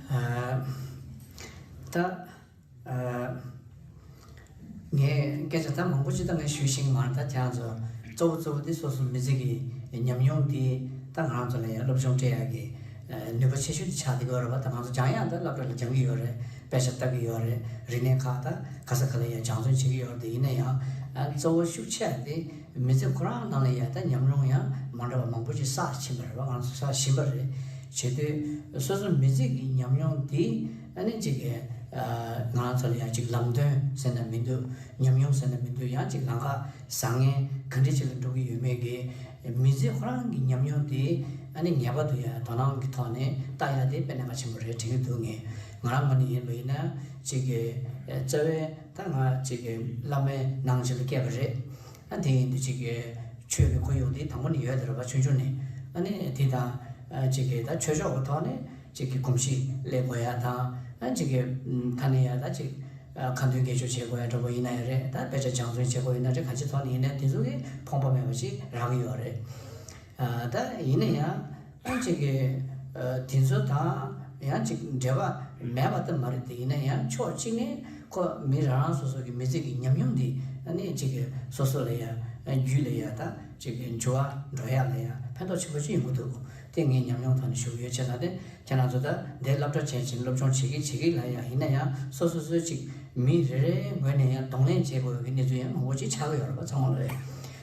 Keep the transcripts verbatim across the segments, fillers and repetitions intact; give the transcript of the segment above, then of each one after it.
ཨ། ད། ཨ། ངས་སྐད་ཆ་ད་མང་པོ་ཅིག་ད་ངས་ཞུས་ཤིང་མ་རེད། ད་ཁྱེད་རང་ཚོ་གཙོ་བོ་གཙོ་བོ་དེ་སོ་སོ་མི་ཚེ་གི་ཉམས་མྱོང་དེ་ད་ང་རང་ཚོ་ལ་ཡང་སློབ་སྦྱོང་སྤྲད་ཡག་གི་ཨ་ནུས་པ་ཆེ་ཤོས་དེ་ཆགས་བསྡད་ཀྱི་ཡོད་རེད་པ། ད་ང་ཚོ་སྦྱང་ཡག་ད་སློབ་གྲྭ་ལ་སྦྱང་གི་ཡོད་རེད། དཔེ་ཆ་ལྟ་གི་ཡོད་རེད། རིག་གནས་ཁག་ད་ག་ས་ག་ལ་ཡང་སྦྱང་བརྩོན་བྱེད་ཀྱི་ཡོད་རེད། དེ་ཡིན་ན་ཡང་ཨ་གཙོ་བོ་ཤུགས་ཆེ་བ་དེ་མི་ཚེ་ཁོ་རང་ནང་ལ་ཡང་ད་ཉམས་མྱོང་ཡང་མ་འདྲ་བ་མང་པོ་ཅིག་བསགས་ཕྱིན་པ་རེད་པ། ང་ཚོ་བསགས་བཞིན་པ་རེད། བྱེད་དུས་སོ་སོ་མི་ཚེ་གི་ཉམས་མྱོང་དེ་ཨ་ནི་ཅིག་གི་ཨ་ང་རང་ཚོ་ལ་ཡང་ཅིག་ལམ་སྟོན་ཟེར་ན་མི་འདུག་ཉམས་མྱོང་ཟེར་ན་མི་འདུག་ཡང་ཅིག་ལམ་ཁ་བཟང་ངན་ག་འདྲ་ཅིག་ལ་འགྲོ་གི་ཡོད་མེད་ཀྱི་མི་ཚེ་ཁོ་རང་གི་ཉམས་མྱོང་དེ་ཨ་ནི་ངེས་པར་དུ་ཡང་དོ་སྣང་གི་ཐོག་ནས་ལྟ་ཡག་དེ་དཔེ་གནད་འགག་ཆེན་པོ་རེད་དྲན་གྱི་འདུག་ངས་ང་རང་ངོས་ནས་ཡིན་པ་ཡིན་ན་ཅིག་གི་རྩ་བའི་ད་ང་ཅིག་གི་བླ་མའི་ནང་ཅིག་ལ་སྐྱེས་པ་རེད། ཨ་དེ་ཡིན་དུས་ཅིག་གི་ཆོས་ཀྱི་ཁོར་ཡུག་དེ་དང་པོ་ནས་ཡོད་དེ་རེད་པ། ཆུང་ཆུང་ནས་ཨ་ནི་དེ་དང་ཅིག་གི་ད་ཆོས་ཕྱོགས་ཀྱི་ཐོག་ནས་ཅིག་གི་གོམས་གཤིས་སླེབས་དགོས་ཡ་དང་ཨ་ཅིག་གི་ད་ནས་ཡ་ད་ཅིག་ཁ་འདོན་དགེ་སྦྱོར་བྱེད་དགོས་ཡ་འདྲ་པོ་ཡིན་ན་ཡང་རེད། ད་དཔེ་ཆ་སྦྱང་བརྩོན་བྱེད་དགོས་ཡིན་ན་རེད། ག་ཅི་ཐོག་ནས་ཡིན་ན་དེ་ཚོ་གི་ཕོངས་པ་མེད་པ་ཅིག་རག་གི་ཡོད་རེད། ཨ་ད་ཡིན་ན་ཡང་ཨ་ཅིག་གི་ཨ་དེ་ཚོ་དང་ཡང་ཅིག་འབྲེལ་བ་མེད་པ་ད་མ་རེད་དེ། ཡིན་ན་ཡང་ཕྱོགས་གཅིག་ནས་ཁོ་མི་རང་རང་སོ་སོ་གི་མི་ཚེ་གི་ཉམས་མྱོང་འདི་ཨ་ནི་ཅིག་གི་སོ་སོ་ལ་ཡང་ཨ་རྒྱུད་ལ་ཡང་ད་ཅིག་གི་འགྱུར་བ་འགྲོ་ཡག་ལ་ཡང་ཕན་ཐོགས་ཆེན་པོ་ཅིག་ཡོང་གི་འདུག་དེ་ངའི་ཉམས་མྱོང་ཐོག་ནས་ཞུ་གི་ཡོད། བྱས་ཙང་དེ་ཁྱེད་རང་ཚོ་ད་འདི་སློབ་གྲྭ་བྱས་ཕྱིན་སློབ་སྦྱོང་བྱེད་ཀྱི་བྱེད་ཀྱི་ལ་ཡང་ཡིན་ན་ཡང་སོ་སོ་སོའི་ཅིག་མི་རེ་རེའི་ངོས་ནས་ཡང་གདོང་ལེན་བྱེད་དགོས་ཀྱི་གནས་ཚུལ་ཡང་མང་པོ་ཅིག་ཆགས་ཀྱི་ཡོད་རེད་པ། ཚང་མ་ལ་རེད།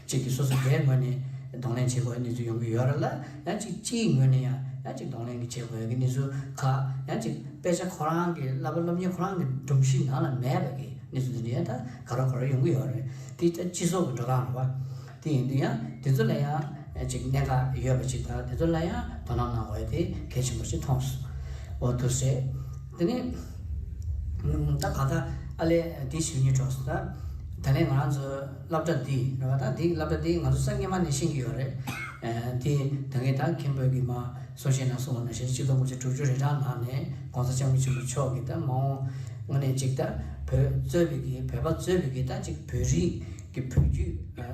གཅིག་གིས་སོ་སོ་སྒེར་ངོས་ནས་གདོང་ལེན་བྱེད་དགོས་པའི་གནས་ཚུལ་ཡོང་གི་ཡོད་རེད་ལ། ཡང་གཅིག་སྤྱིའི་ངོས་ནས་ཡང་ཡང་གཅིག་གདོང་ལེན་གྱི་བྱེད་དགོས་ཀྱི་གནས་ཚུལ་ཁག་ཡང་གཅིག་དཔེ་ཆ་ཁོ་རང་གི་བསླབ་པ་སློབ་གཉེར་ཁོ་རང་གི་སྒྲོམ་གཞི་ནང་ལ་མེད་པ་གི་གནས་ཚུལ་འདི་འདྲ་ཡང་ད་ག་རེ་ག་རེ་ཡོང་གི་ཡོད་རེད། དེ་ད་སྤྱི་ཚོགས་ཀྱི་འགྲོ་སྟངས་རེད་པ། དེ་ཡིན་དུས་ཡང་དེ་ཚོ་ལ་ཡང་གཅིག་གནད་འགག་ཡོད་པ་ཅིག་དང་དེ་ཚོ་ལ་ཡང་དོ་སྣང་གནང་དགོས་དེ་གལ་ཆེན་པོ་ཞིག་མཐོང་སོང་། འོ་འདུག་སེ། དེ་ནས་ད་ག་ད་ཨ་ལས་དེ་ཞུ་སྙིང་བྲོ་སོང་། ད་ད་ལན་ང་རང་ཚོ་སློབ་གྲྭ་འདི་རེད་པ། ད་འདི་སློབ་གྲྭ་འདི་ང་ཚོ་སང་ཉིན་མ་ནས་ཤེས་ཀྱི་ཡོད་རེད། ཨ་དེ་ད་ངས་ད་མཁན་པོ་གིས་མ་གསུང་བཤད་ནང་གསུངས་པ་ནང་བཞིན་ཆིག་སྟོང་དགུ་བརྒྱ་དྲུག་ཅུ་རེ་གྲངས་ནང་ནས་༸གོང་ས་༸སྐྱབས་མགོན་ཆེན་པོ་མཆོག་གིས་ད་མ་འོངས་དངོས་གནས་གཅིག་ད་བོད་གཙོས་པའི་གི་བོད་པ་གཙོས་པའི་གི་ད་གཅིག་བོད་རིགས་ཀྱི་བོད་བརྒྱུད་ཨ་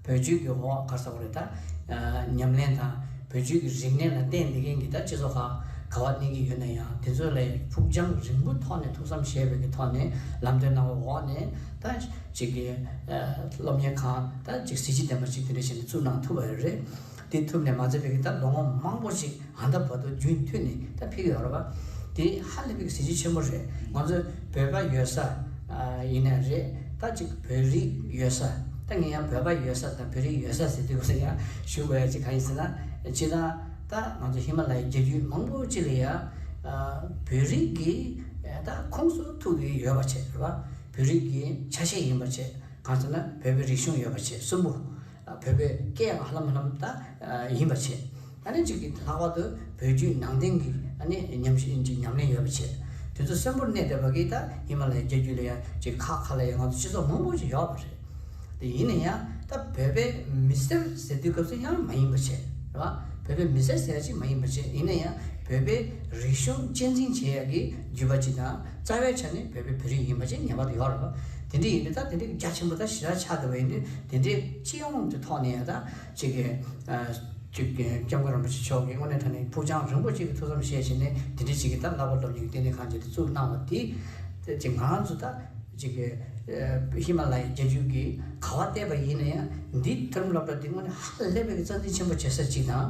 བོད་བརྒྱུད་ཀྱི་འོག་ག་རེ་ཟེར་དགོས་རེད། ད་ཨ་ཉམས་ལེན་དང་བོད་བརྒྱུད་ཀྱི་རིག་གནས་ལ་བརྟེན་བསྡད་མཁན་གྱི་ད་སྤྱི་ཚོགས་ཁག་ག་པར་གནས་ཀྱི་ཡོད་ན་ཡང་དེ་ཚོ་ལ་ཕུགས་རྒྱང་རིང་པོའི་ཐོག་ནས་ཐུགས་བསམ་བཞེས་པའི་གི་ཐོག་ནས་ལམ་སྟོན་གནང་བའི་འོག་ནས་ད་ཅིག་གི་ཨ་སློབ་གཉེར་ཁང་ད་ཅིག་གཟི་བརྗིད་ལྡན་པ་ཅིག་དེ་འདྲ་བྱས་ནས་བཙུགས་གནང་ཐུབ་པ་རེད། དེ་ཐུབ་ནས་མ་ཚད་པའི་གི་ད་ལོ་ངོ་མང་པོ་ཞིག་ཨ་ད་བར་དུ་རྒྱུན་མཐུད་ནས་ད་ཕེབས་ཡོད་རེད་པ། དེ་ཧ་ལས་པའི་གི་གཟི་བརྗིད་ཆེན་པོ་རེད། ང་ཚོ་བོད་པ་ཡོད་ས་ཨ་ཡིན་ན་རེད། ད་ཅིག་བོད་རིགས་ཡོད་ས། ད་ངས་ཡང་བོད་པ་ཡོད་ས་དང་བོད་རིགས་ཡོད་ས་ཟེར་དུས་ཡང་ཞུ་དགོས་ཡ་ཅིག་གང་ཡིན་ཟེར་ན། སྤྱིར་བཏང་ད་ང་ཚོ་ཧི་མ་ལ་ཡའི་རྒྱལ་རྒྱུད་མང་པོ་ཅིག་ལ་ཡ་ཨ་བོད་རིགས་ཀྱི་ཨ་ད་ཁོངས་སུ་ཐུག་གི་ཡོད་པ་བྱས་རེད་པ། བོད་རིགས་ཀྱི་ཆ་ཤས་ཡིན་པ་བྱས། གང་ཟེར་ན་བོད་པའི་རིག་གཞུང་ཡོད་པ་བྱས། གསུམ་པོ། ཨ་བོད་པའི་སྐད་ཡང་ཧ་ལམ་ཧ་ལམ་ད་ཨ་ཡིན་པ་བྱས། ཨ་ནི་གཅིག་གིས་ལྷག་པར་དུ་བོད་བརྒྱུད་ནང་བསྟན་གྱི་ཨ་ནི་ཉམས་ཞིབ་ཉམས་ལེན་ཡོད་པ་བྱས། དེ་ཚོ་གསོན་པོར་གནས་བསྡད་པ་གིས་ད་ཧི་མ་ལ་ཡའི་རྒྱལ་རྒྱུད་ལ་ཡང་གཅིག་ཁག་ཁག་ལ་ཡང་ང་ཚོ་སྤྱི་ཚོགས་མང་པོ་ཞིག་ཡོད་པ་རེད། དེ་ཡིན་ན་ཡང་ད་བོད་པའི་མི་སེར་ཟེར་དུས་སྐབས་སུ་ཡང་མ་ཡིན་པ་བྱས། རེད་བ། བོད་པའི་མི་སེར་ཟེར་ཡ་ཅིག་མ་ཡིན་པ་བྱས། ཡིན་ན་ཡང་བོད་པའི་རིག་གཞུང་གཅེས་འཛིན་བྱེད་ཡ་གི་རྒྱུད་པ་ཅིག་དང་རྩ་བའི་ཆ་ནས་བོད་པའི་བོད་རིགས་ཡིན་པ་ཅིག་ངེས་པར་དུ་ཡོད་རེད་བ། དེ་འདྲ་ཡིན་དུས་ད་དེ་འདྲའི་རྒྱ་ཆེན་པོ་ད་ཞེ་དྲག་ཆགས་བསྡད་པ་ཡིན་དུས་དེ་འདྲའི་སྤྱི་ཡོངས་ཀྱི་ཐོག་ནས་ཡང་ད་ཅིག་གི་ཨ་ཅིག་གི་༸སྐྱབས་མགོན་རིན་པོ་ཆེ་མཆོག་གིས་དངོས་གནས་དྲང་གནས་ཕུགས་རྒྱང་རིང་པོ་ཅིག་གི་ཐུགས་བསམ་བཞེས་བྱས་ནས་དེ་འདྲའི་ཅིག་གི་ད་བསླབ་པ་སློབ་གཉེར་གྱི་ལྟེ་གནས་ཁང་ཅིག་ཏུ་བཙུགས་གནང་བ་དེ་ཅིག་ང་རང་ཚོ་ད་ཅིག་གི་ཨ་ཧི་མ་ལ་ཡའི་རྒྱལ་རྒྱུད་ཀྱི་ག་པར་བལྟས་པ་ཡིན་ན་ཡང་འདི་མཐོ་རིམ་སློབ་གྲྭ་འདི་དངོས་གནས་ཧ་ལས་པའི་གི་རྩ་འཛིན་ཆེན་པོ་བྱེད་ས་ཅིག་དང་།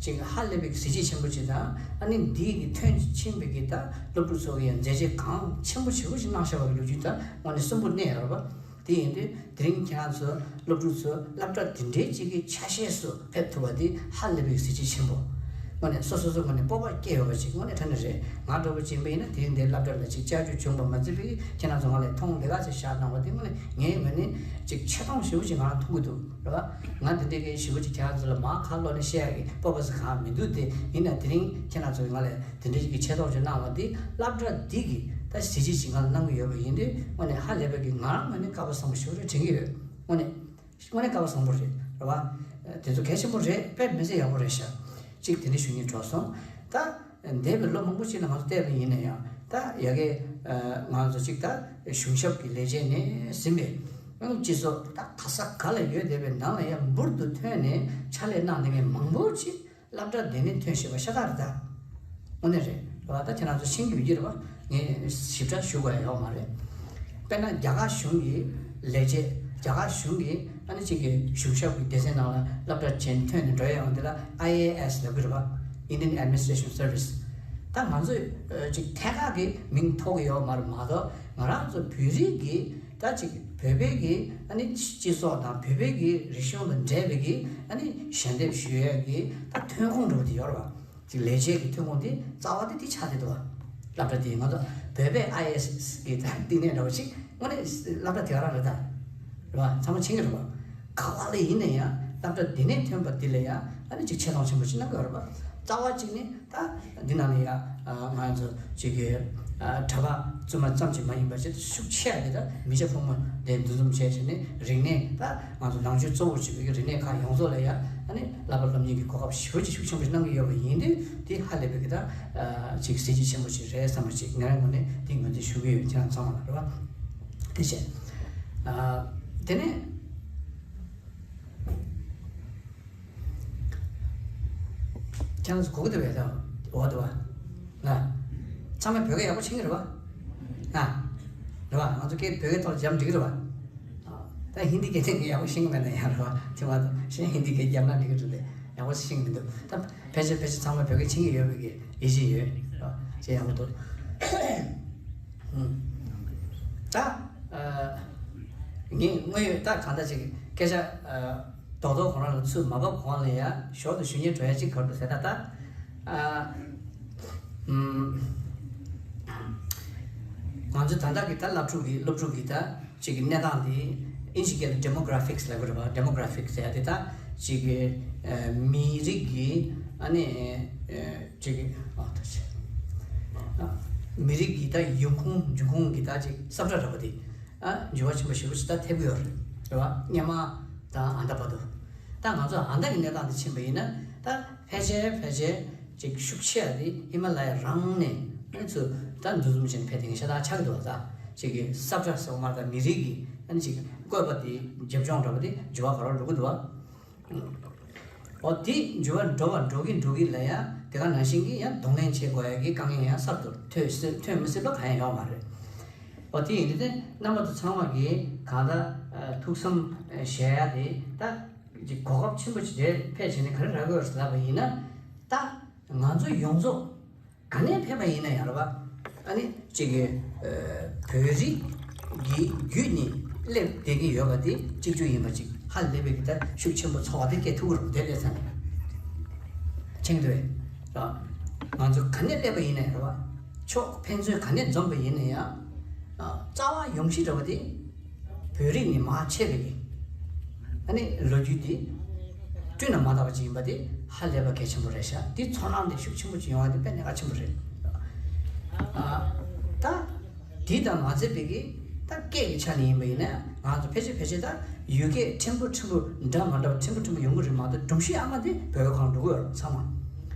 ཅིག་ཧ་ལས་པའི་གི་གཟི་བརྗིད་ཆེན་པོ་ཅིག་དང་། ཨ་ནི་འདི་གི་ཐོན་ཕྱིན་པའི་གི་ད་སློབ་ཕྲུག་ཚོ་གི་ཡང་མཛད་རྗེས་གང་ཆེན་པོ་ཆེ་པོ་ཞིག་གནང་བཞག་པ་གི་ལོ་རྒྱུས་ད་དངོས་གནས་གསོན་པོར་གནས་ཡོད་རེད་པ། དེ་ཡིན་དུས་དེ་རིང་ཁྱེད་རང་ཚོ་སློབ་ཕྲུག་ཚོ་སློབ་གྲྭ་འདི་འདྲའི་ཅིག་གི་ཆ་ཤས་སུ་ཕེབས་ཐུབ་པ་འདི་ཧ་ལས་པའི་གཟི་བརྗིད་ཆེན་པོ། དངོས་གནས་སོ་སོ་སོ་ངོས་ནས་སྤོབས་པ་སྐྱེ་ཡོད་པ་ཅིག་དངོས་གནས་དྲང་གནས་རེད། ང་འདྲ་པོ་ཅིག་ཡིན་པ་ཡིན་ན་དེ་རིང་འདིར་སློབ་གྲྭ་ལ་ཅིག་བཅར་རྒྱུ་བྱུང་པ་མ་ཚད་པའི་ཁྱེད་རང་ཚོ་ང་ལ་མཐོང་ལས་ཀ་ཅིག་བཞག་གནང་བ་འདི་དངོས་གནས་ངའི་ངོས་ནས་ཅིག་ཆེ་མཐོང་ཞེ་པོ་ཅིག་ང་རང་མཐོང་གི་འདུག་རེད་བ། ང་འདི་འདྲའི་གི་ཞེ་པོ་ཅིག་ཁྱེད་རང་ཚོ་ལ་མར་ཁ་ལོག་ནས་བཤད་ཡག་གི་སྤོབས་པ་ཟེར་གང་མི་འདུག་སྟེ། ཡིན་ན་དེ་རིང་ཁྱེད་རང་ཚོས་ང་ལ་དེ་འདྲའི་གི་ཆེ་མཐོང་ཅིག་གནང་བ་འདི་སློབ་གྲྭ་འདི་གི་ད་གཟི་བརྗིད་ཅིག་ང་ལ་གནང་གི་ཡོད་པ་ཡིན་དུས་དངོས་གནས་ཧ་ལས་པའི་གི་ང་རང་ངོས་ནས་སྐལ་བ་བཟང་པོ་ཞེ་པོ་རེད་དྲན་གྱི་ཡོད། དངོས་གནས། དངོས་གནས་སྐལ་བ་བཟང་པོ་རེད། རེད་བ། དེ་ཚོ་གལ་ཆེན་པོ་རེད། དཔེ་མི་སྲིད་ཡག་པོ་རེད་ཤག་ཅིག་དེ་འདྲ་ཞུ་སྙིང་བྲོ་སོང་། ད་འདས་པའི་ལོ་མང་པོ་ཅིག་ལ་ང་ཚོ་བལྟས་པ་ཡིན་ན་ཡང་ད་ཡ་གི་ང་ཚོ་ཅིག་ད་གཞུང་ཞབས་ཀྱི་ལས་བྱེད་ནས་ཟིན་པའི་སྤྱི་ཚོགས་ད་ག་ས་ག་ལ་ཡོད་བསྡད་པའི་ནང་ལ་ཡང་འབུར་དུ་ཐོན་ནས་ཕྱག་ལས་གནང་བསྡད་མཁན་མང་པོ་ཅིག་སློབ་གྲྭ་འདི་ནས་ཐོན་བཞིན་པ་ཤ་སྟག་རེད་ད། དངོས་གནས་རེད་རེད་བ། ད་ཁྱེད་རང་ཚོ་ཤེས་ཀྱི་ཡོད་ཀྱི་རེད་བ། ངས་ཞིབ་ཕྲ་ཞུ་དགོས་ཡ་ཡོད་མ་རེད། དཔེར་ན་རྒྱ་གར་གཞུང་གི་ལས་བྱེད། རྒྱ་གར་གཞུང་གི་ཨ་ནི་གཅིག་གི་གཞུང་ཞབས་ཀྱི་སྡེ་ཚན་ནང་ལ་སློབ་གྲྭ་ཆེན་ཐོན་ནས་འགྲོ་ཡ་ཡོང་དེ་ལ་ཨའི་ཨེ་ཨེས་ལབ་ཀྱི་རེད་བ། Indian Administration Service། ད་ང་ཚོས་ཨ་གཅིག་ཐད་ཀར་གྱི་མིང་ཐོགས་ཀྱི་ཡོད་མ་རེད་མ་གཏོགས། ང་རང་ཚོ་བོད་རིགས་ཀྱི་ད་གཅིག་བོད་པའི་གི་ཨ་ནི་སྤྱི་ཚོགས་དང་བོད་པའི་གི་རིག་གཞུང་དང་འབྲེལ་བའི་གི་ཨ་ནི་ཞལ་འདེབས་ཞུ་ཡ་གི་ད་ཐོན་ཁུངས་འདྲ་བོ་དེ་ཡོད་རེད་བ། ཅིག་ལས་བྱེད་ཀྱི་ཐོན་ཁུངས་དེ་རྩ་བ་དེ་དེ་ཆགས་བསྡད་འདུག་བ། སློབ་གྲྭ་དེ་ང་ཚོ་བོད་པའི་ཨའི་ཨེ་ཨེས་གི་ད་བསྟི་གནས་འདྲ་བོ་ཞིག་དངོས་གནས་སློབ་གྲྭ་དེ་ག་རང་རེད་ད། རེད་བ། ཚང་མ་མཁྱེན་གྱི་རེད་བ། ག་བ་ལ་ཡིན་ན་ཡང་སློབ་གྲྭ་འདི་ནས་ཐོན་པ་འདི་ལ་ཡང་ཨ་ནི་ཅིག་ཆེ་མཐོང་ཆེན་པོ་ཞིག་གནང་གི་ཡོད་རེད་བ། རྩ་བ་གཅིག་ནི་ད་འདི་ནང་ལ་ཡང་ང་ཚོ་ཅིག་གི་གྲྭ་པ་བཙུན་མ་ཙམ་ཅིག་མ་ཡིན་པ་ཞིག་ཤུགས་ཆེ་བ་དེ་ད་མི་སྐྱ་ཕོ་མོ་དེ་འདུ་འཛོམས་བྱས་བྱས་ནས་རིག་གནས་ད། ང་ཚོ་ནང་ཆོས་གཙོ་བོར་བྱེད་པའི་རིག་གནས་ཁག་ཡོངས་རྫོགས་ལ་ཡང་ཨ་ནི་བསླབ་པ་སློབ་གཉེར་གྱི་གོ་སྐབས་ཞེ་པོ་ཅིག་ཤུགས་ཆེན་པོ་ཞིག་གནང་གི་ཡོད་པ་ཡིན་དུས། དེ་ཧ་ལས་པའི་གི་ད་ཅིག་གཟི་བརྗིད་ཆེན་པོ་ཞིག་རེད་བསམ་པ་ཅིག་ངའི་ངོས་ནས་དེ་ངོས་འཛིན་ཞུ་གི་ཡོད། ཁྱེད་རང་ཚང་མ་ལ་རེད་བ། དེ་བྱས། དེ་ནས་ཁྱེད་རང་ཚོ་གོ་གི་འདུག་བས་ད། འོ་འདུག་བ། ང་། ཚང་མས་བོད་སྐད་ཡག་པོ་ཤེས་ཀྱི་རེད་བ། ང་། རེད་བ། ང་ཚོ་སྐད་བོད་སྐད་ཐོག་འཇམ་འགྲིག་གི་རེད་བ། ད་ཧིན་དི་སྐད་དེ་ངས་ཡག་པོ་ཤེས་ཀྱི་མེད་ན་ཡང་རེད་བ། དེ་མ་གཏོགས་གཞན་ཧིན་དི་སྐད་རྒྱབ་ན་འགྲིག་གི་རེད་དེ། ཡག་པོ་ཤེས་ཀྱི་མི་འདུག་ད་ཕལ་ཆེར་ཕལ་ཆེར་ཚང་མས་བོད་སྐད་མཁྱེན་གྱི་ཡོད་པའི་གི་ཡིད་ཆེས་ཡོད། རེད་བ། ཅེས་ཡག་པོ་འདུག་ད། ངས་དངོས་ཡོད་ད་གང་ལྟར་ཅིག་སྐད་ཆ། རྡོག་རྡོག་ཁོ་རང་ལ་ཚུར་མ་བབས་གོང་ལ་ཡ་ཞོར་དུ་ཞུ་སྙན་སྒྲོན་ཡ་གཅིག་ག་རེ་འདུག་ཟེར་ན་ད། ཨ། ཨམ། ང་ཚོ་ད་ལྟ་གི་ད་སློབ་ཕྲུག་གི་སློབ་ཕྲུག་གི་ད་ཅིག་གི་གནས་སྟངས་དེ་ཨིན་ཇི་སྐད་ལ་demographics་ལབ་ཀྱི་རེད་པ། demographics་ཟེར་ཡ་དེ་ད་ཅིག་གི་ཨ་མི་རིགས་ཀྱི་ཨ་ནི་ཨ་ཅིག་གི་ཨ་ད་ཅིག་ཨ་མི་རིགས་ཀྱི་ད་ཡོང་ཁུངས་འབྱུང་ཁུངས་ཀྱི་ད་ཅིག་ས་བཀྲ་འདྲ་པོ་དེ། ཨ། འགྱུར་བ་ཆེན་པོ་ཞེ་པོ་ཞིག་ད་ཐེབས་ཀྱི་ཡོད་རེད། རེད་བ། སྔོན་མ་དང་ཨ་ད་བར་དུ། ད་ང་ཚོ་ཨ་ད་གི་གནས་སྟངས་དེ་ཕྱིན་པ་ཡིན་ན། ད་ཕལ་ཆེར་ཕལ་ཆེར་ཅིག་ཤུགས་ཆེ་བ་དེ་ཧི་མ་ལ་ཡ་རང་ནས་ཨ་ནི་ཚུར་ད་འདུ་འཛོམས་བྱས་ནས་ཕེབས་དེ་ཤ་སྟག་ཆགས་ཀྱི་འདུག་ད་ཅིག་གི་ས་བཀྲ་ཟེར་བ་མ་རེད། ད་མི་རིགས་ཀྱི་ཨ་ནི་ཅིག་བཀོད་པ་དེ་རྒྱབ་ལྗོངས་འདྲ་པོ་དེ་འགྱུར་བ་ག་རེ་འགྲོ་གི་འདུག་བ། འོ་དེ་འགྱུར་བ་འགྲོ་བ་འགྲོ་གི་འགྲོ་གི་ལ་ཡང་དེ་ག་ནང་བཞིན་གྱི་ཡང་གདོང་ལེན་བྱེད་དགོས་ཡ་གི་དཀའ་ངལ་ཡང་གསར་དུ་ཐོན་སྲིད་ཐོན་མི་སྲིད་པ་གང་ཡང་ཡོད་མ་རེད། འོ་དེ་ཡིན་དུས་དེ་རྣམ་པ་ཚོ་ཚང་མ་གིས་གང་ལྟར་ཨ་ཐུགས་བསམ་ཨ་བཞེས་ཡ་དེ་ད་ཅིག་གོ་སྐབས་ཆེན་པོ་ཅིག་རེད། ཕལ་ཆེར་ནས་ག་རེ་རག་གི་ཡོད་རེད་ལབ་པ་ཡིན་ན། ད་ང་ཚོ་ཡོངས་རྫོགས་ག་ནས་ཕེབས་པ་ཡིན་ན་ཡང་རེད་པ། ཨ་ནི་གཅིག་གི་ཨ་བོད་རིགས་ཀྱི་བརྒྱུད་ནས་སླེབས་བསྡད་ཀྱི་ཡོད་པ་དེ་གཅིག་གྱུར་ཡིན་པ་ཅིག་ཧ་ལས་པའི་གི་ད་ཤུགས་ཆེན་པོ་ཚོར་བ་དེ་སྐྱེ་ཐུབ་ཀྱི་རེད། དེ་ལས་ཚང་མཁྱེན་གྱི་འདུག་བས། ང་ཚོ་ག་ནས་སླེབས་པ་ཡིན་ན་ཡང་རེད་པ། ཕྱོགས་ཕན་ཚུན་ག་ནས་འཛོམས་པ་ཡིན་ན་ཡང་། རྩ་བ་ཡོང་གཞི་འདྲ་བ་དེ་བོད་རིགས་ནས་མར་ཆད་པའི་གི་ཨ་ནི་ལོ་རྒྱུས་དེ་བསྐྲུན་ན་མ་དག་པ་ཅིག་ཡིན་པ་དེ་ཧ་ལས་པ་གལ་ཆེན་པོ་རེད་ཤག་དེ་ཚོར་སྣང་དེ་ཤུགས་ཆེན་པོ་ཅིག་ཡོང་བ་དེ་དཔེ་གནད་འགག་ཆེན་པོ་རེད། ཨ། ད་དེ་དང་མ་ཚད་པའི་གི་ད་སྐད་ཀྱི་ཆ་ནས་ཡིན་པ་ཡིན་ན་ང་ཚོ་ཕལ་ཆེར་ཕལ་ཆེར་ད་ཡུལ་སྐད་ཕྲན་བུ་ཕྲན་བུ་འདྲ་མ་འདྲ་བ་ཕྲན་བུ་ཕྲན་བུ་ཡོང་གི་རེད་མ་གཏོགས་སྒྲོམ་གཞི་ཨ་མ་དེ་བོད་སྐད་ཁོ་རང་འགྲོ་གི་ཡོད་རེད་ཚང་མ།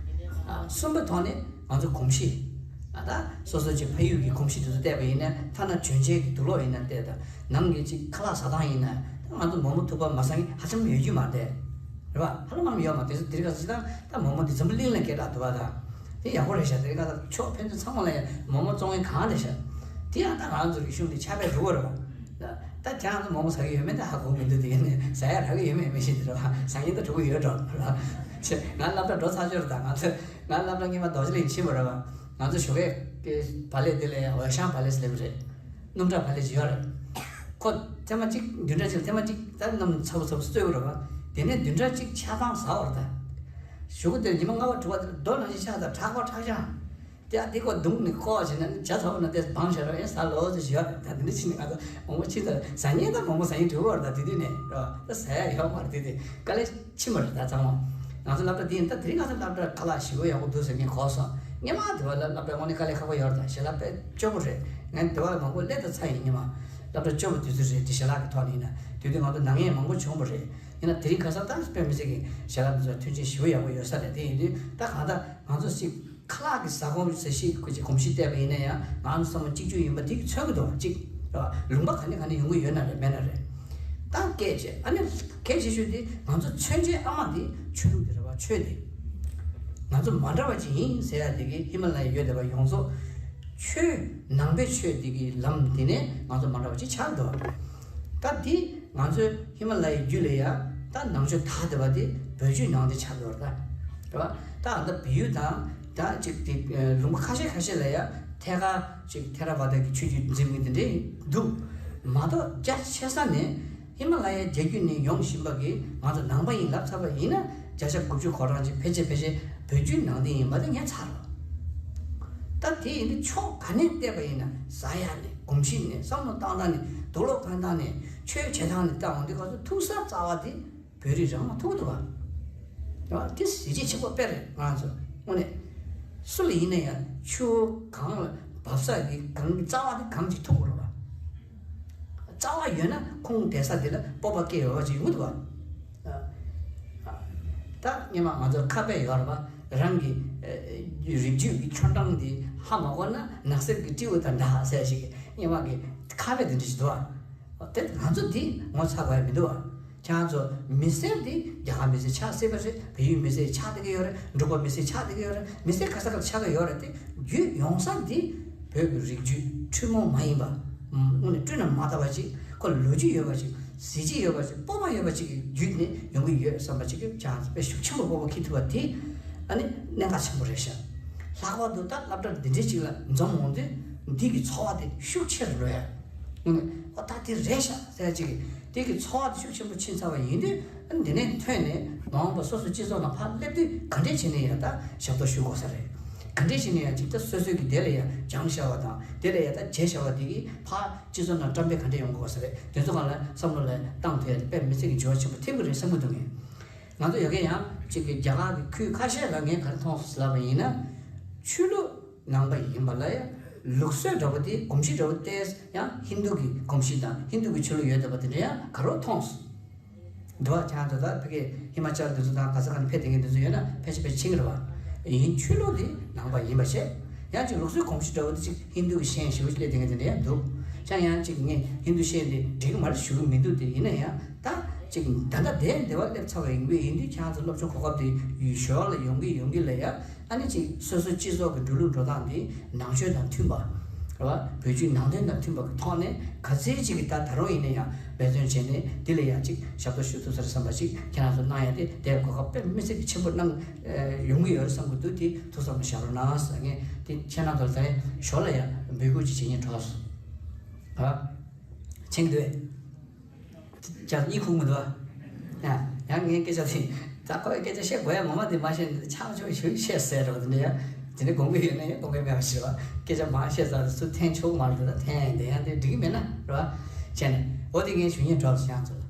ཨ། གསུམ་པའི་ཐོག་ནས་ང་ཚོ་གོམས་གཤིས། ཨ། ད་སོ་སོ་ཅིག་ཕ་ཡུལ་གྱི་གོམས་གཤིས་དེ་ཚོ་བལྟས་པ་ཡིན་ན། ཐ་ན་གྱོན་ཆས་ཀྱི་དུག་ལོག་ཡིན་ན་བལྟས། ད་ནང་གི་ཅིག་ཁ་ལག་ཟ་སྟངས་ཡིན་ན། ད་ང་ཚོ་མོག་མོག་ཐུག་པ་མ་ཟ་མཁན་ཧ་ཅང་ཡོད་རྒྱུ་མ་རེད། རེད་པ། ཧ་ལམ་མང་ཡོད་མ་རེད། དེ་ཚོ་དེ་རིང་ཁ་སང་ཅིག་ད་ད་མོག་མོག་འདི་འཛམ་བུ་གླིང་ལ་སྐད་གྲགས་འདུག་པ། ད་དེ་ཡག་པོ་རེད་ཤག་དེ་རིང་ཁ་སང་ཕྱོགས་ཕན་ཚུན་ཚང་མ་ལ་ཡང་མོག་མོག་བཙོང་མཁན་གང་རེད་ཤག་དེ་ཡང་ད་ང་ཚོ་རིག་གཞུང་འདི་ཆགས་པའི་རུ་བ་རེད་པ། ད་ད་ཁྱེད་རང་ཚོ་མོག་མོག་ཟ་གི་ཡོད་མེད་ད་ཧ་གོ་མི་འདུག་དེ་ཡིན་ནའི་ཟ་ཡ་རག་གི་ཡོད་མེད་མི་ཤེས། དེ་རེད་པ། ཟ་མཁན་ད་འགྲོ་གི་ཡོད་འགྲོ་རེད་པ། ཆེ། ང་སློབ་གྲྭ་འགྲོ་ཚར་ཆོག་རེད། ད་ང་ཚོ། ང་སློབ་གྲྭ་སྔོན་མ་རྡོ་རྗེ་གླིང་ཕྱིན་པ་རེད་པ། ང་ཚོ་ཞོགས་ཀས་ཀྱི་བག་ལེབ་དེ་ལ་འོད་ཤང་བག་ལེབ་ཟེར་ལབ་ཀྱི་རེད། སྣུམ་ཁྲག་བག་ལེབ་ཅིག་ཡོད་རེད། ཁོ་ཐེངས་མ་གཅིག་བདུན་ཕྲག་གཅིག་ལ་ཐེངས་མ་གཅིག་ད་སྣུམ་ཚ་པོ་ཚ་པོ་བཙོས་ཀྱི་རེད་པ། དེ་ནས་བདུན་ཕྲག་གཅིག་ཆ་ཚང་ཟ་བ་རེད་ད། གཞུག་གུ་དེར་ཉི་མ་ལྔ་པ་དྲུག་པ་དེར་རྡོ་ནང་བཞིན་ཆགས་ད་ཁྲག་པ་ཁྲག་ཆང་། དེ་ཨ་དེ་ཁོ་བརྡུངས་ནས་ཁོ་བྱས་ན་ཇ་ཚ་པོ་ན་དེ་སྦང་བྱས་ར་ཨེ་ཟ་ལོ་ཟེར་ཞུ་ཡ་རེད། ད་དེ་འདྲ་ཕྱིན་ནས་ང་ཚོ་མང་པོ་ཕྱིན་ད་ཟ་མཁན་ད་མང་པོ་ཟ་མཁན་འགྲིག་པ་རེད། ད་དེ་དུས་ནས་རེད་པ། ད་ཟ་ཡ་ཡོད་མ་རེད། དེ་དེ་དཀའ་ལས། ཕྱིན་པ་རེད་ད་ཚང་མ། ང་ཚོ་སློབ་གྲྭ་འདི་ཡིན་ད་དེ་རིང་ང་ཚོ་སློབ་གྲྭ་ཁ་ལག་ཞེ་པོ་ཡག་པོ་འདུག་ཟེར་མཁན་གོ་སོང་། སྔོན་མ་དེ་བ་ལ་སློབ་གྲྭ་དངོས་གནས་དཀའ་ལས་ཁག་པོ་ཡོད་རེད། ད་ཞལ་ལག་དཔེ་སྐྱོ་པོ་རེད། ངས་དེ་བ་ལ་མང་པོ་སླེབས་ད་ཚར་ཡིན། སྔོན་མ་སློབ་གྲྭ་སྐྱོ་པོ་དུས་ཚོད་རེད། དེ་ཞལ་ལག་གི་ཐོག་ནས་ཡིན་ན་དེ་དུས་ང་ཚོ་ནད་ངན་མང་པོ་བྱུང་བ་རེད། ཡིན་ན་དེ་རིང་ཁ་སང་ད་དཔེ་མི་སྲིད་ཀྱི་ཞལ་ལག་དེ་ཚོ་མཐུན་རྐྱེན་ཞེ་པོ་ཡག་པོ་ཡོད་ས་རེད། དེ་ཡིན་དུས་ད་གང་ལྟར་ང་ཚོ་ཞིག་ཁ་ལག་གི་ཟ་ཁང་ཟ་ཤེས་ཀྱི་གོམས་གཤིས་བལྟས་པ་ཡིན་ན་ཡང་ང་ཚོ་ཚང་མ་གཅིག་གྱུར་ཡིན་པ་དེ་མཚོན་གྱི་འདུག་གཅིག་རེད་པ། ལུང་པ་ག་ནས་ག་ནས་ཡོང་གི་ཡོད་ན་རེད་མེད་ན་རེད། ད་སྐད་ཆ་ཨ་ནི་གལ་ཆེ་ཤོས་དེ་ང་ཚོ་མཚོན་ཆའི་ཨ་མ་དེ་ཆོས་ལུགས་དེ་རེད་པ། ཆོས་དེ། ང་ཚོ་མ་འདྲ་བ་ཅིག་ཡིན་ཟེར་ཡ་དེ་གི་ཧི་མ་ལ་ཡ་ཡོད་བསྡད་པ་ཡོངས་རྫོགས་ཆོས་ནང་པའི་ཆོས་དེ་གི་ལམ་དེ་ནས་ང་ཚོ་མ་འདྲ་བ་ཅིག་ཆགས་འདུག་ད་དེ་ང་ཚོས་ཧི་མ་ལ་ཡའི་རྒྱུད་ལ་ཡ་ད་ནང་ཆོས་དར་བསྡད་པ་དེ་བོད་བརྒྱུད་ནང་བསྟན་ཆགས་འདུག་ད་རེད་པ། ད་ཨ་ད་བལ་ཡུལ་དང་ད་ཅིག་དེ་ལུང་པ་ཁ་ཤས་ཁ་ཤས་ལ་ཡ་ཐད་ཀར་ཅིག་ཐེ་ར་བ་ད་གི་ཆོས་བརྒྱུད་འཛིན་མཁན་དེ་འདྲས་འདུག་མ་གཏོགས་རྒྱ་ཆེ་ས་ནས། ཧི་མ་ལ་ཡའི་རྒྱལ་རྒྱུད་ནས་ཡོང་བཞིན་པ་གི་ང་ཚོ་ནང་པ་ཡིན་ལབ་ཚར་བ་ཡིན་ན་བརྒྱ་ཆ་དགུ་བཅུ་གོ་གྲངས་ཅིག་ཕལ་ཆེར་ཕལ་ཆེར་བོད་བརྒྱུད་ནང་བསྟན་ཡིན་པ་དེ་ངས་ཚར་བ། ད་དེ་ཡིན་དུས་ཕྱོགས་ག་ནས་བལྟས་པ་ཡིན་ན་ཟ་ཡ་ནས་གོམས་གཤིས་ནས་བསམ་བློ་བཏང་སྟངས་ནས་དུག་ལོག་འཐེན་སྟངས་ནས་ཆོས་བྱེད་སྟངས་ནས་བལྟ་འོང་དུས་ཁོ་ཚོ་ཐུག་ས་རྩ་བ་དེ་བོད་རིགས་རང་ལ་ཐུག་འདུག་བ། དེ་གཟི་བརྗིད་ཆེན་པོ་དཔེ་རེད་ང་ཚོ་དངོས་གནས། སུ་ལ་ཡིན་ན་ཡང་ཆུ་བོ་གངས་ལ་བབས་ས་གི་གངས་ཀྱི་རྩ་བ་དེ་གངས་ཀྱིས་ཐུག་དགོས་རེད་བ། རྩ་བ་ཡོད་ན་ཁོང་བསྡད་ས་དེ་ལ་སྤོབས་པ་སྐྱེ་ཡོད་པ་ཅིག་ཡོང་གི་འདུག་བ། ད་སྔོན་མ་ང་ཚོར་ཁ་དཔེ་ཡོད་རེད་བ། རང་གི་རིགས་རྒྱུད་ཀྱི་ཆོ་འབྲང་འདི་ཧ་མ་གོ་ན་ནགས་གསེབ་ཀྱི་སྤྲེའུ་དང་འདྲ་ཟེར་ཞིག་སྔོན་མ་གི་ཁ་དཔེ་དེ་འདྲ་ཞིག་འདུག་བ། དེ་ང་ཚོ་འདི་ངོ་ཚ་དགོས་ཡ་མི་འདུག་བ། ཁྱེད་རང་ཚོ་མི་སེར་འདི་རྒྱ་གར་མི་སེར་ཆགས་སྲིད་པ་རེད། བལ་ཡུལ་མི་སེར་ཆགས་བསྡད་ཀྱི་ཡོད་རེད། འབྲུག་པ་མི་སེར་ཆགས་བསྡད་ཀྱི་ཡོད་རེད། མི་སེར་ག་ས་ག་ལ་ཆགས་ཀྱི་ཡོད་རེད། དེ་རྒྱུས་ཡོང་ས་འདི་བོད་ཀྱི་རིགས་རྒྱུད་ཐུན་མོང་མ་ཡིན་པ། དངོས་གནས་སྤྲུལ་ན་མ་དག་པ་ཅིག་ཁོ་ལོ་རྒྱུས་ཡོད་པ་ཅིག་གཟི་བརྗིད་ཡོད་པ་ཅིག་སྤོབས་པ་ཡོད་པ་ཅིག་གི་བརྒྱུད་ནས་ཡོང་གི་ཡོད་བསམ་པ་ཅིག་གི་ཁྱེད་རང་ཚོ་དཔེ་ཤུགས་ཆེན་པོ་སྤོབས་པ་འཁྱེར་ཐུབ་པ་དེ་ཨ་ནི་གནད་འགག་ཆེན་པོ་རེད་ཤག་ལྷག་པར་དུ་ད་སློབ་གྲྭ་འདི་འདྲའི་ཅིག་ལ་འཛོམས་འོང་དུས་འདི་གི་ཚོར་བ་དེ་ཤུགས་ཆེ་རུ་འགྲོ་ཡ། ཨོ་ད་དེ་རེད་ཤག་ཟེར་ཅིག་དེ་གི་ཚོར་བ་དེ་ཤུགས་ཆེན་པོ་ཕྱིན་ཚར་བ་ཡིན་དུས་ཨ་ནི་འདི་ནས་ཐོན་ནས་མ་འོངས་པ་སོ་སོ་སྤྱི་ཚོགས་ནང་ཕར་སླེབས་དུས་ག་འདྲས་བྱས་ནས་ཡང་ད་ཞབས་ཏོག་ཞུ་དགོས་ས་རེད། ག་འདྲས་བྱས་ནས་ཡང་ཅིག་ད་སོ་སོའི་གི་དེ་ལ་ཡང་སྦྱང་བྱ་བ་དང་དེ་ལ་ཡང་ད་བྱེད་བྱ་བ་དེ་གི་ཕར་སྤྱི་ཚོགས་ནང་བཀྲམ་སྤེལ་ག་འདྲས་ཡོང་དགོས་ས་རེད། དེ་ཚོ་སྒང་ལ་བསམ་བློ་ལ་བཏང་ཐུབ་ཡ་དཔེ་མི་སྲིད་ཀྱི་འགྱུར་བ་ཆེན་པོ་ཐེབས་ཀྱི་རེད་བསམ་གྱི་འདུག་ངས། ང་ཚོ་ཡ་གི་ཡང་གཅིག་གི་རྒྱ་གར་གྱི་ཁུལ་ཁ་ཤས་ལ་ངས་ག་རེ་མཐོང་སོང་ཟེར་ལབ་པ་ཡིན་ན། ཆོས་ལུགས་ནང་པ་ཡིན་པ་ལ་ཡང་ལུགས་སྲོལ་འདྲ་པོ་དེ་གོམས་གཤིས་འདྲ་པོ་དེ་ཡང་ཧིན་རྡུ་གི་གོམས་གཤིས་དང་ཧིན་རྡུ་གི་ཆོས་ལུགས་ཡོད་བསྡད་པ་དེ་འདྲ་ཡང་ག་རེ་མཐོང་སོང་། འདུག་བ། ཁྱེད་ཚོ་ད་ཕ་གི་ཧི་མ་ཅལ་དེ་ཚོ་དང་ག་ས་ག་ནས་ཕེབས་བསྡད་མཁན་དེ་ཚོ་ཡོད་ན་ཕལ་ཆེར་ཕལ་ཆེར་ཤེས་ཀྱི་རེད་བ། ཡིན་ཆོས་ལུགས་དེ་ནང་པ་ཡིན་པ་བྱས། ཡང་ཅིག་ལུགས་སྲོལ་གོམས་གཤིས་འདྲ་པོ་དེ་ཅིག་ཧིན་རྡུ་གི་ཤེས་ཡོན་ཞེ་པོ་ཅིག་སླེབས་བསྡད་མཁན་དེ་འདྲ་ཡང་འདུག་ཀྱང་ཡང་ཅིག་ངས་ཧིན་རྡུ་ཤེས་ཡོན་དེ་འགྲིག་གི་མ་རེད་ཞུ་གི་མི་འདུག་དེ་ཡིན་ན་ཡང་། ད་ཅིག་ད་ལྟ་དེ་འདི་བ་སླེབས་ཚར་བ་ཡིན་པས་ཡིན་དུས་ཁྱེད་ཚོ་སློབ་སྦྱོང་གོ་སྐབས་དེ་ཞོར་ལ་ཡོང་གི་ཡོང་གི་ལ་ཡ། ཨ་ནི་ཅིག་སོ་སོ་སྤྱི་ཚོགས་ཀྱི་འགྲོ་ལུགས་འགྲོ་སྟངས་འདི་ནང་ཆོས་དང་མཐུན་པ། རེད་བ། བོད་བརྒྱུད་ནང་བསྟན་དང་མཐུན་པ་གི་ཐོག་ནས་ག་ཚད་ཅིག་གི་ད་ད་རུང་ཡིན་ན་ཡང་འབད་བརྩོན་བྱས་ནས་འདི་ལ་ཡང་ཅིག་ཞབས་ཏོག་ཞུ་ཐུབ་ས་རེད་བསམ་པ་ཅིག་ཁྱེད་རང་ཚོ་གནང་ཡ་དེ་དེ་གོ་སྐབས་དཔེ་མི་སྲིད་ཀྱི་ཆེན་པོ་གནང་ཡོང་གི་ཡོད་རེད་བསམ་གི་འདུག་དེ་ཐུགས་བསམ་ལ་བཞག་རོགས་གནང་ཟེར། ངས་དེ་ཁྱེད་རང་ཚོ་ལ་ད་རེས་ཞོར་ལ་ཡང་འབོད་སྐུལ་ཅིག་བྱེད་སྙིང་བྲོ་སོང་། ཨ། མཁྱེན་གྱི་འདུག་ཅག་གཉིད་ཁུག་མི་འདུག་ཡ། ཡང་ངའི་སྐད་ཆ་དེ། ད་ཁོའི་སྐད་ཆ་བཤད་དགོས་ཡ་ངོ་མ་དེ་མ་བཤད་ན་ཆག་ཆོག་ཞུ་བཤད་ཟེར་རོགས་དེ་འདྲ་ཡ། དེ་འདྲ་དགོངས་ཀྱི་ཡོད་ན་ཡང་དགོངས་ཀྱི་མེད་པ་ཞིག་རེད་བ། སྐད་ཆ་མང་བཤད་ཚར་དུས་སུ་འཐེན་ཆོག་མ་རེད་ད་འཐེན་ཡ་དེ་ཡང་དེ་འགྲིག་གི་མེད་ན་རེད་བ། བྱས་ནས་འོ་དེ་ངས་ཞུ་སྙིང་བྲོ་སོང་ཡང་ཚོ་ལ།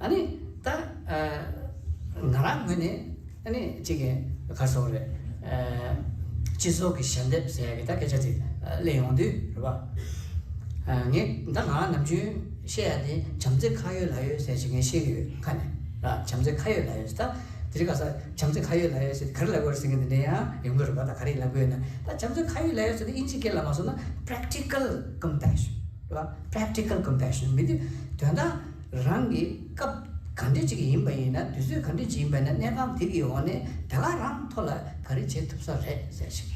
ཨ་ནི། ད། ང་རང་ངོས་ནས། ཨ་ནི་གཅིག་གི་ག་རེ་ཟེར་དགོས་རེད། ཨ། སྤྱི་ཚོགས་ཀྱི་ཞལ་འདེབས་ཟེར་ཡ་གི་ད་སྐད་ཆ་ཅིག་ཨ། སླེབས་ཡོང་དུས་རེད་པ། ཨ། ངས་ད་ང་རང་ནམ་རྒྱུན་བཤད་ཡ་དེ་བྱམས་བརྩེ་ཁ་ཡོད་ལག་ཡོད་ཟེར་ཅིག་ངས་བཤད་ཀྱི་ཡོད་ཁ་ནས་ར། བྱམས་བརྩེ་ཁ་ཡོད་ལག་ཡོད་ཟེར། ད་དེ་རིང་ཁ་སང་བྱམས་བརྩེ་ཁ་ཡོད་ལག་ཡོད་ཟེར་ག་རེ་ལབ་དགོས་རེད་ཟེར་མཁན་དེ་འདྲ་ཡང་ཡོང་གི་རེད་པ། ད་ག་རེ་ལབ་དགོས་ཡོད་ན་ད་བྱམས་བརྩེ་ཁ་ཡོད་ལག་ཡོད་ཟེར་ན་དབྱིན་ཇིའི་སྐད་ལ་མ་སོང་ན་practical compassion རེད་པ། practical compassion མི་དེ་དོན་དག་རང་གི་སྐབས་ག་འདྲ་ཅིག་ཡིན་པ་ཡིན་ན། དུས་ཚོད་ག་འདྲ་ཅིག་ཡིན་པ་ཡིན་ན། གནས་སྟངས་དེ་གི་འོག་ནས་དེ་ག་རང་ཐོག་ལ་ག་རེ་བྱེད་ཐུབ་ས་རེད་ཟེར་ཞིག་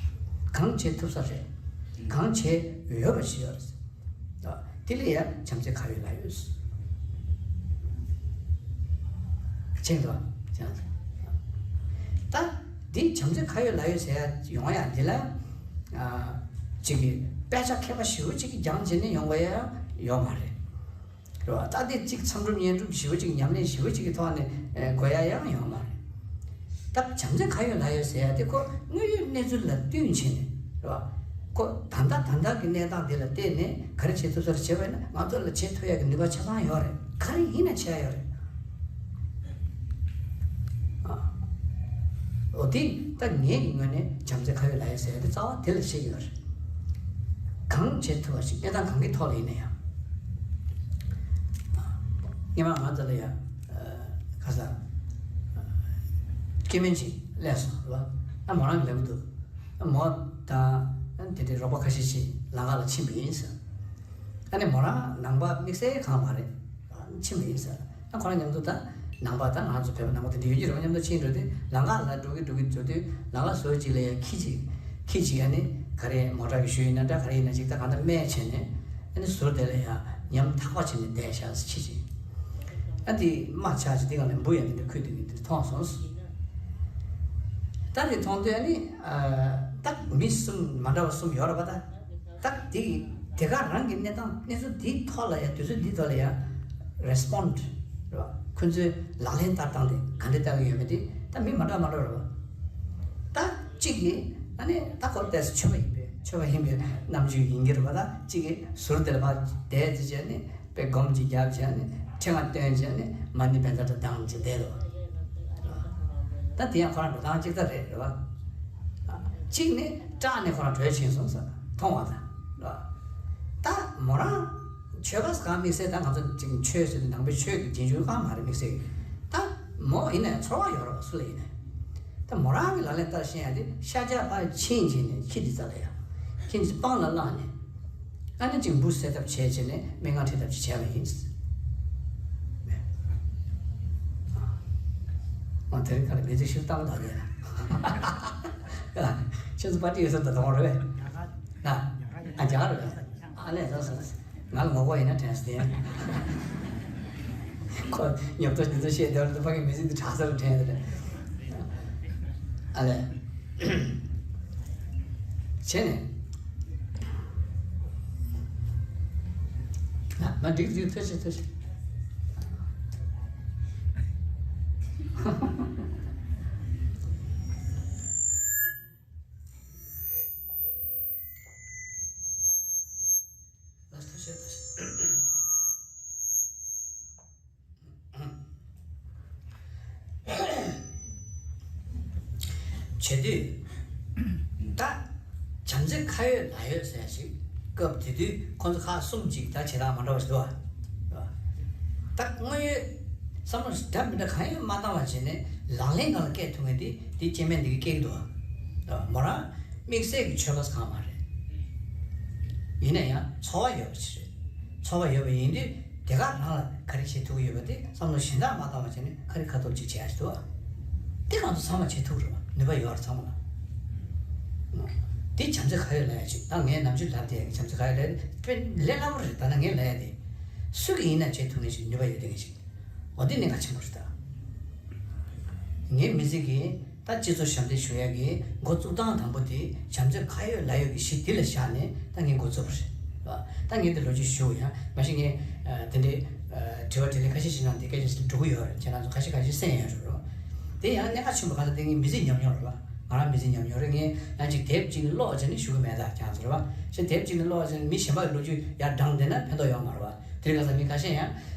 གང་བྱེད་ཐུབ་ས་རེད། གང་བྱེད་འོས་པ་ཞིག་ཡོད་རེད། དེ་ལ་ཡ་བྱམས་བརྩེ་ཁ་ཡོད་ལག་ཡོད། ཕྱིན་འདུག་བྱམས་བརྩེ། ད་འདི་བྱམས་བརྩེ་ཁ་ཡོད་ལག་ཡོད་ཟེར་ཡ་ཡོང་ཡ་འདི་ལ། ཅིག་གི་དཔེ་ཆ་མཁས་པ་ཞེ་པོ་ཅིག་གིས་སྦྱངས་བྱས་ནས་ཡོང་བ་ཡ་ཡོད་མ་རེད། རེད་བ། ད་དེ་གཅིག་མཚམས་སྒྲུབ་བསྙེན་སྒྲུབ་ཞེ་པོ་གཅིག་ཉམས་ལེན་ཞེ་པོ་གཅིག་གི་ཐོག་ནས་ཨེ་དགོས་ཡ་ཡང་ཡོད་མ་རེད། ད་བྱམས་བརྩེ་ཁ་ཡོད་ལག་ཡོད་ཟེར་ཡ་དེ་ཁོ་དངོས་ཡོད་གནས་ཚུལ་ལ་བསྟུན་བྱས་ནས་རེད་བ། ཁོ་ད་ལྟ་ད་ལྟ་གི་གནས་སྟངས་དེ་ལ་བལྟས་ནས་ག་རེ་བྱེད་ཐུབ་ས་རེད་བྱས་པ་ཡིན་ན་ང་ཚོ་ལ་བྱེད་ཐུབ་ཡ་གི་ནུས་པ་ཆ་ཚང་ཡོད་རེད། ག་རེ་ཡིན་ན་བྱེད་ཡ་ཡོད་རེད། ཨ། འོ་དེ་ད་ངེད་ཀྱི་ངོས་ནས་བྱམས་བརྩེ་ཁ་ཡོད་ལག་ཡོད་ཟེར་ཡ་དེ་རྩ་བ་དེ་ལ་བཤད་ཀྱི་ཡོད་རེད། གང་བྱེད་ཐུབ་པ་ཞིག་གནས་སྟངས་གང་གི་ཐོག་ལ་ཡིན་ན་ཡང་། སྔོན་མ་ང་ཚོ་ལ་ཡ། ཁ་སང་། སྐྱེ་དམན་ཅིག་སླེབས་སོང་རེད་བ། ཨ་མོ་རང་གིས་ལབ་ཀྱི་འདུག་ཨ་མོ་དང་དེ་འདྲའི་རོགས་པ་ཁ་ཤས་ཤིག་ལམ་ཁ་ལ་ཕྱིན་པ་ཡིན་ཟེར། ཨ་ནི་མོ་རང་ནང་པ་དམིགས་བསལ་གང་མ་རེད། ཕྱིན་པ་ཡིན་ཟེར། ཨ་ཁོ་རང་མཉམ་དུ་ད་ ནང་པ་དང་ང་ཚོ་བོད་པ་ནང་པ་དེ་འདྲ་ཡོད་ཀྱི་རེད་པ། མཉམ་དུ་ཕྱིན་འགྲོ་དུས་ལམ་ཁ་ལ་འགྲོ་གི་འགྲོ་གི་འགྲོ་དུས་ལམ་ཁ་ཟུར་གཅིག་ལ་ཡ་ཁྱི་གཅིག་ཁྱི་གཅིག་ཨ་ནི་ག་རེ་མོ་ཊ་གི་ཞུ་ཡིན་ན་འདྲ་ག་རེ་ཡིན་ན་གཅིག་ད་གང་ལྟར་རྨས་བྱས་ནས་ཨ་ནི་ཟུར་དེ་ལ་ཡ་ཉམ་ཐག་པ་བྱས་ནས་བསྡད་ཤག་ཁྱི་གཅིག་ཨ་དེ་རྨ་ཆགས་ཀྱི་དེ་ག་ནས་འབུ་ཡ་དེ་འདྲ་ཁུལ་དེ་གི་དེ་མཐོང་སོང་། ད་དེ་མཐོང་དུས་ཨ་ནི་ད་མི་གསུམ་མ་འདྲ་བ་གསུམ་ཡོད་རེད་པ། ད་ད་དེ་དེ་ག་རང་གི་གནས་སྟངས་གནས་ཚུལ་འདིའི་ཐོག་ལ་ཡ་དུས་ཚོད་འདིའི་ཐོག་ལ་ཡ་རེ་སི་པོན་ཌི་རེད་པ། ཁོ་ཚོས་ལག་ལེན་བསྟར་སྟངས་དེ་ག་འདྲ་བསྟར་གི་ཡོད་མེད་དེ་ད་མི་མ་འདྲ་མ་འདྲ་རེད་པ། ད་གཅིག་གིས་ཨ་ནི་ད་ཁོ་ཏོག་ཙམ་ཆོས་པ་ཡིན་པས་ཆོས་པ་ཡིན་པའི་རྣམ་འགྱུར་ཡིན་གྱི་རེད་པ། ད་གཅིག་གིས་ཟུར་དེ་ལ་ཕར་བསྡད་ཙམ་བྱས་ནས། དཔེ་སྒོམ་གཅིག་བརྒྱབ་བྱས་ནས་ཕྲེང་བ་བཏོན་བྱས་ནས་མ་ཎི་བཛྲ་ཏ་བགྲངས་བྱས་བསྡད་འདུག་ད་དེ་ཡང་ཁོ་རང་འགྲོ་སྟངས་གཅིག་ལྟར་རེད་རེད་པ། གཅིག་ནི་སྐྲག་ནས་ཁོ་རང་བྲོས་ཕྱིན་སོང་ཟེར་མཐོང་བ་དང་རེད་པ། ད་མོ་རང་ཆོས་པ་གང་དམིགས་བསལ་ད་ང་ཚོ་ཅིག་ཆོས་ཟེར་དུས་ནང་པའི་ཆོས་ཀྱི་རྗེས་འཇུག་གང་མ་རེད་དམིགས་བསལ་གྱི། ད་མོ་ཡིན་ན་ཡང་ཚོར་བ་ཡོད་རེད་པ་སུ་ལ་ཡིན་ན། ད་མོ་རང་གི་ལག་ལེན་བསྟར་ཤེས་ཡ་དེ་ཤ་རྒྱགས་ཕར་ཕྱིན་བྱས་ནས་ཁྱི་འདི་རྩ་ལ་ཡ། ཁྱི་འདི་སྤང་ལ་བླངས་ནས། ཨ་ནི་གཅིག་འབུ་བསད་ཐབས་བྱས་བྱས་ནས་སྨན་ཁང་ཁྲིད་ཐབས་ཅིག་བྱས་པ་ཡིན། ཨ་དེ་རིང་ཁ་ལ་མི་ཚེ་ཤུལ་བཏང་དགོས་ཡ། ཁྱེད་ཚོ་པར་ཊི་ཡོད་ས་ད་དོང་རེད་པས། ན། ཨ་རྒྱ་གར་རེད། ཨ་ལས་ཟ་ཟ། ང་ལ་ངོ་རྒོལ་ཡིན་ན་དྲན་སོང་། ཁོ་ཉོབ་ཏོ་ཉོབ་ཏོ་བཤད་བསྡད་པ་ཕ་གི་མི་ཚེ་འདི་དྲག་ས་རུ་དྲན་ཡོད་རེད། ཨ་ལས། བྱས་ནས། ང་འགྲིག་འགྲིག་ཐོས་ཤིག་ཐོས་ཤིག་ལགས་ཐུགས་རྗེ་ཆེ། བྱེད་དུས། ད། བྱམས་བརྩེ་ཁ་ཡོད་ལག་ཡོད་ཟེར་ཡ་ཞིག་སྐབས་དེ་དུས་ཁོང་ཚོ་ཁག་གསུམ་ཅིག་ད་བྱེད་སྟངས་མ་འདྲ་བ་ཞིག་འདུག་ཨ། ད་དངོས་ཡོད་བསམ་བློ་འདྲ་མི་འདྲ་གང་ཡང་མ་བཏང་བ་བྱས་ནས་ལག་ལེན་སྒང་ལ་བཀལ་ཐུབ་མཁན་དེ་དེ་སྐྱེ་དམན་དེ་གིས་སྐྱེ་གི་འདུག་ཨ། མོ་རང་དམིགས་བསལ་གྱི་ཆོས་པ་གང་མ་རེད། ཡིན་ན་ཡང་ཚོར་བ་ཡོད་པ་ཞིག་རེད། ཚོར་བ་ཡོད་པ་ཡིན་དུས་དེ་ག་རང་ལ་ག་རེ་བྱེད་ཐུབ་ཀྱི་ཡོད་པ་དེ་བསམ་བློ་གཞན་དག་མ་བཏང་བ་བྱས་ནས་ག་རེ་ཁ་ཐོར་ཅིག་བྱེད་ཡ་ཞིག་འདུག་ཨ། དེ་ང་ཚོ་ཚང་མ་བྱེད་ཐུབ་རེད་པ། ནུས་པ་ཡོད་རེད་ཚང་མ་ལ། དེ་བྱམས་བརྩེ་ཁ་ཡོད་ལག་ཡོད་ཅིག་ད་ངས་ནམ་རྒྱུན་ལབ་བསྡད་ཡ་གི་བྱམས་བརྩེ་ཁ་ཡོད་ལག་ཡོད་དཔེ་ལས་སླ་པོ་རེད། ད་ནང་ངས་ལབ་ཡ་དེ། སུ་གིས་ཡིན་ན་བྱེད་ཐུབ་མཁན་ཞིག་ནུས་པ་ཡོད་མཁན་ཞིག་འོ་དེ་གནད་འགག་ཆེན་པོ་རེད་ད། ངའི་མི་ཚེ་གི་ད་སྤྱི་ཚོགས་ཞབས་འདེགས་ཞུ་ཡ་གི་འགོ་བཙུགས་སྟངས་དང་པོ་དེ་བྱམས་བརྩེ་ཁ་ཡོད་ལག་ཡོད་ཀྱི་གཞི་དེ་ལ་བཞག་ནས་ད་ངས་འགོ་བཙུགས་པ་རེད། ད་ངས་དེ་ལོ་རྒྱུས་ཞུ་ཡ་མ་གཞི་ངས་དེ་འདྲའི་དྲི་བ་དྲིས་ལན་ཁ་ཤས་ཤིག་གནང་དེ་སྐད་ཆ་འགྲོ་གི་ཡོད་རེད། ཁྱེད་རང་ཚོ་ཁ་ཤས་ཁ་ཤས་གསན་ཡོད་རེད་རོ། དེ་ཡང་གནད་འགག་ཆེན་པོ་ག་ཚོད་དེ་ངའི་མི་ཚེ་ཉམས་མྱོང་རེད་པ། ང་རང་མི་ཚེ་ཉམས་མྱོང་རེད། ངས་ཡང་ཅིག་དེབ་ཅིག་ནས་ཀློག་བྱས་ནས་ཞུ་གི་མེད་ད་ཁྱེད་རང་ཚོ་རེད་པ། ཅིག་དེབ་ཅིག་ནས་ཀློག་བྱས་ནས་མི་གཞན་པ་གི་ལོ་རྒྱུས་ཡར་བགྲངས་བསྡད་ན་ཕན་ཐོགས་ཡོད་མ་རེད་པ། དེ་རིང་ཁ་སང་མི་ཁ་ཤས་ཡང་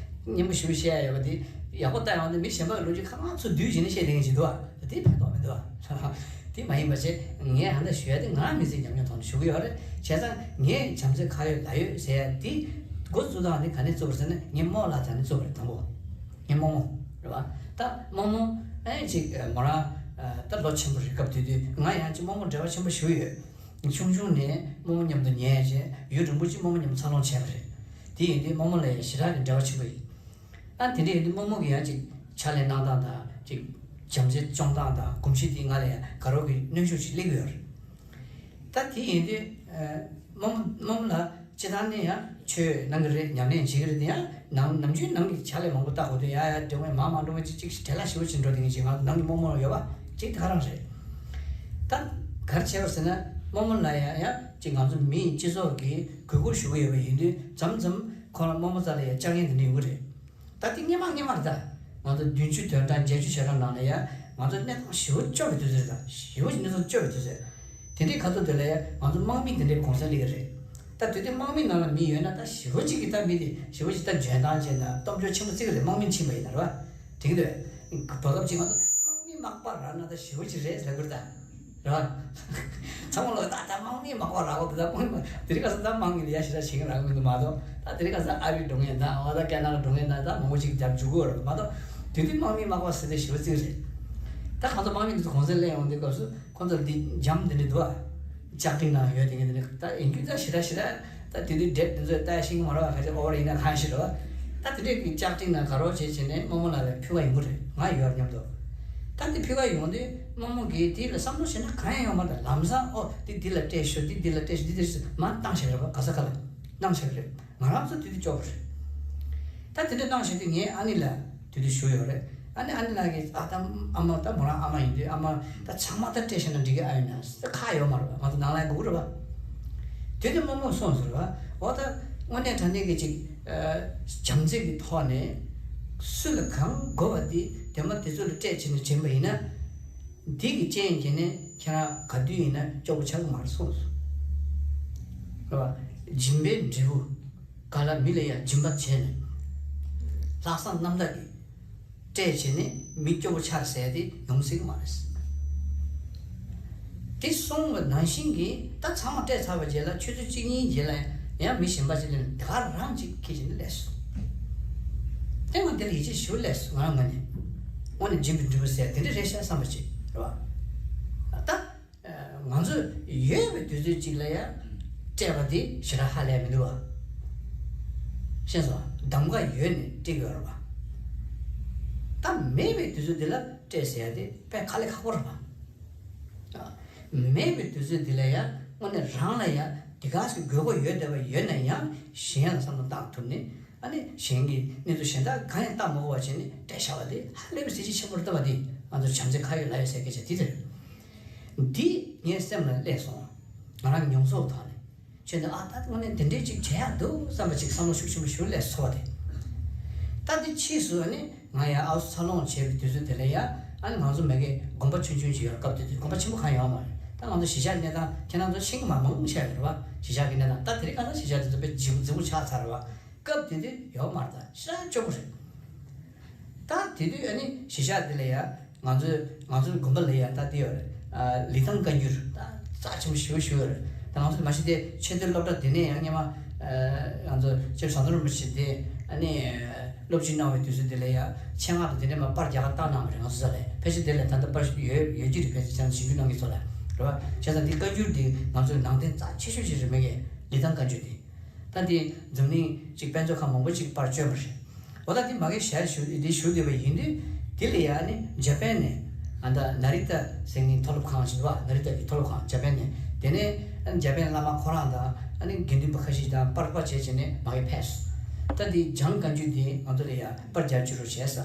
སྙན་པོ་ཞེ་པོ་བཤད་ཡ་ཡོད་པ་དེ་ཡག་པོ་ལྟ་ཡོང་དུས་མི་གཞན་པ་གི་ལོ་རྒྱུས་ཁ་མང་ཚུར་བསྡུས་བྱས་ནས་བཤད་བསྡད་མཁན་ཞིག་འདུག་པ། དེ་ཕན་ཐོགས་མི་འདུག་པ། དེ་མ་ཡིན་པ་བྱས་ངས་ཧ་ད་ཞུ་ཡ་དེ་ང་རང་མི་ཚེའི་ཉམས་མྱོང་ཐོག་ནས་ཞུ་གི་ཡོད་རེད། བྱས་ཙང་ངས་བྱམས་བརྩེ་ཁ་ཡོད་ལག་ཡོད་ཟེར་ཡ་དེ་འགོ་བཙུགས་སྟངས་དེ་ག་ནས་བཙུགས་པ་རེད་ཟེར་ན་ངའི་རྨོ་ལགས་རྩ་ནས་བཙུགས་པ་རེད། དང་པོ་ངའི་རྨོ་མོ་རེད་པ། ད་རྨོ་མོ་ཨེ་ཅིག་མོ་རང་ད་ལོ་ཆེན་པོ་རེད། སྐབས་དེ་དུས་ང་ཡང་ཅིག་རྨོ་མོ་འབྲེལ་བ་ཆེན་པོ་ཞེ་པོ་ཡོད། ཆུང་ཆུང་ནས་རྨོ་མོ་མཉམ་དུ་ཉལ་བྱས་ཡུན་རིང་པོ་ཅིག་རྨོ་མོ་མཉམ་དུ་འཚར་ལོངས་བྱས་པ་རེད། དེ་ཡིན་དུས་རྨོ་མོ་ལ་ཡང་ཞེ་དྲག་གི་འབྲེལ་བ་ཆེན་པོ་ཡིན། ཨ་དེ་འདྲ་ཡིན་དུས་རྨོ་མོ་གི་ཡང་ཅིག་ཕྱག་ལས་གནང་སྟངས་དང་ཅིག་བྱམས་བརྩེ་སྐྱོང་སྟངས་དང་གོམས་གཤིས་དེ་ང་ལ་ཡང་དགའ་རབ་ཀྱི་གནོན་ཤུགས་ཤིག་སླེབས་ཀྱི་ཡོད་རེད། ད་དེ་ཡིན་དུས་རྨོ་མོ་རྨོ་མོ་ལ་སྤྱིར་བཏང་ནས་ཡང་ཆོས་གནང་གི་རེད། ཉམས་ལེན་བྱེད་ཀྱི་རེད། དེ་ཡང་ནམ་ནམ་རྒྱུན་ནང་གི་ཕྱག་ལས་མང་པོ་བལྟ་དགོས་དུས་ཡ་ཡ་འགྲོ་མཁན་མང་མང་འགྲོ་མཁན་ཅིག་ཅིག་བྲེལ་བ་ཞེ་པོ་ཅིག་འགྲོ་བསྡད་མཁན་ཅིག་ང་ཚོ་ནང་གི་རྨོ་མོ་ཡོད་པ་ཅིག་དེ་ག་རང་རེད། ད་ག་རེ་བྱས་པ་ཟེར་ན་རྨོ་མོ་ལ་ཡང་ཡང་ཅིག་ང་ཚོ་མིའི་སྤྱི་ཚོགས་ཀྱི་གུས་བཀུར་ཞུ་གི་ཡོད་པ་ཡིན་དུས་མཚམས་མཚམས་ཁོ་རང་རྨོ་མོ་རྩ་ལ་ཡང་བཅར་མཁན་དེ་འདྲ་ཡོང་གི་རེད། ད་དེ་སྔོན་མ་སྔོན་མ་རེད་ད། ང་ཚོ་བདུན་ཅུ་དོན་གྲངས་བརྒྱད་ཅུ་ཞེ་གྲངས་ནང་ལ་ཡང་ང་ཚོ་གནས་སྟངས་ཞེ་པོ་སྐྱོ་བའི་དུས་ཚོད་རེད་ད། ཞེ་པོ་ཅིག་གནས་སྟངས་སྐྱོ་བའི་དུས་ཚོད། དེ་འདྲའི་ཁ་ཐུག་དེ་ལ་ཡང་ང་ཚོ་དམག་མི་དེ་འདྲའི་གུང་སེང་སླེབས་ཀྱི་རེད། ད་དེ་དུས་དམག་མི་ནང་ལ་མི་ཡོད་ན་ད་ཞེ་པོ་ཅིག་གིས་ད་མི་དེ་ཞེ་པོ་ཅིག་ད་འཇོན་ཐང་ཅན་དང་སྟོབས་འབྱོར་ཆེན་པོ་བརྩི་གི་རེད། དམག་མི་ཕྱིན་པ་ཡིན་ན་རེད་པ། དེ་གི་དུས་བར་སྐབས་ཅིག་ང་ཚོ་དམག་མི་མག་པ་རག་ན་ད་ཞེ་པོ་ཅིག་རེད་ཟེར་གི་རེད་ད། རེད་པ། ཚང་མ་ལོ་ད་ད་དམག་མི་མག་པ་རག་གོ་དེ་ད་དམག་མི་དེ་རིང་ཁ་སང་ད་དམག་མི་ལ་ཡ་ཞེ་དྲག་བྱེད་ཀྱི་རག་གི་མི་འདུག་མ་གཏོགས་ད་དེ་རིང་ཁ་སང་ཨ་རིར་འགྲོ་མཁན་དང་ཨ་ད་ཀེ་ན་ཌར་འགྲོ་མཁན་དང་ད་མང་པོ་ཅིག་རྒྱབ་འཇུག་གི་ཡོད་རེད་མ་གཏོགས་དེ་དུས་དམག་མི་མག་པ་ཟེར་དེ་ཞེ་པོ་བརྩི་གི་རེད། ད་ཁོང་ཚོ་དམག་མི་འདི་ཚོ་གུང་སེང་སླེབས་ཡོང་དུས་སྐབས་སུ་ཁོང་ཚོ་འདི་འཇམ་འདི་འདྲ་འདུག་ཨ། ལྕགས་ཀྲིན་ནང་ཡོད་དེ་ངས་འདི་འདྲ་ད་ཡིན་རྒྱུ་ད་ཞེ་དྲག་ཞེ་དྲག་ད་དེ་དུས་དེབ་འདི་ཚོ་ལྟ་ཤེས་ཀྱི་མ་རེད་པ། ཁ་ཤས་ཨོ་བར་ཡིན་ན་གང་ཞིག་རེད་པ། ད་དེ་འདྲས་ཀྱི་ལྕགས་ཀྲིན་ན་དགའ་རོགས་བྱེད་བྱས་ནས་རྨོ་མོ་ལགས་ལ་ཕུལ་བ་ཡོང་གི་རེད། ང་ཡོད་སྙམ་དུ། ད་དེ་ཕུལ་བ་ཡོང་དུས་རྨོ་མོ་གིས་དེ་ལ་བསམ་བློ་བྱས་ན་གང་ཡང་ཡོད་མ་རེད། ལམ་སང་ཨོ་དེ་འདི་ལ་སྤྲད་ཤོག་འདི་འདི་ལ་སྤྲད་ཤོག་འདི་འདི་ཟེར་མར་བཏང་བཞག་རེད་པ། ག་ས་ག་ལ་བཏང་བཞག་རེད། ང་རང་ཚོ་དེ་དུས་སྐྱོ་པོ་རེད། ད་དེ་འདྲ་བཏང་བཞག་དུས་ངའི་ཨ་ནེ་ལ་དེ་དུས་ཞུས་ཡོད་རེད། ཨ་ནེ་ཨ་ནེ་ལགས་ཀྱིས་ཨ་ད་ཨ་མ་ད་མོ་རང་ཨ་མ་ཡིན་དུས་ཨ་མ་ད་ཚང་མ་ད་སྤྲད་བཞག་ན་འགྲིག་གི་ཨ་ཡོད་ན་ད་ཁག་ཡོད་མ་རེད་པ། ང་ཚོ་ནང་ལ་སྒུག་རེད་པ། དེ་དུས་རྨོ་མོ་གསུངས་སོང་རེད་པ། འོ་ད་དངོས་གནས་དྲང་གནས་ཀྱི་ཅིག་བྱམས་བརྩེ་གི་ཐོག་ནས་སུ་ལ་གང་དགོས་པ་དེ་དེ་མ་དེ་ཚོ་ལ་སྤྲད་བྱས་ནས་བྱིན་པ་ཡིན་ན། འདི་གི་རྐྱེན་གྱིས་ནི་ཁྱེད་རང་ག་དུས་ཡིན་ན་སྐྱོ་པོ་ཆགས་ཀྱི་མ་རེད་གསུངས་སོང་། རེད་པ། སྦྱིན་པའི་འབྲས་བུ་ག་ལ་མི་ལ་ཡང་སྦྱིན་པ་བྱས་ནས་ལྷག་བསམ་རྣམ་དག་གིས་སྤྲད་བྱས་ནས་མི་སྐྱོ་པོ་ཆགས་ཟེར་དེ་ཡོང་སྲིད་ཀྱི་མ་རེད། དེ་གསུངས་པ་ནང་བཞིན་གྱིས་ད་ཚང་མ་སྤྲད་ཚར་བའི་རྗེས་ལ་ཆུ་ཚོད་གཅིག་གཉིས་རྗེས་ལ་ཡང་མི་གཞན་པ་ཅིག་སླེབས་ནས་དེ་ག་རང་ཅིག་ཁྱེར་བྱས་ནས་སླེབས་སོང་། དེ་ང་དེ་ལ་ཡིད་ཆེས་ཞུ་སླེབས་སོང་། ང་རང་ངོས་ནས་དངོས་གནས་སྦྱིན་པའི་འབྲས་བུ་ཟེར་དེ་འདྲ་རེད་ཤག་བསམ་པ་ཅིག་རེད་པ། ད། ང་ཚོ་ཡོད་པའི་དུས་ཚོད་ཅིག་ལ་ཡང་སྤྲད་པ་དེ་ཞེ་དྲག་ཧ་ལས་མི་འདུག་བ། ཤེས་སོང་། གདམ་ག་ཡོད་ནས་སྤྲད་ཀྱི་ཡོད་རེད་པ། ད་མེད་པའི་དུས་ཚོད་དེ་ལ་སྤྲད་ཟེར་ཡ་དེ་དཔེ་དཀའ་ལས་ཁག་པོ་རེད་པ། མེད་པའི་དུས་ཚོད་འདི་ལ་ཡང་དངོས་གནས་རང་ལ་ཡང་དེ་ག་ཟེ་དགོས་མཁོ་ཡོད་བསྡད་པ་ཡོད་ན་ཡང་གཞན་ལ་བསམ་བློ་བཏང་ཐུབ་ནས། ཨ་ནི་གཞན་གྱི་གནས་ཚུལ་གཞན་དག་གང་ཡང་བལྟ་མ་དགོས་པ་བྱས་ནས་སྤྲད་བཞག་པ་དེ་ཧ་ལས་པའི་གཟི་བརྗིད་ཆེན་པོ་རེད་བསྟན་པ་དེ་ང་ཚོ་བྱམས་བརྩེ་ཁ་ཡོད་ལག་ཡོད་ཟེར་སྐད་ཆ་དེ་རེད། འདི་ངའི་སེམས་ལ་སླེབས་སོང་། ང་རང་མྱོང་ཚོར་ཐོག་ནས་ཁྱོད་འདི་ཨ་ད་དངོས་གནས་དེ་འདྲས་ཅིག་བྱེད་ཡག་འདུག་བསམ་པ་ཅིག་བསམ་བློ་ཤུགས་ཆེན་པོ་ཞིག་སླེབས་སོང་བ་དེ། ད་འདི་ཕྱིས་སུ་ཨ་ནི་ང་ཡང་ཨའུ་ཚུ་འཚར་ལོངས་བྱས་པའི་དུས་ཚོད་དེ་ལ་ཡང་ཨ་ནི་ང་ཚོ་མ་གི་དགོན་པ་ཆུང་ཆུང་ཞིག་ཡོད། སྐབས་དེ་དུས་དགོན་པ་ཆེན་པོ་གང་ཡོད་མ་རེད། ད་ང་ཚོ་གཞིས་ཆགས་གནས་སྟངས་ཁྱེད་རང་ཚོ་ཤེས་ཀྱི་མ་མང་ཆེ་བ་རེད་པ། གཞིས་ཆགས་ཀྱི་གནས་སྟངས་ད་དེ་རིང་ཁ་སང་གཞིས་ཆགས་དེ་ཚོ་དཔེ་ལྗིད་པོ་ལྗིད་པོ་ཆགས་ཚར་རེད་པ། སྐབས་དེ་དུས་ཡོད་མ་རེད། ད་ཤ་སྐྱོ་པོ་རེད། ད་དེ་དུས་ཨ་ནི་གཞིས་ཆགས་དེ་ལ་ཡ་ང་ཚོའི་ང་ཚོའི་དགོན་པ་ལ་ཡ་ད་དེ་ཡོད་རེད། ཨ་ལི་ཐང་བཀའ་འགྱུར་ད་རྩ་ཆེན་པོ་ཞེ་པོ་ཞིག་ཡོད་རེད། ད་ང་ཚོ་མ་གཞི་དེ་ཆེས་མཐོའི་སློབ་གྲྭ་དེ་ནས་ཡང་སྔོན་མ་ཨ་ང་ཚོ་སྐྱབས་ཟམ་གདོང་རིན་པོ་ཆེ་དེ་ཨ་ནི་སློབ་སྦྱོང་གནང་བའི་དུས་ཚོད་དེ་ལ་ཡ་ཆེད་མངགས་དུ་དེ་འདྲས་མ་པར་རྒྱག་ག་བཏང་གནང་བ་རེད། ང་ཚོ་ས་ལ་ཕལ་ཆེར་དེ་ལ་ད་ལྟ་པར་ཡོད་ཡོད་ཀྱི་རེད། ཕལ་ཆེར་ཁྱེད་ཚོ་ཞིབ་འཇུག་གནང་མཁན་ཚོ་ལ་རེད་པ། བྱས་ཙང་འདི་བཀའ་འགྱུར་འདི་ང་ཚོའི་ནང་དོན་རྩ་ཆེ་ཤོས་ཅིག་རེད། མ་གི་ལི་ཐང་བཀའ་འགྱུར་འདི། ད་འདི་འཛམ་གླིང་གཅིག་དཔེ་མཛོད་ཁང་མང་པོ་ཅིག་པར་བསྐྱོན་པ་རེད། འོ་ད་འདི་མ་གི་ཞལ་ཞུ་འདི་ཞུ་བསྡད་པ་ཡིན་དུས་དེ་ལ་ཡ་ནི་འཇར་པན་ནས་ཨ་ད་ན་རི་ཏ་ཟེར་མཁན་མཐོ་སློབ་ཁང་ཞིག་འདུག་པ། ན་རི་ཏ་གི་མཐོ་སློབ་ཁང་འཇར་པན་ནས། དེ་ནས་ཨ་འཇར་པན་བླ་མ་ཁོ་རང་དང་ཨ་ནི་དགེ་འདུན་པ་ཁ་ཤས་དང་པར་པར་བྱས་བྱས་ནས་མ་གི་ཕེབས་སོང་། ད་འདི་བྱང་བཀའ་འགྱུར་འདི་ང་ཚོ་ལ་ཡ་པར་རྒྱག་བཅུག་རོགས་བྱས་ས།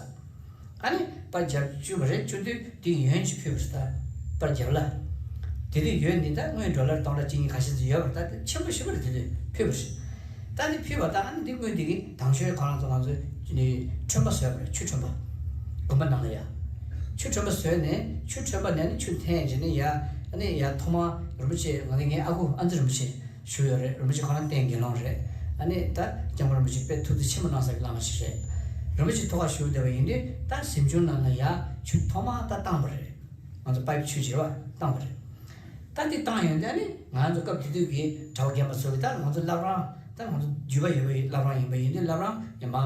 ཨ་ནི་པར་རྒྱག་བཅུག་པ་རེད། བཅུག་དུས་དེ་ཡོན་ཅིག་ཕུལ་བ་རེད། ད་པར་རྒྱབ་ལ། དེ་དུས་ཡོན་འདི་ད་དངུལ་ཌོ་ལར་སྟོང་ཕྲག་གཅིག་གཉིས་ཁ་ཤས་ཙམ་ཡོད་པ་རེད། ད་དེ་ཆེན་པོ་ཞེ་པོ་རེད། དེ་དུས་ཕུལ་བ་རེད། ད་དེ་ཕུལ་བ་ད་ཨ་ནི་འདི་དངུལ་འདི་གི་དང་ཤོས་ཁོ་རང་ཚོ་ང་ཚོ་ཁྲོན་པ་བཟོས་པ་རེད། ཆུ་ཁྲོན་པ། དགོན་པ་ནང་ལ་ཡ་ཆུ་ཁྲོན་པ་བཟོས་ནས་ཆུ་ཁྲོན་པ་ནས་ནི་ཆུ་འཐེན་བྱས་ནས་ཡ་ཨ་ནི་ཡ་ཐོག་མར་རིན་པོ་ཆེ་ང་ནི་ངའི་ཨ་ཁུ་ཨ་ཙི་རིན་པོ་ཆེ་བཞུགས་ཡོད་རེད། རིན་པོ་ཆེ་ཁོ་རང་བསྟེན་དགེ་སློང་རེད། ཨ་ནི་ད་སྐྱབས་མགོན་རིན་པོ་ཆེ་དཔེ་ཐུགས་རྗེ་ཆེན་པོ་གནང་ས་གི་བླ་མ་ཞིག་རེད། རིན་པོ་ཆེ་ཐུགས་ཁ་བཞུགས་བསྡད་པ་ཡིན་དུས་ད་གཟིམ་ཆུང་ནང་ལ་ཡ་ཆུ་ཐོག་མ་ད་བཏང་པ་རེད། ང་ཚོ་པའིབ་ཆུ་བྱེ་བ་བཏང་པ་རེད། ད་འདི་བཏང་ཡོང་དུས་ཨ་ནི་ང་ཚོ་སྐབས་དེ་དུས་ཀྱི་གྲྭ་པ་རྒན་པ་ཚོ་གི་ད་ང་ཚོ་བླ་བྲང་ད་ང་ཚོ་རྒྱུད་པ་ཡོད་པའི་བླ་བྲང་ཡིན་པ་ཡིན་དུས་བླ་བྲང་ཡིན་པ་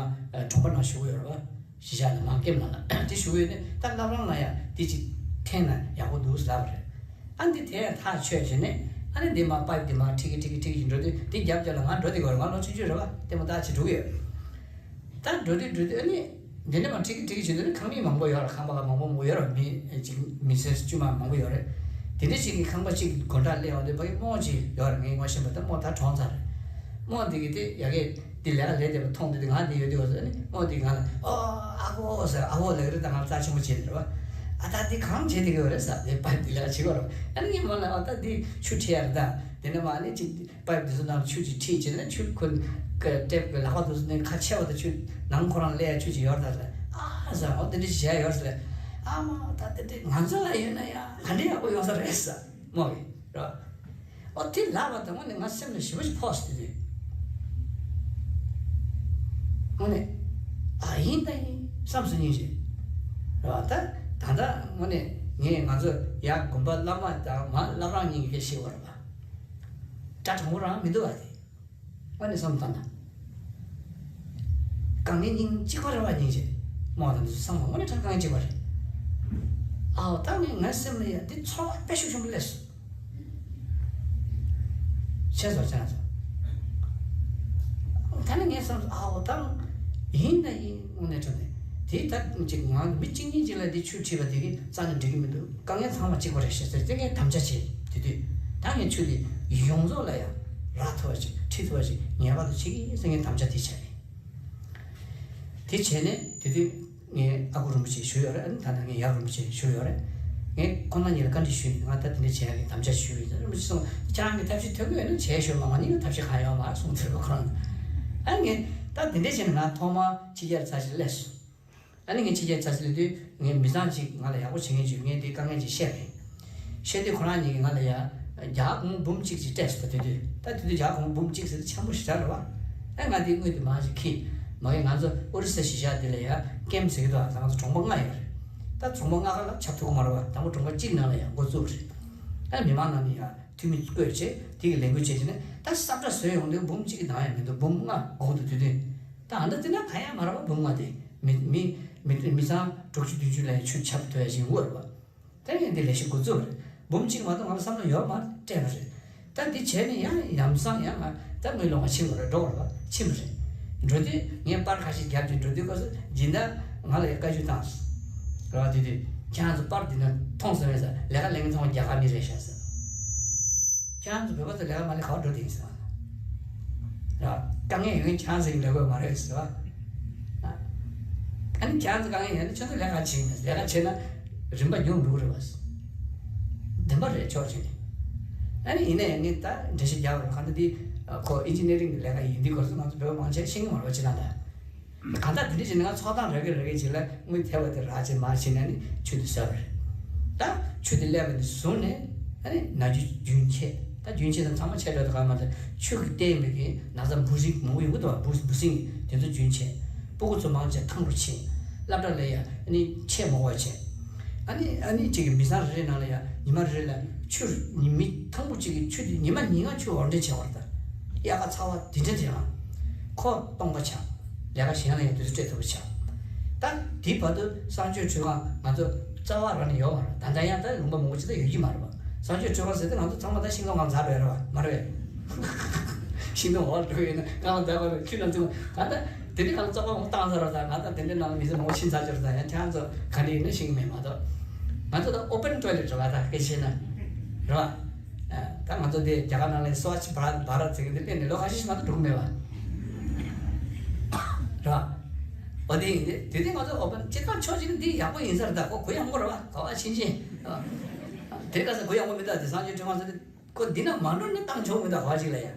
གྲོང་པ་ནང་བཞུགས་ཡོད་རེད་པ། གཞིས་ཆགས་ནས་མར་ཀེམ་ནང་ལ་དེ་བཞུགས་ཡོད་ནས་ད་བླ་བྲང་ལ་ཡང་དེ་ཅིག་འཐེན་ན་ཡག་པོ་འདུག་ཟེར་བ་རེད། ཨ་འདི་དེ་ཡང་ཐག་ཆོད་བྱས་ནས་ཨ་ནི་འདི་མ་པའིབ་འདི་མ་ཁྲིག་གི་ཁྲིག་གི་ཁྲིག་གི་འགྲོ་དུས་འདི་རྒྱབ་རྒྱབ་ལ་ང་འགྲོ་དེ་གོ་རེད། ང་ལོ་ཆུང་ཆུང་རེད་བ། ལྟད་མོ་ལྟ་ཅིག་འགྲོ་གི་ཡོད། ད་འགྲོ་དུས་འགྲོ་དུས་ཨ་ནི་འདི་འདྲ་མ་ཁྲིག་གི་ཁྲིག་གི་བྱེད་དུས་ནི་ཁང་མིག་མང་པོ་ཡོད་རེད། ཁང་པ་ལ་མང་པོ་མང་པོ་ཡོད་རེད། མི་ཅིག་མི་སེར་དཀྱུས་མ་མང་པོ་ཡོད་རེད། དེ་འདྲ་ཅིག་གི་ཁང་པ་ཅིག་སྒོ་འགྲམ་སླེབས་ཡོང་དུས་ཕ་གི་རྨོ་ཅིག་ཡོད་རེད། ངས་ངོ་ཤེས་པ་ད་རྨོ་ད་གྲོངས་ཚར་རེད། རྨོ་འདི་གི་དེ་ཡ་གི་འདི་ལས་ཀ་ལས་བསྡད་པ་མཐོང་དུས་དེ་ང་འདི་ཡོད་དུས་ཨ་ནི་རྨོ་འདི་ང་ལ་ཨོ་ཨ་ཁུ་ཟེར། ཨ་ཁུ་ལབ་ཀྱི་རེད། ད་ང་རྩ་ཆེན་པོ་བྱས་ནས་རེད་བ། ཨ་ད་འདི་གང་བྱེད་བསྡད་ཀྱི་ཡོད་རེད་ཟེར། དེ་པའིབ་འདི་ལས་ཀ་བྱེད་ཀྱི་ཡོད་རེད། ཨ་ནི་ངས་རྨོ་ལ་ཨ་ད་འདི་ཆུ་ཁྲིད་ཡ་རེད། ད་དེ་ནས་མ་ཨ་ནི་ཅིག་པའིབ་འདི་ཚོ་ནང་ཆུ་ཅིག་ཁྲིད་བྱས་ནས་ཆུ་ཁོ་ཀ་ཊེབ་ཀྱི་ལག་པ་འདི་ཚོ་ནས་ཁ་ཕྱེ་བ་དང་ཆུ་ནང་ཁོ་རང་སླེབས་ཡ་ཆུ་ཅིག་ཡོད་རེད་ད་ཟེར། ཨ་ཟེར། ཨོ་དེ་འདྲ་ཞིག་བྱས་ཡོད་རེད་ཟེར། ཨ་མ་ད་དེ་འདྲ་ང་ཚོ་ལ་ཡོད་ན་ཡང་ག་འདྲ་ཡག་པོ་ཡོང་ས་རེད་ཟེར་རྨོ་གིས་རེད། ཨོ་དེ་ལབ་པ་དང་དངོས་གནས་ང་སེམས་ལ་ཞེ་པོ་ཅིག་ཕོག་སོང་། དེ་དུས་དངོས་གནས་ཨ་ཡིན་ད་ཡིན་བསམ་སོང་སྙིང་རྗེ་རེད་བ། ད་ད་ལྟ་དངོས་གནས་ངས་ང་ཚོ་ཡ་དགོན་པ་བླ་མ་དང་མ་བླ་བྲང་གཉིས་ཀྱི་སྐད་ཤེས་པ་རེད་བ། སྒྲ་དྲང་པོ་རང་མི་འདུག་བ་དེ། དངོས་གནས་བསམ་བཏང་ན། དཀའ་ངལ་སྙིང་གཅིག་པ་རེད་བ། སྙིང་རྗེ། རྨོ་དང་འདི་ཚོ་ཚང་མ་དངོས་གནས་དྲང་དཀའ་ངལ་གཅིག་པ་རེད། ཨའོ་ད་ངས་ངའི་སེམས་ལ་ཡ་འདི་ཚོར་བ་དཔེ་ཤུགས་ཆེན་པོ་སླེབས་སོང་། ཆེ་སོང་ཆེ་སོང་། ད་ནི་ངས་བསམ་སོང་། ཨའོ་ད་ ཡིན་ན་ཡིན། དངོས་གནས་དྲང་གནས་དེ་ད་ཅིག་ང་མི་གཅིག་གཉིས་ཅིག་ལ་འདི་ཆུ་ཁྲིད་པ་དེ་གི་རྩ་ནས་འགྲིག་གི་མི་འདུག་དཀའ་ངལ་ཚང་མ་གཅིག་པ་རེད་ཤག་ཟེར་དེ་ངས་དམ་བཅའ་བྱས། དེ་དུས་ད་ངས་ཆུ་དེ་ཡོངས་རྫོགས་ལ་ཡང་རག་ཐུབ་པ་ཅིག་ཁྲིད་ཐུབ་པ་ཅིག་ངེས་པར་དུ་བྱེད་ཀྱི་ཡིན་ཟེར་ངས་དམ་བཅའ་དེ་བྱས་རེད། དེ་བྱས་ནས་དེ་དུས་ངས་ཨ་ཁུ་རིན་པོ་ཆེ་ཞུ་ཡོད་རེད། ཨ་ནི་ད་ལྟ་ངས་ཡབ་རིན་པོ་ཆེ་ཞུ་ཡོད་རེད། ངས་ཁོང་རྣམ་གཉིས་ལ་བཀའ་འདྲི་ཞུས་ཡིན། ང་ད་དེ་འདྲ་བྱེད་ཡག་གི་དམ་བཅའ་ཞུས་ཡིན། རིན་པོ་ཆེ་གསུངས། ཁྱེད་རང་གི་ཐབས་ཤེས་ཐོན་གི་ཡོད་ན་བྱས་ཤོག་ང་གཉིས་ཀྱི་ཐབས་ཤེས་གང་ཡོད་མ་རེད་གསུངས་ཐུབ་པ་ཁོ་རང་གིས། ཨ་ངས་ད་དེ་འདྲ་བྱས་ན་ང་ཐོག་མར་ཕྱི་རྒྱལ་ཚར་གཅིག་སླེབས་སོང་། ཨ་ནི་ངས་ཕྱི་རྒྱལ་ཚར་གཅིག་སླེབས་དུས་ངའི་མི་ཚང་གཅིག་ང་ལ་ཡག་པོ་བྱེད་མཁན་ཅིག་ངས་དེའི་དཀའ་ངལ་ཅིག་བཤད་པ་ཡིན། བཤད་དུས་ཁོ་རང་གཉིས་ཀྱིས་ང་ལ་ཡ་རྒྱ་གར་སྒོར་མོ་འབུམ་གཅིག་ཅིག་སྤྲད་སོང་། ད་དེ་དུས་ད་དེ་དུས་རྒྱ་གར་སྒོར་མོ་འབུམ་གཅིག་ཟེར་དུས་ཆེན་པོ་ཞེ་དྲག་རེད་བ། ཨ་ང་དེའི་དངུལ་དེ་མར་ཅིག་ཁྱེར། མ་གི་ང་ཚོ་ཨོ་རི་ས་གཞིས་ཆགས་འདི་ལ་ཡ་ཀེམ་ཟེར་གི་འདུག་ཨ་ང་ཚོ་གྲོང་པ་ལྔ་ཡོད་རེད། ད་གྲོང་པ་ལྔ་ག་ལ་ཁྱབ་ཐུབ་ཀྱི་མ་རེད་བ། དང་པོ་གྲོང་པ་གཅིག་ནང་ལ་ཡ་འགོ་བཙུགས་རེད། ཨ་མི་མང་ནང་ནས་ཡ་འཐུས་མི་བསྐོས་བྱས་དེ་གི་ལས་འགུལ་བྱས་བྱས་ནས་ད་ས་ཁྲ་བཟོས་ཡོང་དུས་འབུམ་གཅིག་གི་འདང་ཡ་མི་འདུག་འབུམ་ལྔ་དགོས་འདུག་དེ་དུས་ད་ཨ་འདྲ་བརྩིས་ན་གང་ཡང་མ་རེད་བ། འབུམ་ལྔ་དེ་མི་མི་མི་མི་ཚང་དྲུག་ཅུ་བདུན་ཅུ་ལ་ཡ་ཆུ་ཁྱབ་ཐུབ་ཡ་ཞིག་ཡོང་གི་རེད་བ། དེ་ཡིན་དེ་ལས་གཞི་འགོ་བཙུགས་རེད། འབུམ་གཅིག་མ་གཏོགས་ང་ལ་བསམ་བློ་ཡོད་མ་རེད། སྤྲད་པ་རེད། ད་འདི་བྱས་ནས་ཡང་ཡམ་སང་ཡང་ང་ད་ངའི་ལོ་ང་ཕྱིན་པ་རེད། འགྲོ་བར་ཕྱིན་པ་རེད། འགྲོ་དུས་ངས་པར་ཁ་ཤས་བརྒྱབ་ཅིང་འགྲོ་དུས་སྐབས་སུ་སྦྱིན་བདག་ང་ལ་ཡང་བཀའ་བཀྱོན་བཏང་སོང་། རེད་བ། དེ་དུས་ཁྱེད་རང་ཚོ་པར་འདི་ན་མཐོང་སོང་བས་ཟེར། ལས་ཀ་ལས་མཁན་ཚང་མ་རྒྱ་གར་མི་རེད་ཤག་ཟེར། ཁྱེད་རང་ཚོ་བོད་པ་ཚོ་ལས་ཀ་མ་ལས་ག་པར་འགྲོ་བསྡད་ཡིན་ཟེར་བ། རེད་བ། དཀའ་ངལ་ཡོད་མཁན་ཁྱེད་རང་ཚོ་ཡིན་ལས་དགོས་མ་རེད་ཟེར་བ། ཨ་ནི་ཁྱེད་རང་ཚོ་དཀའ་ངལ་ཡོད་ན་ཁྱེད་ཚོ་ལས་ཀ་བྱེད་ཡིན། ལས་ཀ་བྱས་ན་རིམ་པ་ཉུང་འགྲོ་གི་རེད་བ། བདེན་པ་རེད་ཕྱོགས་གཅིག་ནས། ཨ་ནི་ཡིན་ན་ཡང་ངས་ད་འགྲེལ་བཤད་རྒྱག་དགོས་རེད། གང་ལྟར་འདི་ཁོ་ཨིན་ཇི་ནི་རིང་གི་ལས་ཀ་ཡིན་དུས་སྐབས་སུ་ང་ཚོ་བོད་པ་མང་ཆེ་ཤེས་ཀྱི་མ་རེད་བ། ཕྱི་ནང་ལ། གང་ལྟར་དེ་འདྲ་བྱས་ན་ང་ཚོགས་གཏམ་རག་གི་རག་གི་ཅིག་ལ་དངུལ་དེ་བ་དེ་རག་བྱས་མར་ཕྱིན་ནས་ནི་ཆུ་དེ་བཟོས་པ་རེད། ད་ཆུ་དེ་སླེབས་པ་ནས་བཟུང་ནས་ཨ་ནི་ན་རྒྱུན་རྒྱུན་ཆད། ད་རྒྱུན་ཆད་དང་ཚང་མ་ཆད་འགྲོ་དུས་ག་མ་ད་ཆུ་གི་བརྟེན་པའི་གི་ན་ཚ་འབུ་རིགས་མང་པོ་ཡོང་གི་འདུག་བ། འབུ་འབུ་སྲིན་དེ་ཚོ་རྒྱུན་ཆད། སྤུ་གུ་ཚོ་མང་ཆེ་ཐང་རུ་ཕྱིན། སློབ་གྲྭ་ལ་ཡ་ཨ་ནི་ཆས་མ་དགོས་པ་བྱས། ཨ་ནི་ཨ་ནི་གཅིག་གི་མི་ཚང་རེ་རེ་ནང་ལ་ཡ་ཉི་མ་རེ་རེ་ལ་ཆུ་ཉི་མི་ཐང་པོ་གཅིག་གི་ཆུ་དེ་ཉི་མ་ཉིན་གང་ཆུ་འོར་འདྲེན་བྱས་པ་རེད། ད་དབྱར་ཁ་ཚ་བ་དེ་འདྲ་དེ་རང་ཁོ་སྟོང་པ་ཆགས། ལས་ཀ་གཞན་ལ་ཡང་དུས་ཚོད་སྤྲད་ཐུབ་པ་ཆགས། ད་དེའི་བར་དུ་གསང་སྤྱོད་ཁྲུས་ཁང་ང་ཚོ་རྩ་བ་རང་ནས་ཡོད་མ་རེད། ད་ལྟ་ཡང་ད་ལུང་པ་མང་པོ་ཅིག་ད་ཡོད་ཀྱི་མ་རེད་པ། གསང་སྤྱོད་ཁྲུས་ཁང་ཟེར་དུས་ང་ཚོ་ཚང་མ་ད་ཤིང་སྡོང་སྒང་འཛེགས་པ་རེད་པ། མ་རེད་པས། ཤིང་སྡོང་འོག་ལ་འགྲོ་ཡོད་ན་སྒང་ལ་འཛེགས་པ་རེད། ཁྱོད་རང་ཚོ་ད་ལྟ་དེ་རིང་ང་ཚོ་རྩ་བ་མང་པོ་བཏང་ཚར་བ་དང་། ང་ད་དེ་འདྲའི་ནང་ལ་མི་ཚེ་མང་པོ་ཕྱིན་ཚར་ཅིག་རེད། ད་ཡང་ཁྱེད་རང་ཚོ་ག་འདྲ་ཡིན་ན་ཤེས་ཀྱི་མེད་མ་གཏོགས། ང་ཚོ་ད་ཨོ་པན་ཊོའི་ལེཊ་རེད་པ། ད་སྐད་ཆ་བཤད་ན་རེད་པ། ད་ང་ཚོ་དེ་རྒྱ་གར་ནང་ལ་སྭ་ཆི་བྷ་ར་བྷ་རཏ་ཟེར་གི་འདི་སླེབས་ནས་ལོ་ཁ་ཤས་ཤིག་མ་གཏོགས་འགྲོ་གི་མེད་པ། རེད་པ། འོ་དེ་ཡིན་དེ་དེ་དུས་ང་ཚོ་ཨོ་པན་སྤྱིར་བཏང་ཕྱོགས་གཅིག་ནས་འདི་ཡག་པོ་ཡིན་ས་རེད། ད་ཁོ་གུ་ཡངས་པོ་རེད་པ། ག་པར་ཕྱིན་ཕྱིན། དེ་ག་ས་གུ་ཡངས་པོ་མི་འདུག་དེ་གསང་སྤྱོད་ཁྲུས་ཁང་ཟེར་དུས་ཁོ་འདི་ན་མ་འགྲོ་ན་བཏང་ཆོག་མི་འདུག་ག་པར་ཅིག་ལ་ཡ། རེད་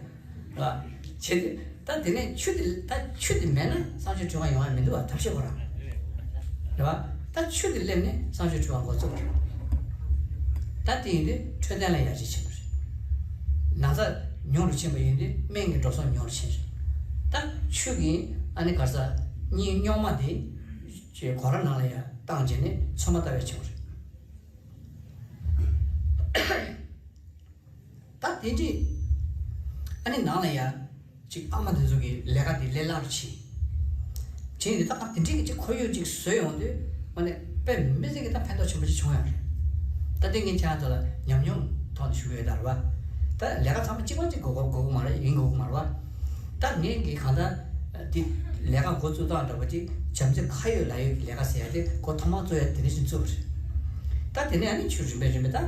པ། བྱེད་དུས་ད་དེ་ནས་ཆུ་དེ་ད་ཆུ་དེ་མེད་ན་གསང་སྤྱོད་ཁྲུས་ཁང་ཡོང་ཡ་མི་འདུག་པ། ཐབས་ཤེས་ཁོ་རང་། རེད་པ། ད་ཆུ་དེ་སླེབས་ནས་གསང་སྤྱོད་ཁྲུས་ཁང་འགོ་བཙུགས་པ་རེད། ད་དེ་ཡིན་དུས་འཕྲོད་བསྟེན་ལ་ཡར་རྒྱས་ཕྱིན་པ་རེད། ན་ཚ་ཉུང་རུ་ཕྱིན་པ་ཡིན་དུས་སྨན་གྱི་འགྲོ་སོང་ཉུང་རུ་ཕྱིན་རེད། ད་ཆུ་གི་ཨ་ནི་ག་རེ་ཟ་གཉིད་རྙོག་མ་དེ་ཆུའི་གོ་ར་ནང་ལ་ཡར་བཏང་བྱས་ནས་ཚོད་མ་ལྟ་བས་བྱུང་རེད། ད་དེ་འདྲའི་ཨ་ནི་ནང་ལ་ཡ་ཅིག་ཨ་མ་དེ་ཚོ་གི་ལས་ཀ་དེ་ལས་སླ་རུ་ཕྱིན། བྱས་ཏེ་ད་ཨ་དེ་འདྲའི་གི་ཅིག་ཁོར་ཡུག་ཅིག་བཟོས་ཡོང་དུས་ཨ་ནི་དཔེ་མི་སྲིད་ཀྱི་ད་ཕན་ཐོགས་ཆེན་པོ་ཅིག་བྱུང་ཡོད་རེད། ད་དེ་ངས་ཁྱེད་རང་ཚོ་ལ་ཉམས་མྱོང་ཐོག་ནས་ཞུ་གི་ཡོད། ད་རེད་པ། ད་ལས་ཀ་ཚང་མ་གཅིག་པ་གཅིག་དགོས་དགོས་དགོས་ཀྱི་མ་རེད། ཡིན་དགོས་ཀྱི་མ་རེད་པ། ད་ངས་གི་གང་ལྟར་དེ་ལས་ཀ་འགོ་བཙུགས་སྟངས་འདྲ་པོ་ཅིག་བྱམས་བརྩེ་ཁ་ཡོད་ལག་ཡོད་ཀྱི་ལས་ཀ་ཟེར་ཡ་དེ་ཁོ་ཐོག་མར་བཙུགས་ཡ་དེ་འདྲ་ཞིག་བཙུགས་པ་རེད། ད་དེ་ནས་ཨ་ནི་ཆུ་རིམ་པས་རིམ་པས་ད་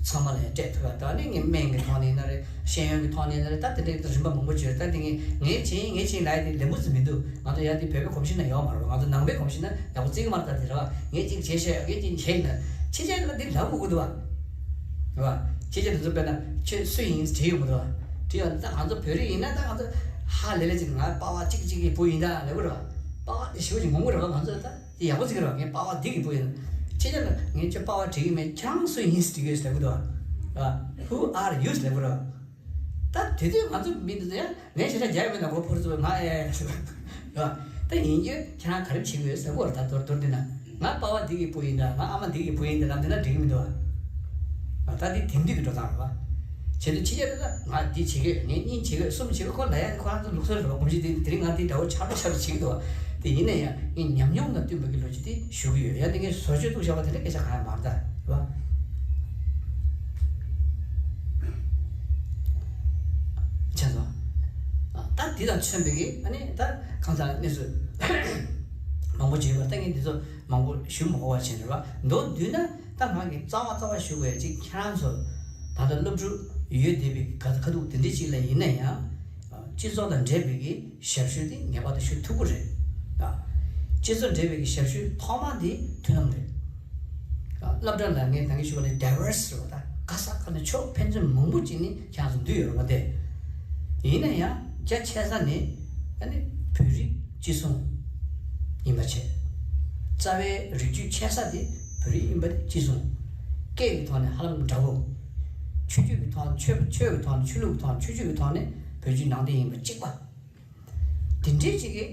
ཚང་མ་ལ་ཡང་སྤྲད་ཐུབ་པ། ད་ཨ་ནི་ངས་སྨན་གྱི་ཐོག་ནས་ཡིན་ན་རེད། ཤེས་ཡོན་གྱི་ཐོག་ནས་ཡིན་ན་རེད། ད་དེ་འདྲའི་རིམ་པ་མང་པོ་བྱོས། ད་དེ་ངས་ངས་བྱས་ཡིན་ངས་བྱས་ཡིན་ལབ་ཡ་དེ་ལེན་པོ་ཙམ་མི་འདུག་ང་ཚོ་ཡ་དེ་བོད་པའི་གོམས་གཤིས་ན་ཡོད་མ་རེད། ང་ཚོ་ནང་པའི་གོམས་གཤིས་ན་ཡག་པོ་བརྩི་གི་མ་རེད། ད་དེ་རེད་པ། ངས་ཅིག་བྱས་ཤག་ངས་ཅིག་བྱས་ཡིན་ན་ཕྱི་རྒྱལ་ལ་འདི་ལབ་དགོས་ཀྱི་འདུག་པ། རེད་པ། ཕྱི་རྒྱལ་དེ་ཚོ་དཔེར་ན་ཁྱོད་སུ་ཡིན་དྲིས་ཡོང་གི་འདུག་པ། དྲིས་ཡོང་ན་ད་ང་ཚོ་བོད་རིགས་ཡིན་ན་ད་ང་ཚོ་ཧ་ལས་ལས་ཅིག་ང་པ་ཕ་གཅིག་གཅིག་གི་བུ་ཡིན་ད་ལབ་ཀྱི་རེད་པ། པ་ཕ་དེ་ཞེ་པོ་ཅིག་ངོམ་གྱི་རེད་པ། ང་ཚོ་ད། དེ་ཡག་པོ་ཟེར་གི་རེད་པ། ངའི་པ་ཕ་འདི་གི་བུ་ཡིན། ཕྱི་རྒྱལ་ལ་ངས་ཁྱོད་པ་ཕ་དྲིས་ཀྱི་མེད། ཁྱེད་རང་སུ་ཡིན་ཟེར་དྲི་གི་ཡོད་ཟེར་ལབ་ཀྱི་འདུག་པ། Who are you ཟེར་ལབ་ཀྱི་རེད་པ། ད་དེ་དུས་ང་ཚོ་མི་འདི་ཚོ་ཡང་ངས་ཞེ་དྲག་རྒྱག་ཡོད་མེད་ན་གོ་ཕོར་ཚུགས་པ་ང་ཨེ་ཟེར་བ། རེད་པ། ད་ཡིན་རྒྱུ་ཁྱེད་རང་ག་རེ་བྱེད་ཀྱི་ཡོད་ཟེར་གོ། ད་མདོར་མདོར་འདི་ན་ང་པ་ཕ་འདི་གི་བུ་ཡིན་ད། ང་ཨ་མ་འདི་གི་བུ་ཡིན་ད་ལབ་འདི་ན་འགྲིག་གི་མི་འདུག་པ། ད་འདི་དེང་དུས་ཀྱི་འགྲོ་སྟངས་རེད་པ། བྱེད་དུས་ཕྱི་རྒྱལ་ལ་ད་ང་འདི་བྱེད་ཀྱི་ཡོད། ངས་གཉིས་བྱེད་ཀྱི་ཡོད། གསུམ་བྱེད་ཀྱི་ཡོད། ཁོ་ལབ་ཡ་ཁོ་རང་ཚོ་ལུགས་སྲོལ་རེད་པ། གོམས་གཤིས་དེ་དེ་རིང་ང་འདི་འདྲ་བོ་ཆགས་འགྲོ་ཆགས་འགྲོ་བྱེད་ཀྱི་འདུག་པ། དེ་ཡིན་ན་ཡང་ངས་ཉམས་མྱོང་དང་བསྟུན་པ་གི་ལོ་རྒྱུས་དེ་ཞུ་གི་ཡོད། ཡང་དེ་ངས་བཟོ་བཅོས་གཏུག་བཞག་པ་དེ་འདྲ་སྐད་ཆ་གང་ཡང་མ་རེད་ད། རེད་པ། བྱས་ཙང་། ད་ འདི་དང་མཚོན་པའི་གི་ཨ་ནི་ད་གང་ཟག་གནས་ཚུལ་མང་པོ་བྱེད་པ། ད་ངས་འདི་ཚོ་མང་པོ་ཞུ་མ་དགོས་པ་བྱས་ནས་རེད་བ། མདོར་བསྡུས་ན་ད་ང་གི་རྩ་བ་རྩ་བ་ཞུ་དགོས་ཡ་གཅིག་ཁྱེད་རང་ཚོ་ད་ལྟ་སློབ་ཕྲུག་ཡོད་བསྡད་པའི་གི་ཁ་ཁ་ཐུག་དེ་འདྲའི་གཅིག་ལ་ཡིན་ན་ཡང་། སྤྱི་ཚོགས་དང་འབྲེལ་བའི་གི་ཞབས་ཞུ་དེ་ངེས་པར་དུ་ཞུ་ཐུབ་ཀྱི་རེད། སྤྱི་ཚོགས་འབྲེལ་བའི་གི་ཞབས་ཞུ་ཐོག་མ་དེ་མཐུན་ལམ་རེད། སློབ་གྲྭ་ལ་ངས་ད་གིན་ཞུས་པ་ནི་ཌའི་ཝར་སི་རེད་བ། ད་ག་ས་ག་ནས་ཕྱོགས་ཕན་ཚུན་མང་པོ་ཅིག་ནི་ཁྱེད་རང་ཚོ་འདུས་ཡོད་རེད་བ། དེ་ཡིན་ན་ཡང་རྒྱ་ཆེ་ས་ནི་ཨ་ནི་བོད་རིགས་གཅིག་མཚུངས་ཡིན་པ་བྱས། རྩ་བའི་རིགས་རྒྱུད་ཆེ་ས་དེ་བོད་རིགས་ཡིན་པ་དེ་གཅིག་མཚུངས། སྐད་ཀྱི་ཐོག་ནས་ཧ་ལམ་འདྲ་བོ། ཆོས་བརྒྱུད་ཀྱི་ཐོག་ཆོས་ཆོས་ཀྱི་ཐོག་ནས་ཆོས་ལུགས་ཀྱི་ཐོག་ནས་ཆོས་བརྒྱུད་ཀྱི་ཐོག་ནས་བོད་བརྒྱུད་ནང་བསྟན་ཡིན་པ་གཅིག་པ། དེ་འདྲའི་ཅིག་གི་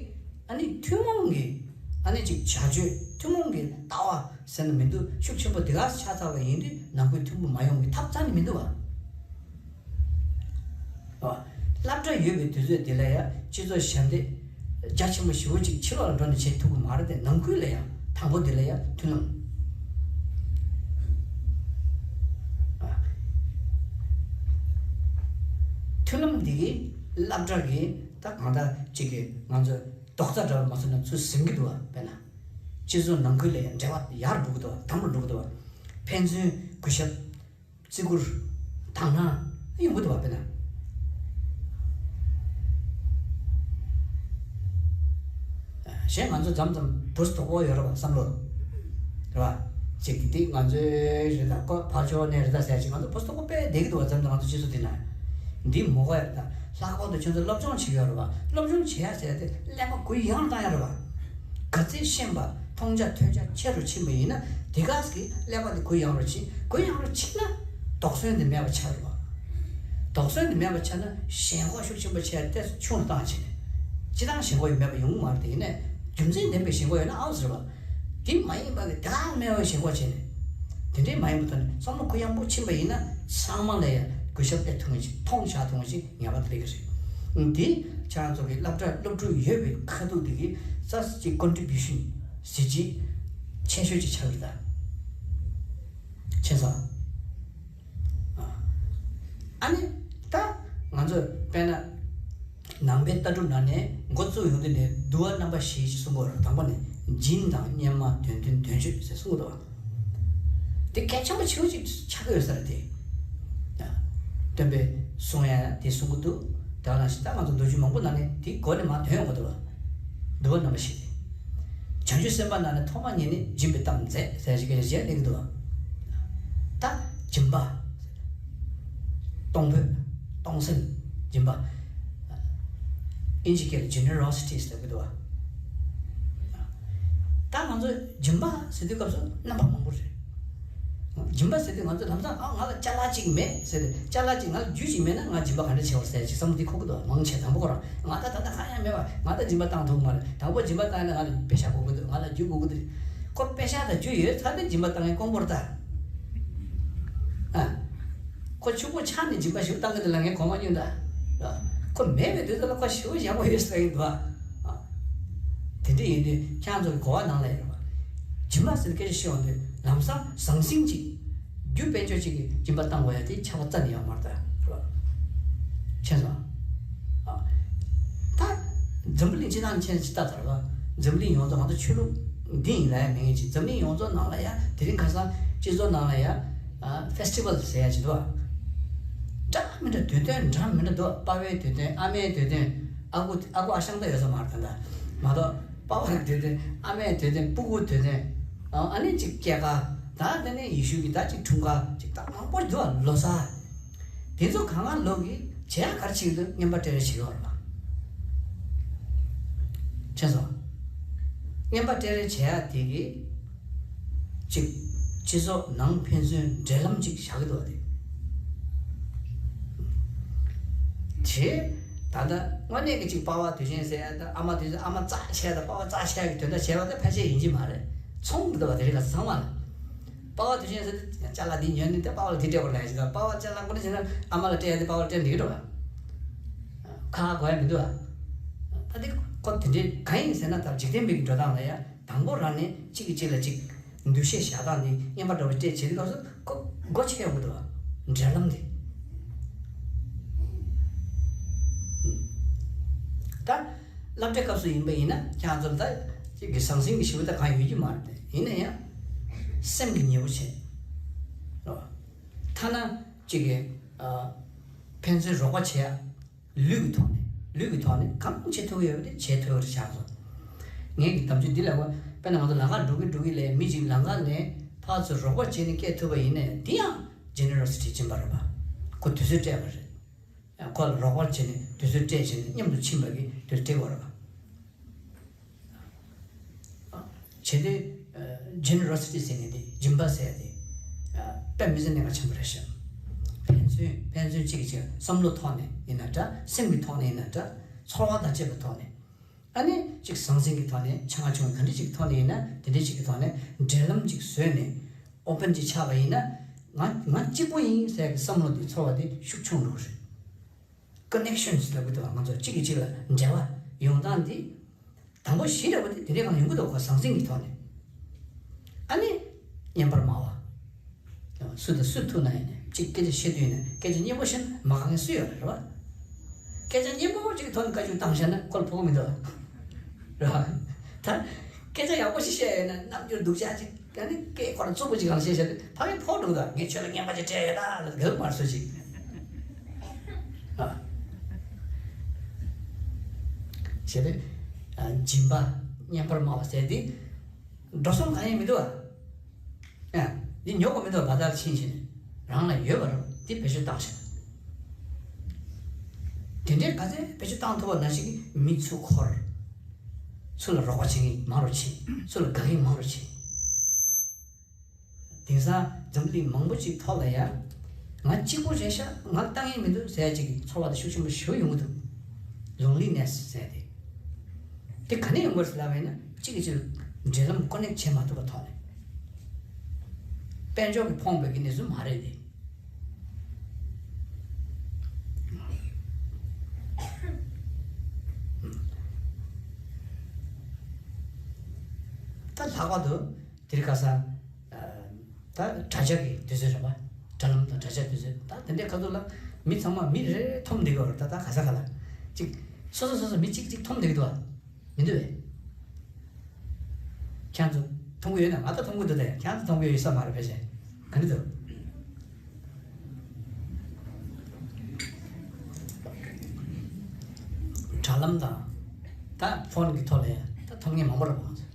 ཨ་ནི་ཐུན་མོང་གི་ཨ་ནི་ཅིག་བྱ་སྤྱོད་ཐུན་མོང་གི་ལྟ་བ་ཟེར་ན་མི་འདུག་ཤུགས་ཆེན་པོ་དེ་ག་ཆགས་ཚར་བ་ཡིན་དུས་ནང་ཁུལ་མཐུན་པོ་མ་ཡོང་གི་ཐབས་རྩ་ནས་མི་འདུག་བ། ཨ། སློབ་གྲྭ་ཡོད་པའི་དུས་ཚོད་དེ་ལ་ཡང་སྤྱི་ཚོགས་ཞབས་འདེགས་རྒྱ་ཆེན་པོ་ཞེ་པོ་ཅིག་ཕྱི་ལོགས་ལ་འགྲོ་ནས་བྱེད་ཐུབ་ཀྱི་མ་རེད་དེ། ནང་ཁུལ་ལ་ཡང་དང་པོ་དེ་ལ་ཡང་མཐུན་ལམ། ཨ། མཐུན་ལམ་འདི་གིས་སློབ་གྲྭ་གིས་ད་གང་ལྟར་ཅིག་གིས་ང་ཚོ་རྡོག་རྩ་འདྲ་བ་མ་སོང་ན་ཚུར་ཟིན་གྱི་འདུག་བ། དཔེར་ན་སྤྱི་ཚོགས་ནང་ཁུལ་ལ་ཡང་འབྲེལ་བ་ཡར་འགྲོ་གི་འདུག་བ། དམ་པོར་འགྲོ་གི་འདུག་བ། ཕན་ཚུན་གུས་ཞབས། བརྩི་བཀུར། དག་སྣང་ཡོང་གི་འདུག་བ། དཔེར་ན། གཞན་ང་ཚོ་མཚམས་མཚམས་བུ་སྡུག་པོ་ཡོད་རེད་བ། བསམ་བློ། རེད་བ། ཅིག་འདི་ང་ཚོའི་རེད་ད། ཁོ་ཕར་ཕྱོགས་ནས་རེད་ད་ཟེར་ཅིག་ང་ཚོ་བུ་སྡུག་པོ་དཔེ་བསྡད་ཀྱི་འདུག་བ། མཚམས་མཚམས་ང་ཚོ་སྤྱི་ཚོགས་འདི་ན། འདི་མོ་ག་ཡོད་རེད་ད། ལྷག་པར་དུ་ཁྱོད་ཚོ་སློབ་སྦྱོང་བྱེད་ཀྱི་ཡོད་རེད་བ། སློབ་སྦྱོང་བྱེད་ཡ་ཟེར་ཏེ་ཀླད་པ་གུ་ཡངས་བཏང་ཡ་རེད་བ། ག་ཚོད་ཤེས་པ། མཐོང་རྒྱ་ཐོས་རྒྱ་ཆེ་རུ་ཕྱིན་པ་ཡིན་ན། དེ་ག་གི་ཀླད་པ་དེ་གུ་ཡངས་རུ་ཕྱིན། གུ་ཡངས་རུ་ཕྱིན་ན་དོགས་ཟོན་དེ་མེད་པ་ཆགས་རེད་བ། དོགས་ཟོན་དེ་མེད་པ་ཆགས་ན་ཞེན་ཁོག་ཤུགས་ཆེན་པོ་ཆགས་ཏེ་ཆུང་རུ་བཏང་བྱས་ནས། སྤྱིར་བཏང་ཞེན་ཁོག་ཡོད་མེད་པ་ཡོང་གི་མ་རེད། དེ་ཡིན་ནས་རྒྱུ་མཚན་ལྡན་པའི་ཞེན་ཁོག་ཡོད་ན་ཨའོ་ཟེར་བ། དེ་མ་ཡིན་པ་གི་དེ་ག་མེད་པའི་ཞེན་ཁོག་བྱས་ནས། དེ་འདྲའི་མ་ཡིན་པ་དང་བསམ་བློ་གུ་ཡངས་པོ་ཕྱིན་པ་ཡིན་ན་ཚང་མ་ལ་ཡང་གུས་ཞབས་སླེབས་ཐུབ་མཁན་ཞིག་མཐོང་བཞག་ཐུབ་མཁན་ཞིག་ངེས་པར་དུ་སླེབས་ཀྱི་རེད། འདི་ཁྱེད་རང་ཚོ་གི་སློབ་གྲྭ་སློབ་ཕྲུག་ཡོད་པའི་ཁ་ཐུག་འདི་གི་རྩ་ཅིག་ཀོན་ཊི་བྷིའུ་ཤན་གཟི་བརྗིད་ཆེ་ཤོས་ཅིག་ཆགས་ཀྱི་རེད་ད། མཁྱེན་སོང་། ཨ་ནི་ད་ང་ཚོ་དཔེར་ན་ནང་པའི་ལྟ་གྲུབ་ནང་ནས་འགོ་བཙུགས་ཡོང་དུས་ནས་འདུལ་བ་རྣམ་པ་བཞི་ཞེས་གསུང་གི་ཡོད་རེད། དང་པོ་ནས་སྦྱིན་དང་སྙན་སྨྲ་དོན་མཐུན་དོན་སྤྱོད་ཟེར་གསུང་གི་འདུག་བ། དེ་གལ་ཆེན་པོ་ཆེ་བོ་ཅིག་ཆགས་ཀྱི་ཡོད་ས་རེད་དེ། སྟོན་པས་གསུང་ཡ་དེ་གསུང་གི་འདུག་དེ་ནང་བཞིན་ད་ང་ཚོ་མདོ་རྒྱུད་མང་པོ་ནང་ནས་དེའི་སྒོ་ནས་མར་ཐོན་ཡོང་གི་འདུག་བ། འདུལ་བ་རྣམ་པ་བཞི་དེ། བྱང་ཆུབ་སེམས་དཔའ་ནང་ནས་ཐོག་མ་ཉིད་ནས་སྦྱིན་པའི་གཏམ་མཛད་ཟེར་ཞིག་གི་རྗེས་གླེང་གི་འདུག་བ། ད་སྦྱིན་པ། གཏོང་ཕོད། གཏོང་སེམས། སྦྱིན་པ། ཨིན་ཇི་སྐད་ལ་ཇེ་ནེ་རོ་སི་ཊི་ཟེར་གི་འདུག་བ། ད་ང་ཚོ་སྦྱིན་པ་ཟེར་དུས་སྐབས་སུ་རྣམ་པ་མང་པོ་རེད། སྦྱིན་པ་ཟེར་དུས་ང་ཚོ་ལམ་སང་ཨ་ང་ལ་ཅ་ལག་ཅིག་མེད་ཟེར་ཏེ། ཅ་ལག་ཅིག་ང་ལ་རྒྱུ་ཅིག་མེད་ན་ང་སྦྱིན་པ་ག་འདྲ་བྱེད་བར་ཟེར་ཅིག་བསམ་བློ་འདི་འཁོར་གི་འདུག་མང་ཆེ་དང་པོ་ཁོ་རང་ང་ད་ད་ལྟ་གང་ཡང་མེད་པ། ང་ད་སྦྱིན་པ་བཏང་ཐུབ་མ་རེད། དང་པོ་སྦྱིན་པ་བཏང་ན་ང་ལ་པེ་ཤ་དགོས་ཀྱི་འདུག་ང་ལ་རྒྱུ་དགོས་ཀྱི་འདུག་ཁོ་པེ་ཤ་དང་རྒྱུ་ཡོད་ཚར་ཏེ་སྦྱིན་པ་བཏང་ཡས་དཀོན་པོ་རེད་ད། ཨ། ཁོ་ཕྱུག་པོ་ཆགས་ནས་སྦྱིན་པ་ཞིག་བཏང་གི་འདུག་ལ་ངས་གོ་མ་མྱོང་ད། ཁོ་མེད་པའི་དུས་ཚོད་ལ་ཁོ་ཞེ་པོ་ཡག་པོ་ཡོད་ས་ཡིན་འདུག་ཨ། དེ་འདྲ་ཡིན་དུས་ཁྱེད་རང་ཚོ་གི་གོ་བ་ནང་ལ་ཡོད་རེད་བ། སྦྱིན་པ་ཟེར་སྐད་ཆ་བཤད་ཡོང་དུས་ལམ་སང་ཟང་ཟིང་ཅིག་རྒྱུ་དཔལ་འབྱོར་ཅིག་གི་སྦྱིན་པ་བཏང་དགོས་ཡ་དེ་ཆགས་པ་རྩ་ནས་ཡོད་མ་རེད་ད། རེད་བ། མཁྱེན་སོང་། ཨ། ད་འཛམ་བུ་གླིང་སྤྱི་བཏང་མཁྱེན་ཅིག་ལྟ་ཚར་བ། འཛམ་བུ་གླིང་ཡོངས་རྫོགས་ང་ཚོ་ཆོས་ལུགས་འདི་ཡིན་ལ་ཡ་མེད་མཁན་ཅིག་འཛམ་གླིང་ཡོངས་རྫོགས་ནང་ལ་ཡ་དེ་རིང་ཁ་སང་སྤྱི་ཚོགས་ནང་ལ་ཡ། ཨ། ཕེ་སི་ཊི་བལ་ཟེར་ཡ་ཅིག་འདུག་བ། འདྲ་མི་འདྲ་དུས་སྟོན་འདྲ་མི་འདྲ་འདུག་དཔའ་བོའི་དུས་སྟོན། ཨ་མའི་དུས་སྟོན། ཨ་ཁུ་ཨ་ཁུ་ཨ་ཞང་ད་ཡོད་ས་མ་རེད་ད། མ་གཏོགས་དཔའ་བོའི་དུས་སྟོན། ཨ་མའི་དུས་སྟོན། སྤུ་གུའི་དུས་སྟོན། ཨ་ནི་ཅིག་སྐྱེས་སྐར། ད་དེ་ནས་ཡེ་ཤུ་གི་ད་ཅིག་འཁྲུངས་སྐར་ཅིག་ད་མང་པོ་འདུག་ལོ་གསར། དེ་ཚོ་གང་ག་ལོ་གི་བྱེད་ཡག་ག་རེ་བྱེད་ཀྱི་འདུག་རྔན་པ་སྤྲད་རེས་བྱེད་ཀྱི་ཡོད་རེད་པ། མཁྱེན་སོང་། རྔན་པ་སྤྲད་རེས་བྱེད་ཡག་དེ་གི་ཅིག་སྤྱི་ཚོགས་ནང་ཕན་ཚུན་འབྲེལ་ལམ་ཅིག་བཞག་གི་འདུག་བ་དེ། བྱས། ད་ལྟ་དངོས་གནས་ཀྱི་ཅིག་པ་ཕ་དུས་ཆེན་ཟེར་ཡ་ད་ཨ་མ་དུས་ཆེན་ཨ་མ་རྩ་ཆེ་ཡ་ད་པ་ཕ་རྩ་ཆེ་ཡ་གི་དོན་དག་བྱས་པ་ད་ཕལ་ཆེར་ཡིན་གྱི་མ་རེད། ཚོང་གི་འདུག་བ་དེ་རིགས་ལ་ཚང་མ་ལ། པ་ཕ་དུས་ཆེན་ཟེར་དུས་ཅ་ལག་འདི་ཉོས་ནས་ད་པ་ཕ་ལ་འདི་སྤྲད་དགོས་ལབ་ཡ་ཞིག་དང་། པ་ཕ་ཅ་ལག་ཁོ་ན་བྱས་ན་ཨ་མ་ལ་སྤྲད་ཡ་དེ་པ་ཕ་ལ་སྤྲད་འགྲིག་གི་འགྲོ་བ། ཁ་ཁ་གོ་ཡ་མི་འདུག་བ། ད་དེ་ཁོ་དེ་འདྲའི་གང་ཡིན་ཟེར་ན་ད་འཇིག་རྟེན་པའི་གི་འགྲོ་སྟངས་ལ་ཡ་དང་པོ་རང་ནས་གཅིག་གིས་གཅིག་ལ་གཅིག་འདུ་ཤེས་བཞག་སྟངས་འདི་རྔན་པ་འདྲ་བོ་སྤྲད་བྱེད་དུས་སྐབས་སུ་ཁོ་སྒོ་ཕྱེ་ཡོང་གི་འདུག་བ། འབྲེལ་ལམ་འདི། ད་སློབ་གྲྭའི་སྐབས་སུ་ཡིན་པ་ཡིན་ན་ཁྱེད་ཚོ་ལ་ད་ཅིག་གི་ཟང་ཟིང་གི་ཞི་བ་ད་གང་ཡོད་ཀྱི་མ་རེད་དེ། ཡིན་ན་ཡང་སེམས་ཀྱི་ཉེ་པོ་བྱེད་རོགས། ཐ་ན་ཅིག་གི་ཨ་ཕན་ཚུན་རོགས་པ་བྱེད་ཡ། ལུས་ཀྱི་ཐོག་ནས་ལུས་ཀྱི་ཐོག་ནས་གང་བྱེད་ཐུབ་ཀྱི་ཡོད་པ་དེ་བྱེད་ཐུབ་ཡོད་རེད་ཆགས་སོང་། ངས་ཀྱི་དམ་ཆོས་འདི་ལ་བ་དཔེར་ན་ང་ཚོ་ལམ་ཁ་འགྲོ་གི་འགྲོ་གི་ལས་མི་གཅིག་ལམ་ཁ་ནས་ཕར་ཚུར་རོགས་པ་བྱས་ནས་སྐྱེལ་ཐུབ་པ་ཡིན་ནའི་འདི་ཡང་generosity སྦྱིན་པ་རེད་པ། ཁོ་དུས་ཚོད་སྤྲད་པ་རེད། ཁོ་ལ་རོགས་པ་བྱས་ནས་དུས་ཚོད་སྤྲད་བྱས་ནས་མཉམ་དུ་ཕྱིན་པ་གི་དུས་སྤྲད་པ་རེད་པ། བྱེད་དུས་generosity ཟེར་ནས་དེ་སྦྱིན་པ་ཟེར་དེ་དཔེ་མི་སྲིད་གནད་འགག་ཆེན་པོ་རེད་ཤག། ཕན་ཚུན་ཕན་ཚུན་གཅིག་གིས་གཅིག་བསམ་བློ་ཐོག་ནས་ཡིན་ན་འདྲ། སེམས་ཀྱི་ཐོག་ནས་ཡིན་ན་འདྲ། ཚོར་བ་དང་བཅས་པའི་ཐོག་ནས། ཨ་ནི་གཅིག་ཟང་ཟིང་གི་ཐོག་ནས་ཆ་ང་ཆུང་ག་འདྲ་ཅིག་གི་ཐོག་ནས་ཡིན་ན་དེ་འདྲ་ཅིག་གི་ཐོག་ནས་འབྲེལ་ལམ་ཅིག་བཟོས་ནས་open ཅིག་ཆགས་པ་ཡིན་ན། ང་ང་གཅིག་པུ་ཡིན་ཟེར་གི་བསམ་བློ་དེ་ཚོར་བ་དེ་ཤུགས་ཆུང་འགྲོ་གི་རེད། Connections ལབ་གི་འདུག་ང་ཚོ་གཅིག་གིས་གཅིག་ལ་འབྲེལ་བ་ཡོང་སྟངས་འདི། དང་པོ་གཞི་འདྲ་པོ་དེ་དེ་འདྲའི་སྒང་ཡོང་གི་འདུག་གོ་ཟང་ཟིང་གི་ཐོག་ནས། ཨ་ནི་སྙན་པར་སྨྲ་བ། སུ་དང་སུ་ཐུག་ན་ཡིན་ནའི་གཅིག་སྐད་ཆ་བཤད་དུས་ཡིན་ནའི་སྐད་ཆ་སྙན་པོ་བཤད་ན་མ་དགའ་མཁན་སུ་ཡོད་རེད་པ། སྐད་ཆ་སྙན་པོ་གཅིག་གི་ཐོག་ནས་བཀའ་བཀྱོན་བཏང་བཞག་ན་ཁོ་ལ་ཕོག་གི་མི་འདུག་རེད་པ། ད་སྐད་ཆ་ཡག་པོ་ཞིག་བཤད་ཡོད་ན་རྣམ་འགྱུར་སྡུག་ཅག་ཅིག་ཨ་ནི་སྐད་ཁོ་རང་རྩུབ་པོ་ཅིག་གང་བཤད་བཞག་དུས་ཕ་གི་ཕོག་འགྲོ་གི་འདུག་ངས་ཁྱོད་ལ་སྙན་པ་ཅིག་སྤྲད་ཡོད་ད་ལབ་དགོས་མ་རེད་སུ་ཅིག་ཨ། བྱས་ཏེ། ཨ། སྦྱིན་པ་སྙན་པར་སྨྲ་བ་ཟེར་དེ། འགྲོ་སོང་གང་ཡང་མི་འདུག་ཨ། ཨ། འདི་ཉོ་དགོས་མི་འདུག་བ་ད་ལ་ཕྱིན་ཕྱིན། རང་ལ་ཡོད་པ་རུ་འདི་བེད་སྤྱོད་བཏང་ཤག་དེ་འདྲའི་ག་ཚད་བེད་སྤྱོད་བཏང་ཐུབ་པ་ན་ཞིག་གི་མི་ཚུར་འཁོར། ཚུར་ལ་རོགས་པ་བྱེད་མཁན་མང་རུ་ཕྱིན། ཚུར་ལ་དགའ་མཁན་མང་རུ་ཕྱིན། དེང་སང་འཛམ་གླིང་མང་པོ་ཅིག་ཐོག་ལ་ཡ། ང་གཅིག་པོ་རེད་ཤག་ང་ལྟ་ངན་མི་འདུག་ཟེར་ཡ་ཅིག་གི་ཚོར་བ་དེ་ཤུགས་ཆེན་པོ་ཞེ་པོ་ཡོང་གི་འདུག Loneliness ཟེར་ཡ་དེ། དེ་ག་ནས་ཡོང་གི་རེད་ལབ་པ་ཡིན་ན་གཅིག་གིས་གཅིག་ལ་འབྲེལ་ལམ་ཀོ་ནེག་བྱེད་མ་ཐུབ་པ་ཐོག་ནས། དཔལ་འབྱོར་གྱིས་ཕོངས་པའི་གི་གནས་ཚུལ་མ་རེད་དེ། ད་ལྷག་པར་དུ། དེ་རིང་ཁ་སང་། ད་དྲ་རྒྱ་གི་དུས་ཚོད་རེད་པ། དྲ་ལམ་དང་དྲ་རྒྱ་དུས་ཚོད་ད་དེ་འདྲའི་ཁ་ཐུག་ལ་མི་ཚང་མ་མི་རེ་རེ་འཐོམ་བསྡད་ཀྱི་ཡོད་རེད། ད་ད་ག་ས་ག་ལ་ཅིག་སོ་སོ་སོ་སོ་མི་གཅིག་གཅིག་འཐོམ་བསྡད་ཀྱི་འདུག་བ། མི་འདུག་བས། ཁྱེད་ཚོ་མཐོང་གི་ཡོད་ན་ང་ད་མཐོང་གི་འདུག་དེ་ཁྱེད་ཚོ་མཐོང་གི་ཡོད་ས་མ་རེད་ཕལ་ཆེར། ག་འདྲ་འདུག་དྲ་ལམ་དང་། ད་ཕོན་གྱི་ཐོག་ལ་ཡང་ད་མཐོང་མཁན་མང་པོ་རེད་པ། ང་ཚོ་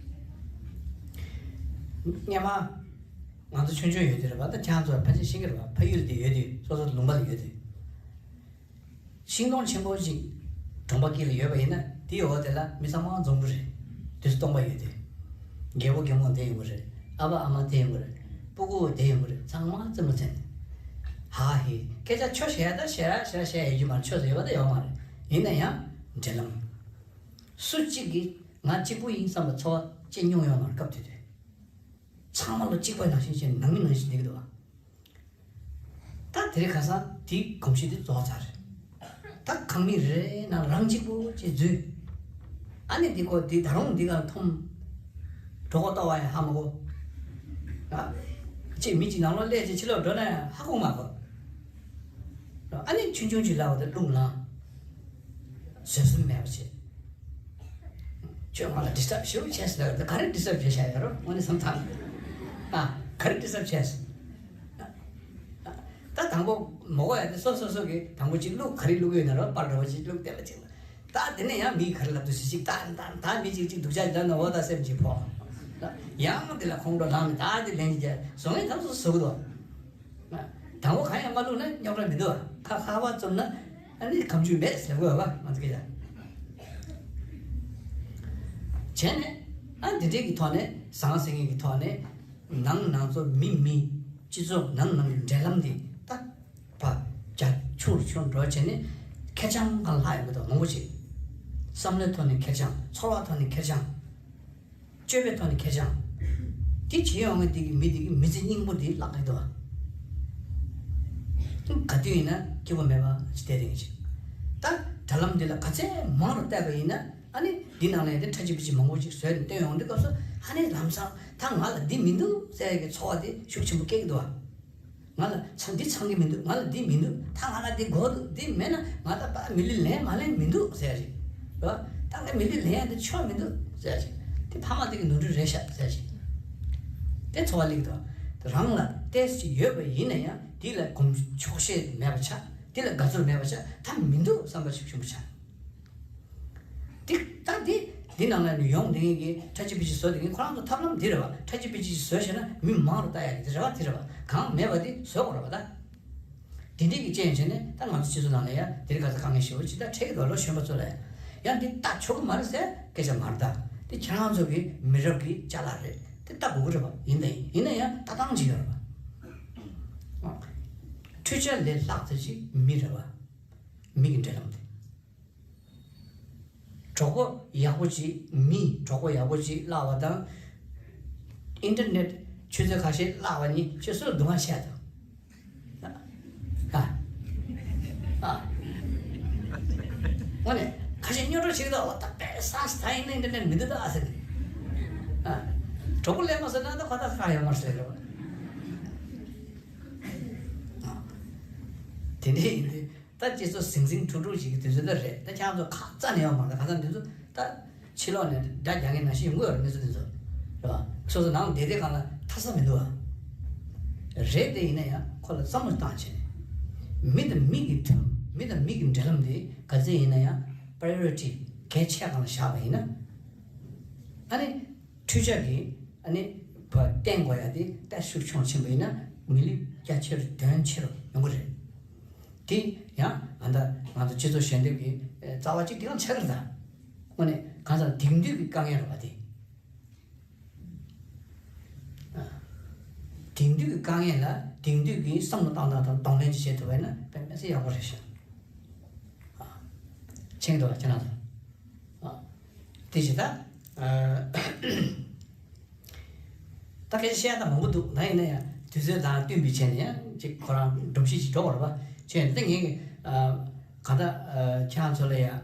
སྔོན་མ་ང་ཚོ་ཆུང་ཆུང་ཡོད་དུས་རེད་པ། ད་ཁྱེད་ཚོ་ཕལ་ཆེར་ཤེས་ཀྱི་རེད་པ། ཕ་ཡུལ་དེ་ཡོད་དུས་སོ་སོ་ལུང་པ་ལ་ཡོད་དུས། ཤིང་སྡོང་ཆེན་པོ་ཅིག་གྲོང་པ་དཀྱིལ་ལ་ཡོད་པ་ཡིན་ན་དེའི་འོག་དེ་ལ་མི་ཚང་མ་འཛོམས་ཀྱི་རེད། དུས་སུ་སྟོང་པ་ཡོད་དེ། རྒད་པོ་རྒན་མོ་བསྡད་ཡོང་གི་རེད། ཨ་ཕ་ཨ་མ་བསྡད་ཡོང་གི་རེད། སྤུ་གུ་བསྡད་ཡོང་གི་རེད། ཚང་མ་རྩེད་མོ་རྩེ་ནས། ཧ་ཧེ་སྐད་ཆ་ཆོ་བཤད་ད་བཤད་བཤད་བཤད་ཡོད་རྒྱུ་མ་རེད། ཆོས་སུ་ཡོད་པ་ད་ཡོད་མ་རེད། ཡིན་ན་ཡང་འབྲེལ་ལམ། སུ་གཅིག་གིས་ང་གཅིག་པུ་ཡིན་བསམ་པའི་ཚོར་བ་སྐྱེ་མྱོང་ཡོད་མ་རེད་སྐབས་དེ་དུས། ཚང་མ་ལོ་གཅིག་པ་ནང་བཞིན་བྱས་ནང་མི་ནང་བཞིན་བསྡད་ཀྱི་འདུག་བ། ད་དེ་རིང་ཁ་སང་དེའི་གོམས་གཤིས་དེ་རྫོགས་ཚར་རེད། ད་ཁང་མིག་རེ་རེའི་ནང་རང་གཅིག་པུ་ཅིག་འཛུལ། ཨ་ནི་འདི་ཀོ་འདི་ད་རུང་འདི་གར་འཐོམ། གྲོད་ཁོག་ལྟོགས་པ་ཡང་ཧ་མ་གོ། ཨ། ཅིག་མི་གཅིག་ནང་ལོགས་སླེབས་ཅིག་ཕྱི་ལོགས་འགྲོ་ན་ཡང་ཧ་གོ་མ་གོ། ཨ་ནི་ཆུང་ཆུང་ཅིག་ལབ་པ་དེ་རླུང་ལངས། བཟོད་སེམས་མེད་པ་བྱེད། ཁྱོད་ང་ལ་ཌིས་ཊབ་ཞེ་པོ་བྱས་ཟེར་ལབ་ད་ག་རེ་ཌིས་ཊབ་བྱས་བཞག་ཡོད་རོ་དངོས་གནས་བསམ་ཐང་། ཨ། ག་རེ་ཌིས་ཊབ་བྱས་ཟེར། ད་དང་པོ་མོ་གོ་ཡ་དེ་སོ་སོ་སོ་གི་དང་པོ་གཅིག་བླུག་ག་རེ་བླུག་ཡོད་ན་རོ་པར་འདྲ་པོ་གཅིག་བླུག་བསྡད་པ་གཅིག་ལ། ད་དེ་ནས་ཡང་མིས་ག་རེ་ལབ་འདུག་ཟེར་ཅིག་ད་ད་ད་མི་གཅིག་གཅིག་སྡུག་ཅག་ལབ་ན་འོ་ད་སེམས་ཀྱི་ཕོག་ཡང་དེ་ལ་ཁོང་ཁྲོ་ལངས་ནས་ད་དེ་ལན་གཅིག་བཟོ་ངན་ཐབས་སུ་བཟོ་གི་འདུག་དང་པོ་གང་ཡང་མ་བླུགས་ན་རྙོག་དྲ་མི་འདུག་ཁ་ཁ་བ་བཙུམ་ན་ཨ་ནི་གམ་ཆུས་མེད་ཟེར་དགོས་པ་ང་ཚོ་སྐད་ཆ། བྱས་ནས་ཨ་འདི་འདྲའི་གི་ཐོག་ནས་ཟང་ཟིང་གི་ཐོག་ནས་ནང་ནང་ཚོ་མི་མི་སྤྱི་ཚོགས་ནང་ནང་གི་འབྲེལ་ལམ་འདི་ད་ཕ་རྒྱ་ཆུང་རུ་ཆུང་རུ་འགྲོ་བྱས་ནས་ཁེར་རྐྱང་གང་ལྷག་ཡོང་གི་འདུག་མང་པོ་ཅིག་བསམ་བློའི་ཐོག་ནས་ཁེར་རྐྱང་ཚོར་བ་ཐོག་ནས་ཁེར་རྐྱང་། སྤྱོད་པའི་ཐོག་ནས་ཁེར་རྐྱང་། དེ་བྱེད་ཡོང་མཁན་དེ་གི་མི་དེ་གི་མི་ཚེ་སྙིང་པོ་དེ་བརླག་གི་འདུག་བ། ག་དུས་ཡིན་ན་སྐྱིད་པོ་མེད་པ་ཞིག་བསྡད་དེ་ཡིན་ཞིང་། ད་དྲ་ལམ་འདི་ལ་ག་ཚད་མང་རུ་བལྟས་པ་ཡིན་ན་ཨ་ནི་འདི་ནང་ལ་ཡང་དེ་ཁྲ་ཆིལ་པི་ཆིལ་མང་པོ་ཅིག་བཟོས་ནས་བཏོན་ཡོང་དུས་སྐབས་སུ་ཨ་ནི་ལམ་སང་ད་ང་ལ་འདི་མི་འདུག་ཟེར་ཡག་གི་ཚོར་བ་དེ་ཤུགས་ཆེན་པོ་སྐྱེ་གི་འདུག་བ། ང་ལ་ཚང་འདི་ཚང་གི་མི་འདུག་ང་ལ་འདི་མི་འདུག་ད་ང་ལ་འདི་དགོས་འདུག་འདི་མེད་ན་ང་ད་ཕར་མི་ལུས་ལེན་མ་ལེན་མི་འདུག་ཟེར་ཡག་རེད། རེད་བ། ད་ངས་མི་ལུས་ལེན་ཡ་དེ་ཆོག་མི་འདུག་ཟེར་ཞིག་དེ་ཕ་མ་དེ་གི་ནོར་འཁྲུལ་རེད་ཤག་ཟེར་ཞིག་དེ་འཚོ་བ་ལེགས་འདུག་རང་ལ་ཏོག་ཙམ་ཡོད་པ་ཡིན་ན་ཡང་དེ་ལ་གོམས་ཆོག་ཤེས་མེད་པ་ཆགས། དེ་ལ་དགའ་ཚོར་མེད་པ་ཆགས། ད་མི་འདུག་བསམ་པ་ཞིག་ཞུམ་པ་ཆགས། འདི་ད་འདི་འདི་ནང་ལ་ནི་ཡོང་བསྡད་མཁན་གྱི་ཁྲ་ཆི་པི་ཆི་བཟོ་བསྡད་མཁན་ཁོ་རང་ཚོ་ཐབས་ལམ་འདི་རེད་བ། ཁྲ་ཆི་པི་ཆི་བཟོས་བྱས་ན་མི་མང་རུ་ལྟ་ཡ་གི་འདི་རེད་བ། འདི་རེད་བ། གང་མེད་པ་འདི་བཟོ་དགོས་རེད་བ་ད། དེ་འདྲའི་གི་རྐྱེན་བྱས་ནས་ད་ང་ཚོ་སྤྱི་ཚོགས་ནང་ལ་ཡ་དེ་རིང་ཁ་སང་དཀའ་ངལ་ཞེ་པོ་ཅིག་ད་འཕྲད་ཀྱི་འདུག་ལོ་གཞོན་པ་ཚོ་ལ་ཡ་འདི་ལྟ་ཆོག་གི་མ་རེད་ཟེར་སྐད་ཆ་མ་རེད་ད། འདི་ཁྱེད་རང་ཚོ་གི་མི་རབས་ཀྱི་ཅ་ལག་རེད། འདི་ལྟ་དགོས་ཀྱི་རེད་བ། ཡིན་ད་ཡིན་ཡིན་ན་ཡང་ལྟ་སྟངས་ཅིག་ཡོད་རེད་བ། འཕྲུལ་ཆས་ལས་ལྷག་ཙམ་ཅིག་མི་རེད་བ། མི་གི་འབྲེལ་ལམ་དེ། གྲོགས་པོ་ཡག་པོ་ཅིག་མི་གྲོགས་པོ་ཡག་པོ་ཅིག་བརླག་པ་དང་། ཨིན་ཊར་ནེཊ་ཆུ་ཚོད་ཁ་ཤས་བརླག་པ་གཉིས་ཁྱོད་སུ་ལ་སྡུག་བསྔལ་བཤད་དང་། ཨ། ཨ། དངོས་གནས་ཁ་ཤས་སྨྱོ་སྒྲོག་བྱེད་ཀྱི་འདུག་འོ་ད་དཔེ་སངས་ད་ཡིན་ན་ཨིན་ཊར་ནེཊ་མི་འདུག་ད་ཨ་ཟེར་གི། ཨ། གྲོགས་པོ་ལས་མ་སོང་ན་ད་ཁོ་ད་ཁ་ཡོད་མ་རེད་ཟེར་གི་རེད་བ། ཨ། དེ་འདྲ་ཡིན་དུས། ད་སྤྱི་ཚོགས་ཟིང་ཟིང་འཁྲུག་འཁྲུག་ཅིག་གི་དུས་ཚོད་ད་རེད། ད་ཁྱེད་རང་ཚོ་ཁ་རྩ་ནས་ཡོད་མ་རེད། ཁ་རྩ་འདི་ཚོ་ད་ཕྱི་ལོགས་ནས་སྒྲ་རྒྱག་མཁན་ནང་བཞིན་ཡོང་གི་ཡོད་རེད། མི་ཚོ་འདི་ཚོ་རེད་བ། སོ་སོ་ནང་བསྡད་བསྡད་གང་ལ་ཐར་ས་མི་འདུག་བ། རེད་དེ་ཡིན་ན་ཡང་ཁོ་ལ་བསམ་བློ་བཏང་བྱས་ནས་མི་དང་མི་གི་མཐུན་མི་དང་མི་གི་འབྲེལ་ལམ་དེ་ག་ཚད་ཡིན་ན་ཡང་པ་རའི་ཡོ་རི་ཊི་གལ་ཆེ་གང་ལ་བཞག་པ་ཡིན་ན། ཨ་ནི། འཕྲུལ་ཆས་ཀྱིས་ཨ་ནི་བ་བསྟན་དགོས་ཡ་དེ་ད་ཤུགས་ཆུང་ཕྱིན་པ་ཡིན་ན་མི་ལུས་རྒྱ་ཆེ་རུ་དོན་ཆེ་རུ་ཡོང་གི་རེད། དེ་ཡང་ཨ་ད་ང་ཚོ་སྤྱི་ཚོགས་ཞལ་འདེབས་ཀྱི་རྩ་བ་གཅིག་དེ་གང་ཆགས་ཀྱི་རེད་ད། དངོས་གནས་གང་ཟག་དེང་དུས་ཀྱི་དཀའ་ངལ་རེད་བ་དེ། དེང་དུས་ཀྱི་དཀའ་ངལ་ལ་དེང་དུས་ཀྱི་བསམ་བློ་བཏང་སྟངས་དང་གདོང་ལེན་ཅིག་བྱེད་ཐུབ་པ་ཡིན་ན་དཔེ་མི་སྲིད་ཡག་པོ་རེད་ཤག་མཁྱེན་འདུག་ཁྱེད་རང་ཚོ། དེ་བཞིན་ད། ད་སྐད་ཆ་བཤད་ཡ་ད་མང་པོ་འདུག་ད་ཡིན་ན་ཡང་དུས་ཚོད་དང་བསྟུན་པའི་ཆ་ནས་ཡང་ཅིག་ཁོ་རང་སྒྲོམ་གཞི་ཅིག་འགྲོ་བར་བ་བྱས་ནས་ད་ངས་ག་ད་ཁྱེད་རང་ཚོ་ལ་ཡང་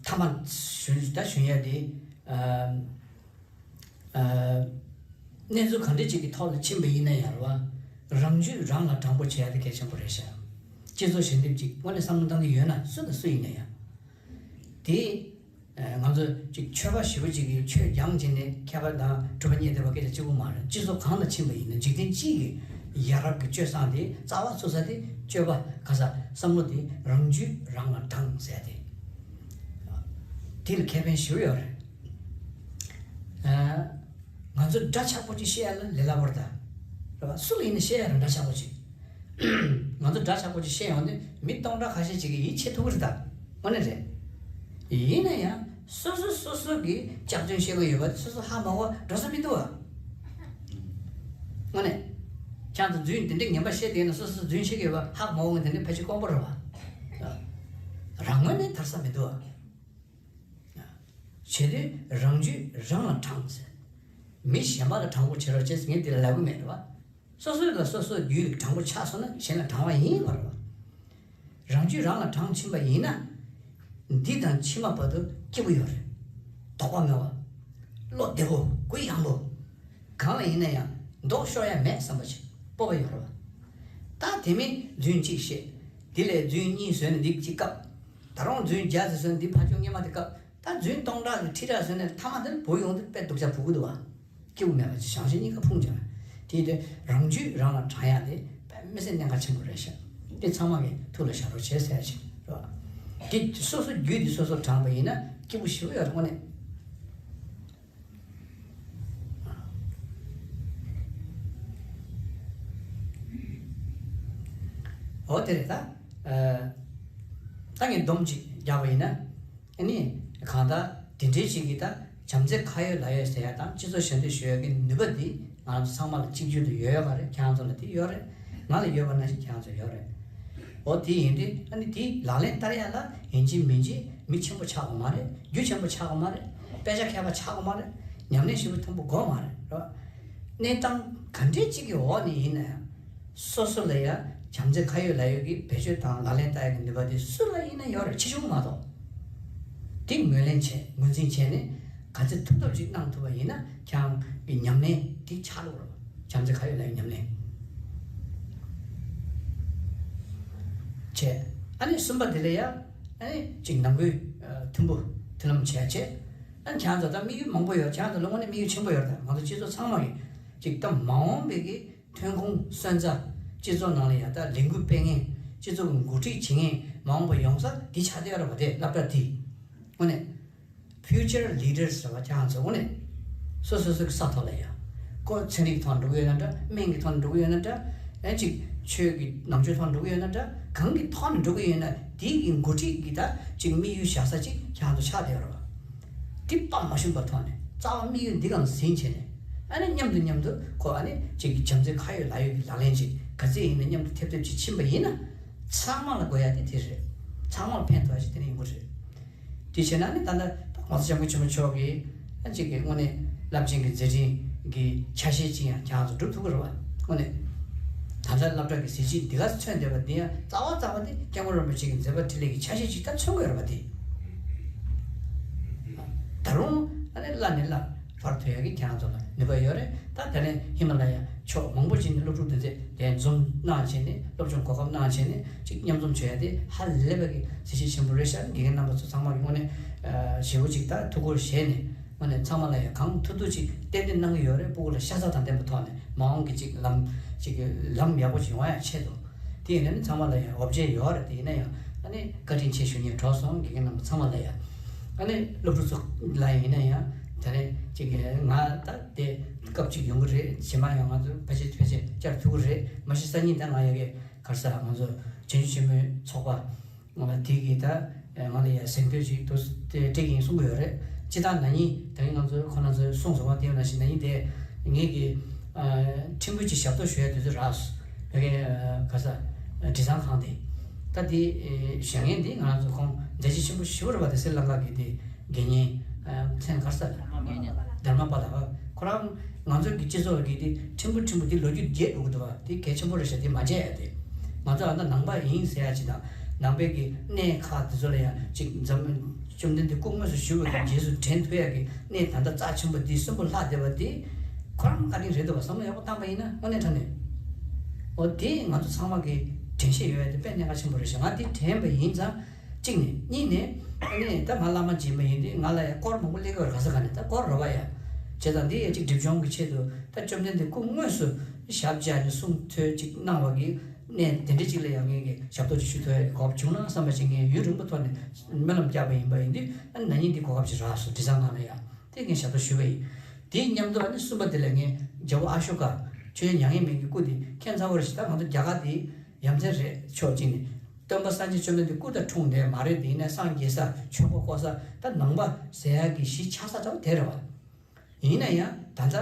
མཐའ་མ་ཞུ་ད་ཞུ་ཡ་དེ། གནས་ཚུལ་ག་འདྲ་ཅིག་གི་ཐོག་ལ་ཕྱིན་པ་ཡིན་ན་ཡང་རེད་བ། རང་རྒྱུད་རང་ལ་དྲང་པོ་བྱེད་ཡ་དེ་གལ་ཆེན་པོ་རེད་ཤག་སྤྱི་ཚོགས་ཞལ་འདེབས་ཅིག་དངོས་གནས་བསམ་བློ་བཏང་གི་ཡོད་ན་སུ་དང་སུ་ཡིན་ན་ཡང་། དེ། ང་ཚོ་ཅིག་ཆོས་པ་ཞེ་པོ་ཅིག་གིས་ཆོས་སྦྱངས་བྱས་ནས་ཁྱད་པར་དང་གྲུབ་པ་བརྙེས་བསྡད་པ་སྐད་ཆ་གཅིག་པུ་མ་རེད། སྤྱི་ཚོགས་གང་ལ་ཕྱིན་པ་ཡིན་ན་འཇིག་རྟེན་སྤྱི་གི་ཡ་རབས་ཀྱི་སྤྱོད་བཟང་དེ་རྩ་བ་ཚུགས་ས་དེ་སྤྱོད་པ་ག་ས་བསམ་བློ་དེ་རང་རྒྱུད་རང་ལ་དྲངས་ཟེར་ཏེ། དེ་ལ་ཁེ་ཕན་ཞེ་པོ་ཡོད་རེད། ང་ཚོ་འདྲ་ཆགས་པོ་ཅིག་བཤད་ཡ་ལ་ལས་སླ་པོ་རེད་ད། རེད་བ། སུ་ལ་ཡིན་ན་བཤད་ཡ་རང་འདྲ་ཆགས་པོ་ཅིག་ང་ཚོ་འདྲ་ཆགས་པོ་ཅིག་བཤད་ཡོང་དུས་མི་སྟོང་ཕྲག་ཁ་ཤས་ཅིག་གིས་ཡིད་ཆེས་ཐུབ་ཀྱི་རེད་ད། དངོས་གནས་རེད། ཡིན་ན་ཡང་སོ་སོ་སོ་སོ་གིས་སྐྱག་རྫུན་བཤད་ཀྱི་ཡོད་པ་སོ་སོ་ཧ་མ་གོ་འགྲོ་ས་མི་འདུག་བ། དངོས་གནས། ཁྱེད་ཚོ་རྫུན་དེ་འདྲས་ངན་པ་བཤད་བསྡད་ན་སོ་སོ་རྫུན་བཤད་ཀྱི་ཡོད་པ་ཧ་མ་གོ་མཁན་དེ་འདྲས་ཕལ་ཆེར་དཀོན་པོ་རེད་བ། རང་ངོས་ནས་ཐར་ས་མི་འདུག་བ། བྱེད་དུས་རང་རྒྱུད་རང་ལ་དྲངས་ཟེར། མི་གཞན་པ་ལ་དྲང་པོ་བྱེད་རོགས་བྱེད་ཟེར་ངས་འདི་ལ་ལབ་གི་མེད་རེད་བ། སོ་སོ་ལ་སོ་སོའི་རྒྱུད་ལ་དྲང་པོ་ཆགས་སོང་ན་གཞན་ལ་དྲང་བ་ཡིན་པ་རེད་བ། རང་རྒྱུད་རང་ལ་དྲངས་ཕྱིན་པ་ཡིན་ན། འདི་དང་ཕྱི་མ་བར་དུ་སྐྱིད་པོ་ཡོད་རེད། དོགས་པ་མེད་བ། བློ་བདེ་པོ་གུ་ཡངས་པོ། གང་ལ་ཡིན་ན་ཡང་མདོག་ཤོར་ཡ་མེད་བསམ་པ་ཞིག་སྤོབས་པ་ཡོད་རེད་བ། ད་དེ་མིན་རྫུན་གཅིག་བཤད། དེ་ལས་རྫུན་གཉིས་བཟོས་ནས་འདི་གཅིག་བཀབ། ད་རུང་རྫུན་བརྒྱ་ཙམ་བཟོས་ནས་འདི་ཕར་ཕྱོགས་སྔོན་མ་དེ་བཀབ། ད་རྫུན་སྟོང་ཕྲག་གི་ཁྲི་ཕྲག་བཟོས་ནས་མཐའ་མ་དེར་བུ་ཡོང་དུས་དཔེ་སྡུག་ཅག་བུ་གུ་འདུག་བ། སྐྱིད་པོ་མེད་པ་ཅིག་བྱང་ཆུབ་གཉིས་ཀ་ཕུང་བྱུང་བ། དེ་དུས་རང་རྒྱུད་རང་ལ་དྲང་ཡག་དེ་དཔེ་མི་སྲིད་གནད་འགག་ཆེན་པོ་རེད་ཤག་དེ་ཚང་མ་གི་ཐུགས་ལ་བཞག་རོགས་བྱེད་ཟེར་ཡ་ཞིག་རེད་བ། དེ་སོ་སོ་རྒྱུད་དེ་སོ་སོར་དྲངས་པ་ཡིན་ན་སྐྱིད་པོ་ཞེ་པོ་ཡོད་རེད་དངོས་གནས། འོ་དེ་རེད་ད། ད་ངས་སྡོམ་ཅིག་རྒྱག་པ་ཡིན་ན། ཨ་ནི། གང་ལྟར་དེ་འདྲའི་ཞིག་གིས་ད་བྱམས་བརྩེ་ཁ་ཡོད་ལག་ཡོད་ཟེར་ཡ་དང་སྤྱི་ཚོགས་ཞབས་འདེགས་ཞུ་ཡ་གི་ནུས་པ་འདི་ང་རང་ཚོ་ཚང་མ་ལ་གཅིག་གྱུར་དུ་ཡོད་ཡོད་པ་རེད། ཁྱེད་རང་ཚོ་ལ་དེ་ཡོད་རེད། ང་ལ་ཡོད་པ་ནང་བཞིན་ཁྱེད་རང་ཚོ་ཡོད་རེད། འོ་དེ་ཡིན་དུས་ཨ་ནི་དེ་ལག་ལེན་བསྟར་ཡ་ལ་ཡིན་གཅིག་མིན་གཅིག་མི་ཆེན་པོ་ཆགས་དགོས་མ་རེད། རྒྱུ་ཆེན་པོ་ཆགས་དགོས་མ་རེད། དཔེ་ཆ་མཁས་པ་ཆགས་དགོས་མ་རེད། ཉམས་ལེན་ཞིབ་པོ་མཐོན་པོ་དགོས་མ་རེད། རེད་བ། གནས་སྟངས་ག་འདྲའི་གཅིག་གི་འོག་ནས་ཡིན་ན་ཡང་། སོ་སོ་ལ་ཡང་བྱམས་བརྩེ་ཁ་ཡོད་ལག་ཡོད་ཀྱི་བེད་སྤྱོད་དང་ལག་ལེན་བསྟར་ཡག་གི་ནུས་པ་དེ་སུ་ལ་ཡིན་ན་ཡོད་རེད། ཆེ་ཆུང་མ་གཏོགས། དེ་ངོས་ལེན་བྱས་ངོས་འཛིན་བྱས་ནས་ག་ཚོད་ཐུབ་ཐུབ་ཅིག་གནང་ཐུབ་པ་ཡིན་ན་ཁྱེད་རང་གི་ཉམས་ལེན་དེ་ཆགས་འགྲོ་རེད། བྱམས་བརྩེ་ཁ་ཡོད་ལག་ཡོད་ཉམས་ལེན་བྱས། ཨ་ནི་གསུམ་པ་དེ་ལ་ཡང་ ཨ་ནི་ཅིག་ནང་ཁུལ་མཐུན་པོ་མཐུན་ལམ་བྱས་བྱས། ཨ་ནི་ཁྱེད་རང་ཚོ་ད་དམིགས་ཡུལ་མང་པོ་ཡོད། ཁྱེད་རང་ཚོ་ལོ་ངོ་ནས་དམིགས་ཡུལ་ཆེན་པོ་ཡོད། ད་ང་ཚོ་སྤྱི་ཚོགས་ཚང་མ་གི་ཅིག་ད་མ་འོངས་པའི་གི་ཐོན་ཁུངས་སོན་རྩ། སྤྱི་ཚོགས་ནང་ལ་ཡ་ད་ལས་འགུལ་སྤེལ་མཁན། སྤྱི་ཚོགས་ཀྱི་འགོ་ཁྲིད་བྱེད་མཁན་མ་འོངས་པ་ཡོང་ས་འདི་ཆགས་བསྡད་ཡོད་རེད་པ། དེ་སློབ་གྲྭ་འདི་དངོས་གནས། Future Leaders ཟེར་བ་ཁྱེད་རང་ཚོ་དངོས་གནས་སོ་སོ་སོ་གི་ས་ཐོག་ལ་ཡ། ཁོ་ཚན་རིག་ཐོག་ནས་འགྲོ་གི་ཡོད་ན་འདྲ། སྨན་གྱི་ཐོག་ནས་འགྲོ་གི་ཡོད་ན་འདྲ། ཨེ་ཅིག་ཆོས་ཀྱི་ནང་ཆོས་ཐོག་ནས་འགྲོ་གི་ཡོད་ན་འདྲ། གང་གི་ཐོག་ནས་འགྲོ་གི་ཡོད་ན་དེའི་གི་འགོ་ཁྲིད་ཀྱི་ད་ཅིག་དམིགས་ཡུལ་བཞག་ས་ཅིག་ཁྱེད་རང་ཚོ་ཆགས་བསྡད་ཡོད་རེད་པ། དེ་དཔའ་མ་ཞུམ་པའི་ཐོག་ནས་རྩ་བ་དམིགས་ཡུལ་འདི་གང་ཟིན་བྱས་ནས། ཨ་ནི་མཉམ་དུ་མཉམ་དུ་ཁོ་ཨ་ནི་ཅིག་གི་བྱམས་བརྩེ་ཁ་ཡོད་ལག་ཡོད་ཀྱི་ལག་ལེན་ཅིག་ག་ཚད་ཡིན་ན་མཉམ་དུ་ཐེབས་ཐེབས་ཅིག་ཕྱིན་པ་ཡིན་ན། ཚང་མ་ལ་དགོས་ཡ་དེ་དེ་རེད། ཚང་མ་ལ་ཕན་ཐོགས་ཡ་ཅིག་དེ་ནས་ཡོང་གི་རེད། དེ་བྱས་ན་ནི་ད་ལྟ་༸གོང་ས་༸སྐྱབས་མགོན་ཆེན་པོ་མཆོག་གིས་ཨ་ཅིག་གི་དངོས་གནས་རླབས་ཆེན་གྱི་མཛད་འཕྲིན་གྱི་ཆ་ཤས་ཅིག་ཡང་ཁྱེད་རང་ཚོ་སྒྲུབ་ཐུབ་ཀྱི་རེད་པ། དངོས་གནས་ད་ལྟ་སློབ་གྲྭ་གི་གཟི་བརྗིད་འདི་ག་མཚོན་བསྡད་པ་འདི་ཡང་རྩ་བ་རྩ་བ་དེ་སྐྱབས་མགོན་རིན་པོ་ཆེ་གི་མཛད་པ་འཕྲིན་ལས་ཀྱི་ཆ་ཤས་ཅིག་ད་མཚོན་གྱི་ཡོད་རེད་པ། དེ་ད་རུང་ཨ་ནི་བླ་ནས་བླ་བར་ཐོན་ཡག་གི་ཁྱེད་རང་ཚོ་ལ་ནུས་པ་ཡོད་རེད། ད་དེ་ནས་ཧི་མ་ལ་ཡ་ཕྱོགས་མང་པོ་ཅིག་ནས་སློབ་ཕྲུག་དེ་ཚོས་ལས་འཛོམས་གནང་བྱས་ནས། སློབ་སྦྱོང་གོ་སྐབས་གནང་བྱས་ནས་ཅིག་མཉམ་འཛོམས་བྱེད་ཡ་དེ་ཧ་ལས་པ་གི་གཟི་བརྗིད་ཆེན་པོ་རེད་ཤག་དགེ་རྒན་རྣམ་པ་ཚོ་ཚང་མ་གི་དངོས་གནས་ཨ་ཞེ་པོ་ཅིག་ད་ཐུགས་ཁུར་བཞེས་ནས། དངོས་གནས་ཚང་མ་ལ་ཡང་གང་ཐུབ་ཐུབ་ཅིག་ཏན་ཏན་གནང་གི་ཡོད་རེད། སྤུ་གུ་ལ་ཤ་ཚ་དང་ལྡན་པའི་ཐོག་ནས་མ་འོངས་ཀྱི་ཅིག་ལམ་ཅིག་གི་ལམ་ཡག་པོ་ཅིག་ཡོང་ཡ་ཆེད་དུ། དེ་ཡིན་ན་ནི་ཚང་མ་ལ་ཡང་འོ་བརྒྱལ་ཡོད་རེད། དེ་ཡིན་ན་ཡང་ཨ་ནི་བཀའ་དྲིན་ཆེ་ཞུ་སྙིང་བྲོ་སོང་། དགེ་རྒན་རྣམ་པ་ཚང་མ་ལ་ཡང་། ཨ་ནི་སློབ་ཕྲུག་ཚོ་ལ་ཡིན་ན་ཡང་ད་རེས་ཅིག་གི་ང་ད་དེ་སྐབས་ཅིག་ཡོང་གི་རེད། རྗེས་མ་ཡང་ང་ཚོ་ཕལ་ཆེར་ཕལ་ཆེར་བཅར་ཐུབ་ཀྱི་རེད། མ་གཞི་སང་ཉིན་ད་ང་ཡ་གི་ག་རེ་ཟེར། ང་ཚོ་བྱང་ཆུབ་ཆེན་མོའི་ཚོགས་པ་ང་ལ་དེ་གི་ད་ང་ལ་ཡ་གཟེངས་བསྟོད་ཅིག་ཏུ་སྤྲད་ཀྱི་ཡིན་གསུང་གི་ཡོད་རེད། སྤྱིར་བཏང་ན་ནིང་ད་ང་ཚོ་ཁོ་རང་ཚོས་གསུངས་སོང་བ། དེ་ཡང་ན་ཞིག་ན་ནིང་དེ་ངེད་ཀྱི་ཕྲན་བུ་ཅིག་ཞབས་ཏོག་ཞུ་ཡ་དུས་ཚོད་རག་སོང་། ཕ་གི་ག་ས་དྲི་བཟང་ཁང་དེ། ད་དེ་བཞེངས་མཁན་དེ་ང་རང་ཚོ་ཁོང་མཛད་རྗེས་ཆེན་པོ་ཞེ་པོ་རེད་པ། དེ་སི་རི་ལང་ཀ་གི་དེ་དགེ་བསྙེན། མཚན་ག་རེ་ཟེར་ལ། དྷརྨ་པཱ་ལ། ཁོ་རང་ང་ཚོ་གི་སྤྱི་ཚོགས་ཀྱི་དེ་ཕྲན་བུ་ཕྲན་བུ་དེ་ལོ་རྒྱུས་བརྒྱད་འགྲོ་གི་འདུག་བ། དེ་གལ་ཆེན་པོ་རེད་ཤག་དེ་མ་བརྗེད་ཡ་དེ། ང་ཚོ་ཨ་ད་ནང་པ་ཡིན་ཟེར་ཡ་ཅིག་དང་། ནང་པའི་གི་གནས་ཁག་དེ་ཚོ་ལ་ཡ་ཅིག་འཛམ་བཅོམ་ལྡན་འདས་སྐུ་དངོས་སུ་བཞུགས་པའི་གི་རྗེས་སུ་དྲན་ཐུབ་ཡ་གི་གནས་ད་ལྟ་རྩ་ཆེན་པོ་འདི་གསོན་པོ་ལྷག་བསྡད་པ་དེ་ཁོ་རང་བཀའ་དྲིན་རེད་འདུག་བ། བསམ་བློ་ཡག་པོ་བཏང་པ་ཡིན་ན་དངོས་གནས་དྲང་གནས། འོ་དེ་ང་ཚོ་ཚང་མ་གི་དྲན་ཤེས་ཡོད་ཡ་དེ་དཔེ་གནད་འགག་ཆེན་པོ་རེད་ཤག་ང་དེ་དྲན་པ་ཡིན་ཙང་། གཅིག་ནས། གཉིས་ནས། ཨ་ནི་ད་ང་བླ་མ་རྗེས་མ་ཡིན་དུས་ང་ལ་ཡང་སྐོར་མང་པོ་སླེབས་ཀྱི་ཡོད་རེད། ག་ས་ག་ནས་ད་སྐོར་རོ་བ་ཡ། བྱས་ཙང་འདི་ཡ་གཅིག་སྒྲིབ་སྦྱོང་གི་ཆེད་དུ་ད་བཅོམ་ལྡན་འདས་སྐུ་དངོས་སུ་ཞབས་བཅགས་ནས་གསུང་ཐོས་ཅིག་གནང་བ་གི་གནས་དེ་འདྲ་ཅིག་ལ་ཡང་ངས་ཀྱི་ཞབས་ཏོག་ཅིག་ཞུ་ཐུབ་ཡ་གི་གོ་སྐབས་བྱུང་ན་བསམ་པ་ཞིག་ངས་ཡུན་རིང་པོ་ཐོག་ནས་སྨོན་ལམ་བརྒྱབ་པ་ཡིན་པ་ཡིན་དུས། ཨ་ནི་ན་ནིང་འདི་གོ་སྐབས་ཅིག་རག་སོང་། དྲི་བཟང་ཁང་ལ་ཡ། དེ་ངས་ཞབས་ཏོག་ཞུས་པ་ཡིན། དེའི་མཉམ་དུ་ཨ་ནི་གསུམ་པ་དེ་ལ་ངས་རྒྱལ་པོ་ཨ་ཤོ་ཀ་ཆོས་རྒྱལ་མྱ་ངན་མེད་ཀྱི་སྐུ་དེ་ཁྱད་མཚར་པོ་རེད་ཤག་ད་ང་ཚོ་རྒྱ་གར་དེ་ཡ་མཚན་རེད། ཕྱོགས་གཅིག་ནས་སྟོན་པ་སངས་རྒྱས་བཅོམ་ལྡན་འདས་སྐུ་དང་འཁྲུངས་ནས་མ་རེད། དེ་ཡིན་ན་སངས་རྒྱས་ས་ཆོས་འཁོར་བསྐོར་ས་ད་ནང་པ་ཟེར་ཡག་གི་གཞི་ཆགས་ས་ཙམ་དེ་རེད་བ། ཡིན་ན་ཡང་ད་ལྟ་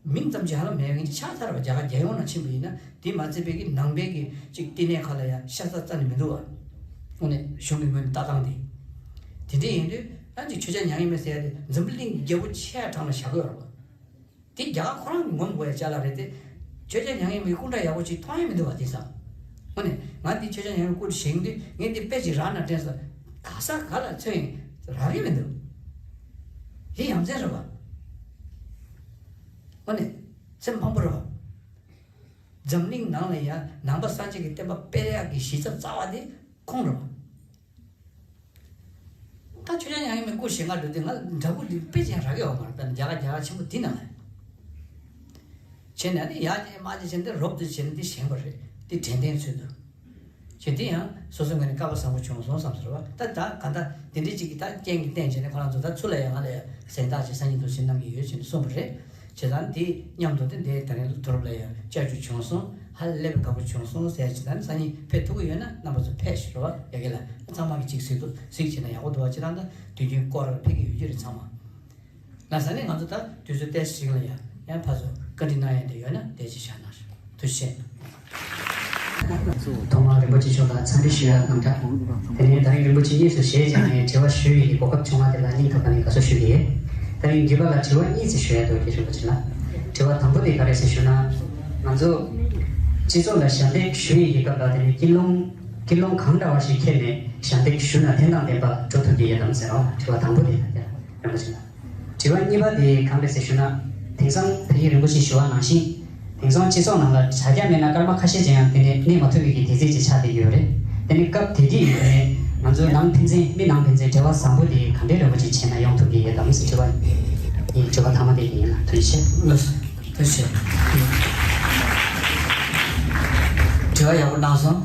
མིང་ཙམ་ཅིག་ཧ་ལམ་མེད་པ་ཡིན་ཆགས་ཚར་བ། རྒྱ་གར་རྒྱལ་ཡོངས་ནང་ཕྱིན་པ་ཡིན་ན་དེ་མ་ཚད་པའི་གི་ནང་པའི་གི་ཅིག་བསྟི་གནས་ཁག་ལ་ཡང་ཤ་ཚ་རྩ་ནས་མི་འདུག་བ། དངོས་གནས་གཞུང་གི་ངོས་ནས་ལྟ་སྟངས་དེ། དེ་འདྲ་ཡིན་དུས་ཨ་ཅིག་ཆོས་རྒྱལ་མྱ་ངན་མེད་ཟེར་ཡ་དེ་འཛམ་བུ་གླིང་གི་རྒྱལ་པོ་ཆེ་བ་གྲངས་ལ་བཞག་གི་ཡོད་རེད་བ། དེ་རྒྱ་གར་ཁོ་རང་གི་ངོམ་དགོས་ཡ་ཅ་ལག་རེད་དེ། ཆོས་རྒྱལ་མྱ་ངན་མེད་སྐུ་འདྲ་ཡག་པོ་ཅིག་མཐོང་ཡ་མི་འདུག་བ་དེང་སང་། དངོས་གནས་ང་འདི་ཆོས་རྒྱལ་མྱ་ངན་སྐུ་བཞེངས་དུས་ངས་འདི་དཔེ་ཅིག་རག་ན་དྲན་སོང་། ག་ས་ག་ལ་མཚོན་ཡིན་རག་གི་མི་འདུག་དེ་ཡ་མཚན་རེད་བ། དངོས་གནས་སེམས་ཕམ་པོ་རེད་བ། འཛམ་གླིང་ནང་ལ་ཡ་ནང་པ་སངས་རྒྱས་ཀྱི་བསྟན་པ་སྤེལ་ཡག་གི་གཞི་རྩ་རྩ་བ་དེ་ཁོང་རེད་བ། ད་ཆོས་རྒྱལ་མྱ་ངན་མེད་སྐུ་བཞེངས་ག་འགྲོ་དུས་ང་འདྲ་པོ་འདི་དཔེ་ཅན་རག་གི་ཡོད་མ་རེད། དཔེར་ན་རྒྱ་གར་རྒྱལ་ཁབ་ཆེན་པོ་འདི་ནང་ལ་བྱས་ནས་ནི་ཡར་བྱས་མར་བྱས་བྱས་ནས་རོབ་ཏུ་བྱས་ནས་འདི་བཞེངས་པ་རེད། འདི་དྲན་རྟེན་ཚུལ་དུ་བྱས། འདི་ཡང་སོ་སོའི་ངོས་ནས་སྐལ་པ་བཟང་པོ་བྱུང་སོང་བསམ་ཟེར་བ། ད་ད་ག་ད་འདི་འདྲའི་ཅིག་གི་ད་རྐྱེན་གྱིས་བརྟེན་བྱས་ནས་ཁོ་རང་ཚོ་ད་ཚུར་ལ་ཡང་ང་ལ་ཡང་གཟེངས་རྟགས་ཅིག་སང་ཉིན་དུ་ཕྱིན་གནང་གི་ཡོད་ཅེས་ནས་གསུངས་པ་རེད། བྱས་ཙང་འདི་མཉམ་དུ་དེ་འདྲའི་ད་རིང་དུ་རུབ་ལ་ཡང་བཅར་རྒྱུ་བྱུང་སོང་། ཧ་ལས་པའི་དགའ་པོ་བྱུང་སོང་ཟེར་ཅིག་ད་ནི་སང་ཉིན་ཕེབས་ཐུབ་ཀྱི་ཡོད་ན་རྣམ་པ་ཚོ་ཕེབས་ཤོག་རོགས། ཡ་གི་ལ་ཚང་མ་གི་ཅིག་གཟིགས་འདུག་གཟིགས་བྱས་ན་ཡག་པོ་འདུག་བ། ཅི་རང་ད་དུས་རྒྱུན་སྐོར་ཕེབས་ཀྱི་ཡོད་རྒྱུ་རེད་ཚང་མ། ལ་ས་ནས་ང་ཚོ་ད་དུས་ཚོད་ཏོག་ཙམ་ཞིག་ལ་ཡ་ཡང་ཕར་ཚུར་བཀའ་འདྲི་གནང་ཡ་དེ་ཡོད་ན་དེ་ཅིག་བཞག་གནང་ཞིག་ཐུགས་རྗེ་ཆེ། ཐོག་མར་རིན་པོ་ཆེ་མཆོག་ལ་འཚམས་འདྲི་ཞུ་ཡ་དང་སྦྲགས། དེ་ནས་ད་རིང་རིན་པོ་ཆེ་དངོས་སུ་ཞལ་མཇལ་ནས་དྲི་བ་ཞུ་ཡས་ཀྱི་གོ་སྐབས་བྱུང་བ་དེ་ལ་སྙིང་ཐག་པ་ནས་དགའ་བསུ་ཞུ་གི་ཡོད། ད་རིང་འདི་པ་ལ་དྲི་བ་གཉིས་ཙམ་ཞུ་ཡ་འདུག་རྒན་རིན་པོ་ཆེ་ལ། དྲི་བ་དང་པོ་དེ་ག་རེ་ཟེར་ཞུ་ན། ང་ཚོ་སྤྱི་ཚོགས་ལ་ཞབས་འདེགས་ཞུ་ཡས་ཀྱི་སྐབས་ལ་དེ་ནས་ཀུན་སློང་ཀུན་སློང་གང་འདྲ་བ་ཞིག་འཁྱེར་ནས་ཞབས་འདེགས་ཞུ་ན་ཕན་ཐོགས་ལྡན་པ་འགྲོ་ཐུབ་ཀྱི་ཡོད་དམ་ཟེར་བ། དྲི་བ་དང་པོ་དེ་རྒན་རིན་པོ་ཆེ་ལ། དྲི་བ་གཉིས་པ་དེ་གང་རེད་ཟེར་ཞུ་ན། དེང་སང་ད་གིན་རིན་པོ་ཆེས་ཞུ་བ་ནང་བཞིན། དེང་སང་སྤྱི་ཚོགས་ནང་ལ་དྲ་རྒྱ་མེད་ན་སྐར་མ་ཁ་ཤས་ཅན་ཡང་དེ་ནས་གནས་མ་ཐུབ་པའི་གི་དུས་ཚོད་ཅིག་ཆགས་བསྡད་ཀྱི་ཡོད་རེད། དེ་ནས་སྐབས་དེ་དུས་ཡིན་ནའི་ ང་ཚོའི་ནང་ཕན་ཚུན་མི་ནང་ཕན་ཚུན་འབྲེལ་བ་བཟང་པོ་དེ་ག་འདྲའི་རིན་པོ་ཆེ་བྱས་ན་ཡོང་ཐུབ་ཀྱི་ཡོད་དམ་ཟེར་དྲི་བ་ཡིན། དྲི་བ་ཐ་མ་དེ་ཡིན་ལ་ཐུགས་རྗེ་ཆེ། ལགས་སོ། ཐུགས་རྗེ་ཆེ། དྲི་བ་ཡག་པོ་གནང་སོང་།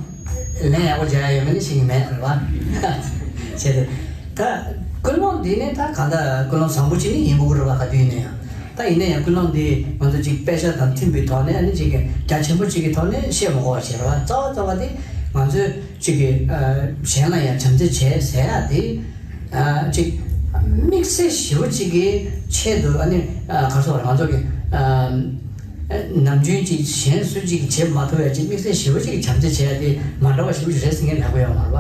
ལན་ཡག་པོ་རྒྱག་ཡ་ཡོད་མེད་ནི་ཤེས་ཀྱི་མེད་རེད་བ། བྱས་ཏེ། ད་ཀུན་སློང་འདི་ནི་ད་གང་ལྟར་ཀུན་སློང་བཟང་པོ་ཅིག་ནི་ཡིན་དགོས་ཀྱི་རེད་བ། ག་དུས་ཡིན་ན་ཡང་། ད་ཡིན་ན་ཡང་ཀུན་སློང་འདི་ང་ཚོ་ཅིག་དཔེ་ཆ་དང་མཐུན་པའི་ཐོག་ནས་ཨ་ནི་ཅིག་གི་རྒྱ་ཆེན་པོ་ཅིག་གི་ཐོག་ནས་བཤད་མ་དགོས་པ་བྱས་རེད་བ། རྩ་བ་རྩ་བ་དེ་ང་ཚོས་ཅིག་གི་ཨ་གཞན་ལ་ཡང་བྱམས་བརྩེ་བྱས་ཟེར་ཡ་དེ་ཨ་ཅིག་དམིགས་བསལ་ཞེ་པོ་ཅིག་གི་ཆེད་དུ་ཨ་ནི་ཨ་ག་རེ་ཟེར་དགོས་རེད། ང་ཚོ་གི་ཨ་ནམ་རྒྱུན་ཅིག་གཞན་སུ་ཅིག་གིས་བྱེད་མ་ཐུབ་ཡ་ཅིག་དམིགས་བསལ་ཞེ་པོ་ཅིག་གི་བྱམས་བརྩེ་བྱས་ཡ་དེ་མ་འདྲ་བ་ཞེ་པོ་ཅིག་རེད་ཟེར་མཁན་ལབ་ཀྱི་ཡོད་མ་རེད་བ།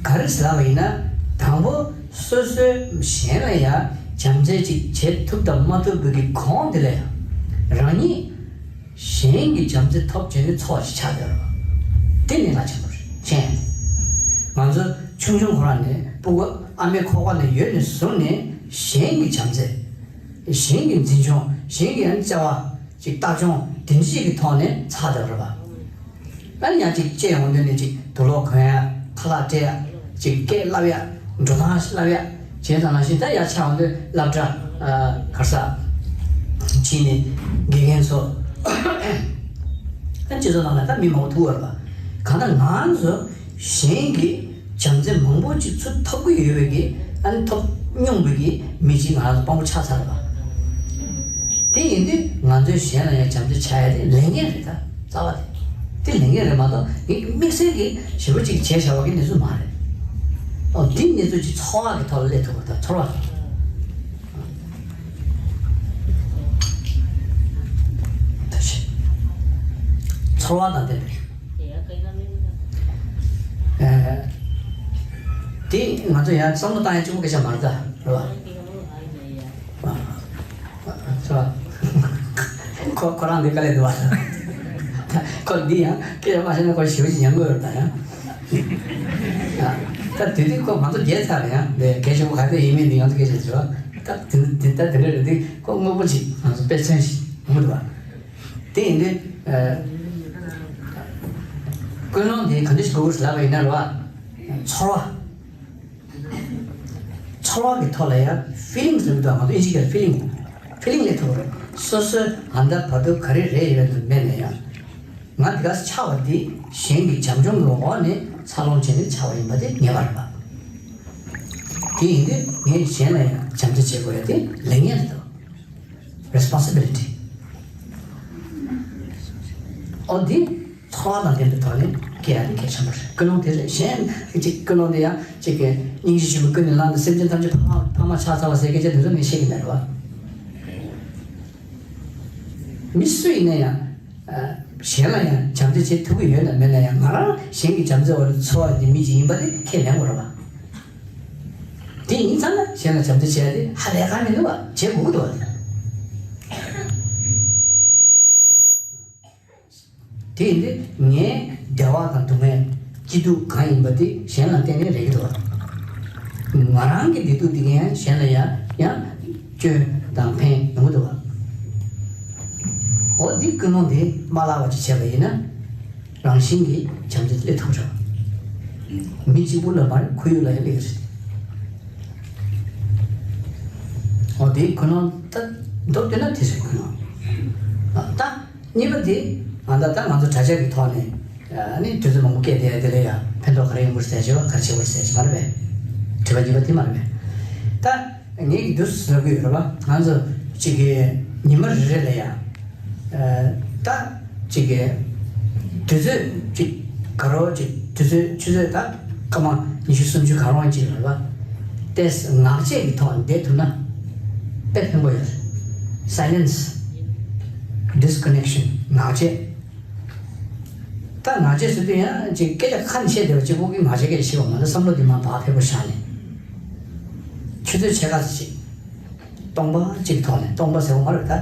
ག་རེ་ཟེར་ལབ་པ་ཡིན་ན། དང་པོ། སོ་སོས་གཞན་ལ་ཡང་བྱམས་བརྩེ་ཅིག་བྱེད་ཐུབ་དང་མ་ཐུབ་ཀྱི་གོང་དེ་ལ་ཡང་རང་ཉིད་གཞན་གྱི་བྱམས་བརྩེ་ཐོབ་བྱས་ནས་འཚོ་བ་ཞིག་ཆགས་བསྡད་རོགས། དེ་གནད་འགག་ཆེན་པོ་རེད། མཁྱེན། ང་ཚོ་ཆུང་ཆུང་ཁོ་རང་ནས་སྤུ་གུ་ཨ་མའི་ཁོག་པ་ནས་ཡོད་ནས་བཟུང་ནས་གཞན་གྱི་བྱམས་བརྩེ། གཞན་གྱི་འཛིན་སྐྱོང་། གཞན་གྱི་ཡང་བྱ་བ་ཅིག་ལྟ་སྐྱོང་དེ་འདྲ་ཅིག་གི་ཐོག་ནས་ཆགས་བསྡད་རོགས་པ། ཨ་ནི་ཡང་ཅིག་སྐྱེས་ཡོང་དུས་ནས་ཅིག་དུག་ལོག་གོན་ཡ། ཁ་ལག་སྤྲད་ཡ། ཅིག་སྐད་བསླབ་ཡ། འགྲོ་སྟངས་ཤིག་བསླབ་ཡ། བྱས་ཙང་ནང་བཞིན་ད་ཡར་ཆགས་ཡོང་དུས་སློབ་གྲྭ་ཨ་ག་རེ་ཟེར་ཕྱིན་ནས་དགེ་རྒན་ཚོ། ཨ་སྤྱི་ཚོགས་ནང་ལ་ད་མི་མང་པོ་ཐུག་ཡོད་རེད་པ། གང་ལྟར་ང་ཚོ་གཞན་གྱི་བྱམས་བརྩེ་མང་པོ་ཅིག་ཚུར་ཐོབ་ཀྱི་ཡོད་པའི་གི་ཨ་ནི་ཐོབ་མྱོང་བའི་གི་མི་གཅིག་ང་རང་ཚོ་དཔང་པོ་ཆགས་ཚར་བ། དེ་ཡིན་དུས་ང་ཚོས་གཞན་ལ་ཡང་བྱམས་བརྩེ་བྱ་ཡ་དེ་ལས་ངན་རེད་ད། རྩ་བ་དེ། དེ་ལས་ངན་རེད་མ་གཏོགས་ངས་དམིགས་བསལ་གྱི་ཞེ་པོ་ཅིག་བྱས་བཞག་པ་གི་གནས་ཚུལ་མ་རེད། ཨོ་དེ་གནས་ཚུལ་ཅིག་ཚོར་བ་གི་ཐོག་ལ་སླེབས་ཐུབ་པ་དང་ཚོར་བ། ཚོར་བ་དང་ལྡན་པའི། ཨེ། དེ་ང་ཚོ་ཡང་བསམ་བློ་བཏང་ཡ་གཅིག་པོ་སྐད་ཆ་མ་རེད་ད། རེད་བ། ཨ། ཨ། ཨ། ཁོ་ཁོ་རང་འདི་དཀའ་ལས་འདུག་བ། ཁོ་འདི་ཡང་སྐད་ཆ་མ་བཤད་ན་ཁོ་ཞེ་པོ་ཅིག་ཉན་གི་ཡོད་རེད་ད་ཡང་། ཨ། ད་དེ་དུས་ཁོ་ང་ཚོ་རྒྱལ་ཚར་རེད་ཡང་འདི་གལ་ཆེན་པོ་ག་ཚོད་ཡིན་མིན་འདི་ང་ཚོ་སྐད་ཆ་བྱས་བ། ད་དེ་དེ་ད་དེ་འདྲ་རེད་འདི་ཁོ་དངོས་པོ་ཅིག་ང་ཚོ་དཔེ་མཚོན་ཞིག་ཡོང་གི་འདུག་བ། དེ་ཡིན་དུས། ཨ། ཀུན་སློང་དེ་ག་འདྲ་ཞིག་དགོས་ཀྱི་རེད་ལབ་པ་ཡིན་ན་རེད་བ། ཚོར་བ། ཚོར་བ་གི་ཐོག་ལ་ཡང་ཕི་ལིང་ལབ་འདུག་ང་ཚོ་ཨིན་ཇི་སྐད་ཕི་ལིང་། ཕི་ལིང་ལབ་ཐུབ་རེད། སོ་སོའི་ཨ་ད་བར་དུ་ག་རེ་རེད་ཡོད་དམ་མེད་ན་ཡང་། ང་འདི་ག་ཆགས་པ་འདི་གཞན་གྱི་བྱམས་སྐྱོང་གི་འོག་ནས་འཚར་ལོངས་བྱས་ནས་ཆགས་པ་ཡིན་པ་དེ་ངེས་པ་རེད་པ། དེ་ཡིན་དུས་ངས་གཞན་ལ་ཡང་བྱམས་བརྩེ་བྱེད་དགོས་ཡ་དེ་ལས་ངན་རེད་དོ། རེ་སི་པོན་སི་བི་ལི་ཊི། ཨོ་འདི། ཚོར་བ་དང་ལྡན་པའི་ཐོག་ནས་སྐྱེ་ཡ་དེ་གལ་ཆེན་པོ་རེད། ཀུན་སློང་དེ་རེད། གཞན་གཅིག་ཀུན་སློང་དེ་ཡང་གཅིག་གི་སྙིང་རྗེ་ཆེན་པོས་ཀུན་ནས་བསླངས་ཏེ་སེམས་ཅན་ཐམས་ཅད་ཕ་མ་ཕ་མ་ཆགས་ཚར་བ་ཟེར་སྐད་ཆ་དེ་ཚོ་ངས་བཤད་ཀྱི་མེད་རེད་བ། མི་སུ་ཡིན་ན་ཡང་གཞན་ལ་ཡང་བྱམས་བརྩེ་བྱེད་ཐུབ་ཀྱི་ཡོད་ན་མེད་ན་ཡང་ང་རང་གཞན་གྱི་བྱམས་བརྩེ་འོག་ལ་འཚོ་བ་ཡི་མི་ཅིག་ཡིན་པ་དེ་ཁས་ལེན་དགོས་རེད་བ། དེ་ཡིན་ཙང་ན་གཞན་ལ་བྱམས་བརྩེ་བྱེད་ཡ་དེ་ཧ་ལས་ཁག་མི་འདུག་བ། བྱེད་དགོས་ཀྱི་འདུག་བ། དེ་ཡིན་དུས་ངའི་བདེ་བ་དང་སྡུག་བསྔལ་སྐྱིད་སྡུག་གང་ཡིན་པ་དེ་གཞན་ལ་བརྟེན་ནས་རེག་གི་འདུག་བ། ང་རང་གི་བདེ་སྡུག་དེ་གས་གཞན་ལ་ཡང་ཡང་སྐྱོན་དང་ཕན་ཡོང་གི་འདུག་བ། འོ་འདི་ཀུན་སློང་དེ་མ་བརླག་པ་ཅིག་བྱས་པ་ཡིན་ན་རང་བཞིན་གྱིས་བྱམས་བརྩེ་སླེབས་ཐུབ་རེད། མི་གཅིག་པུ་ལ་མ་རེད། ཁོར་ཡུག་ལ་ཡང་སླེབས་ཀྱི་རེད། འོ་དེ་ཀུན་སློང་ད་མདོར་བསྡུས་ན་དེ་རེད་ཀུན་སློང་། ད། གཉིས་པ་དེ། ང་ད་ལྟ་ང་ཚོ་དྲ་རྒྱ་གི་ཐོག་ནས་ཨ་ནི་དུས་ཚོད་མང་པོ་བསྐྱལ་བསྡད་ཡ་དེ་ལ་ཡ་ཕན་ཐོགས་ག་རེ་ཡོང་གི་རེད་ཟེར་བྱས་པ་ག་རེ་བྱེད་དགོས་རེད་ཟེར་བྱས་མ་རེད་པས། དྲི་བ་གཉིས་པ་དེ་མ་རེད་པས། ད་ངས་ཀྱི་དུས་སུ་ལབ་ཀྱི་ཡོད་རེད་པ། ང་ཚོ་གཅིག་གི་ཉི་མ་རེ་རེ་ལ་ཡ་ཨ་ད་གཅིག་གི་དུས་ཚོད་གཅིག་ག་རོ་གཅིག་དུས་ཚོད་ཆུ་ཚོད་ད་སྐར་མ་ཉི་ཤུ་སུམ་ཅུ་ག་རོ་གཅིག་རེད་པ། ཏེས་ངག་བཅད་ཀྱི་ཐོག་ནས་བསྡད་ཐུབ་ན་དཔེ་ཕན་པོ་ཡོད་རེད། Silence། Disconnection། ངག་བཅད། ད་ངག་བཅད་ཟེར་དུས་ཡང་ཅིག་སྐད་ཆ་ཁ་ནས་བཤད་བསྡད་པ་གཅིག་པོ་གིས་ངག་བཅད་སྐད་ཆ་བཤད་པ་མ་གཏོགས་བསམ་བློ་འདི་མར་བག་ཕེབས་པོ་བཞག་ནས། ཆུ་ཚོད་ཕྱེད་ཀ་ཙམ་ཅིག་སྟོང་པ་གཅིག་གི་ཐོག་ནས། སྟོང་པ་ཟེར་བ་མ་རེད་ད།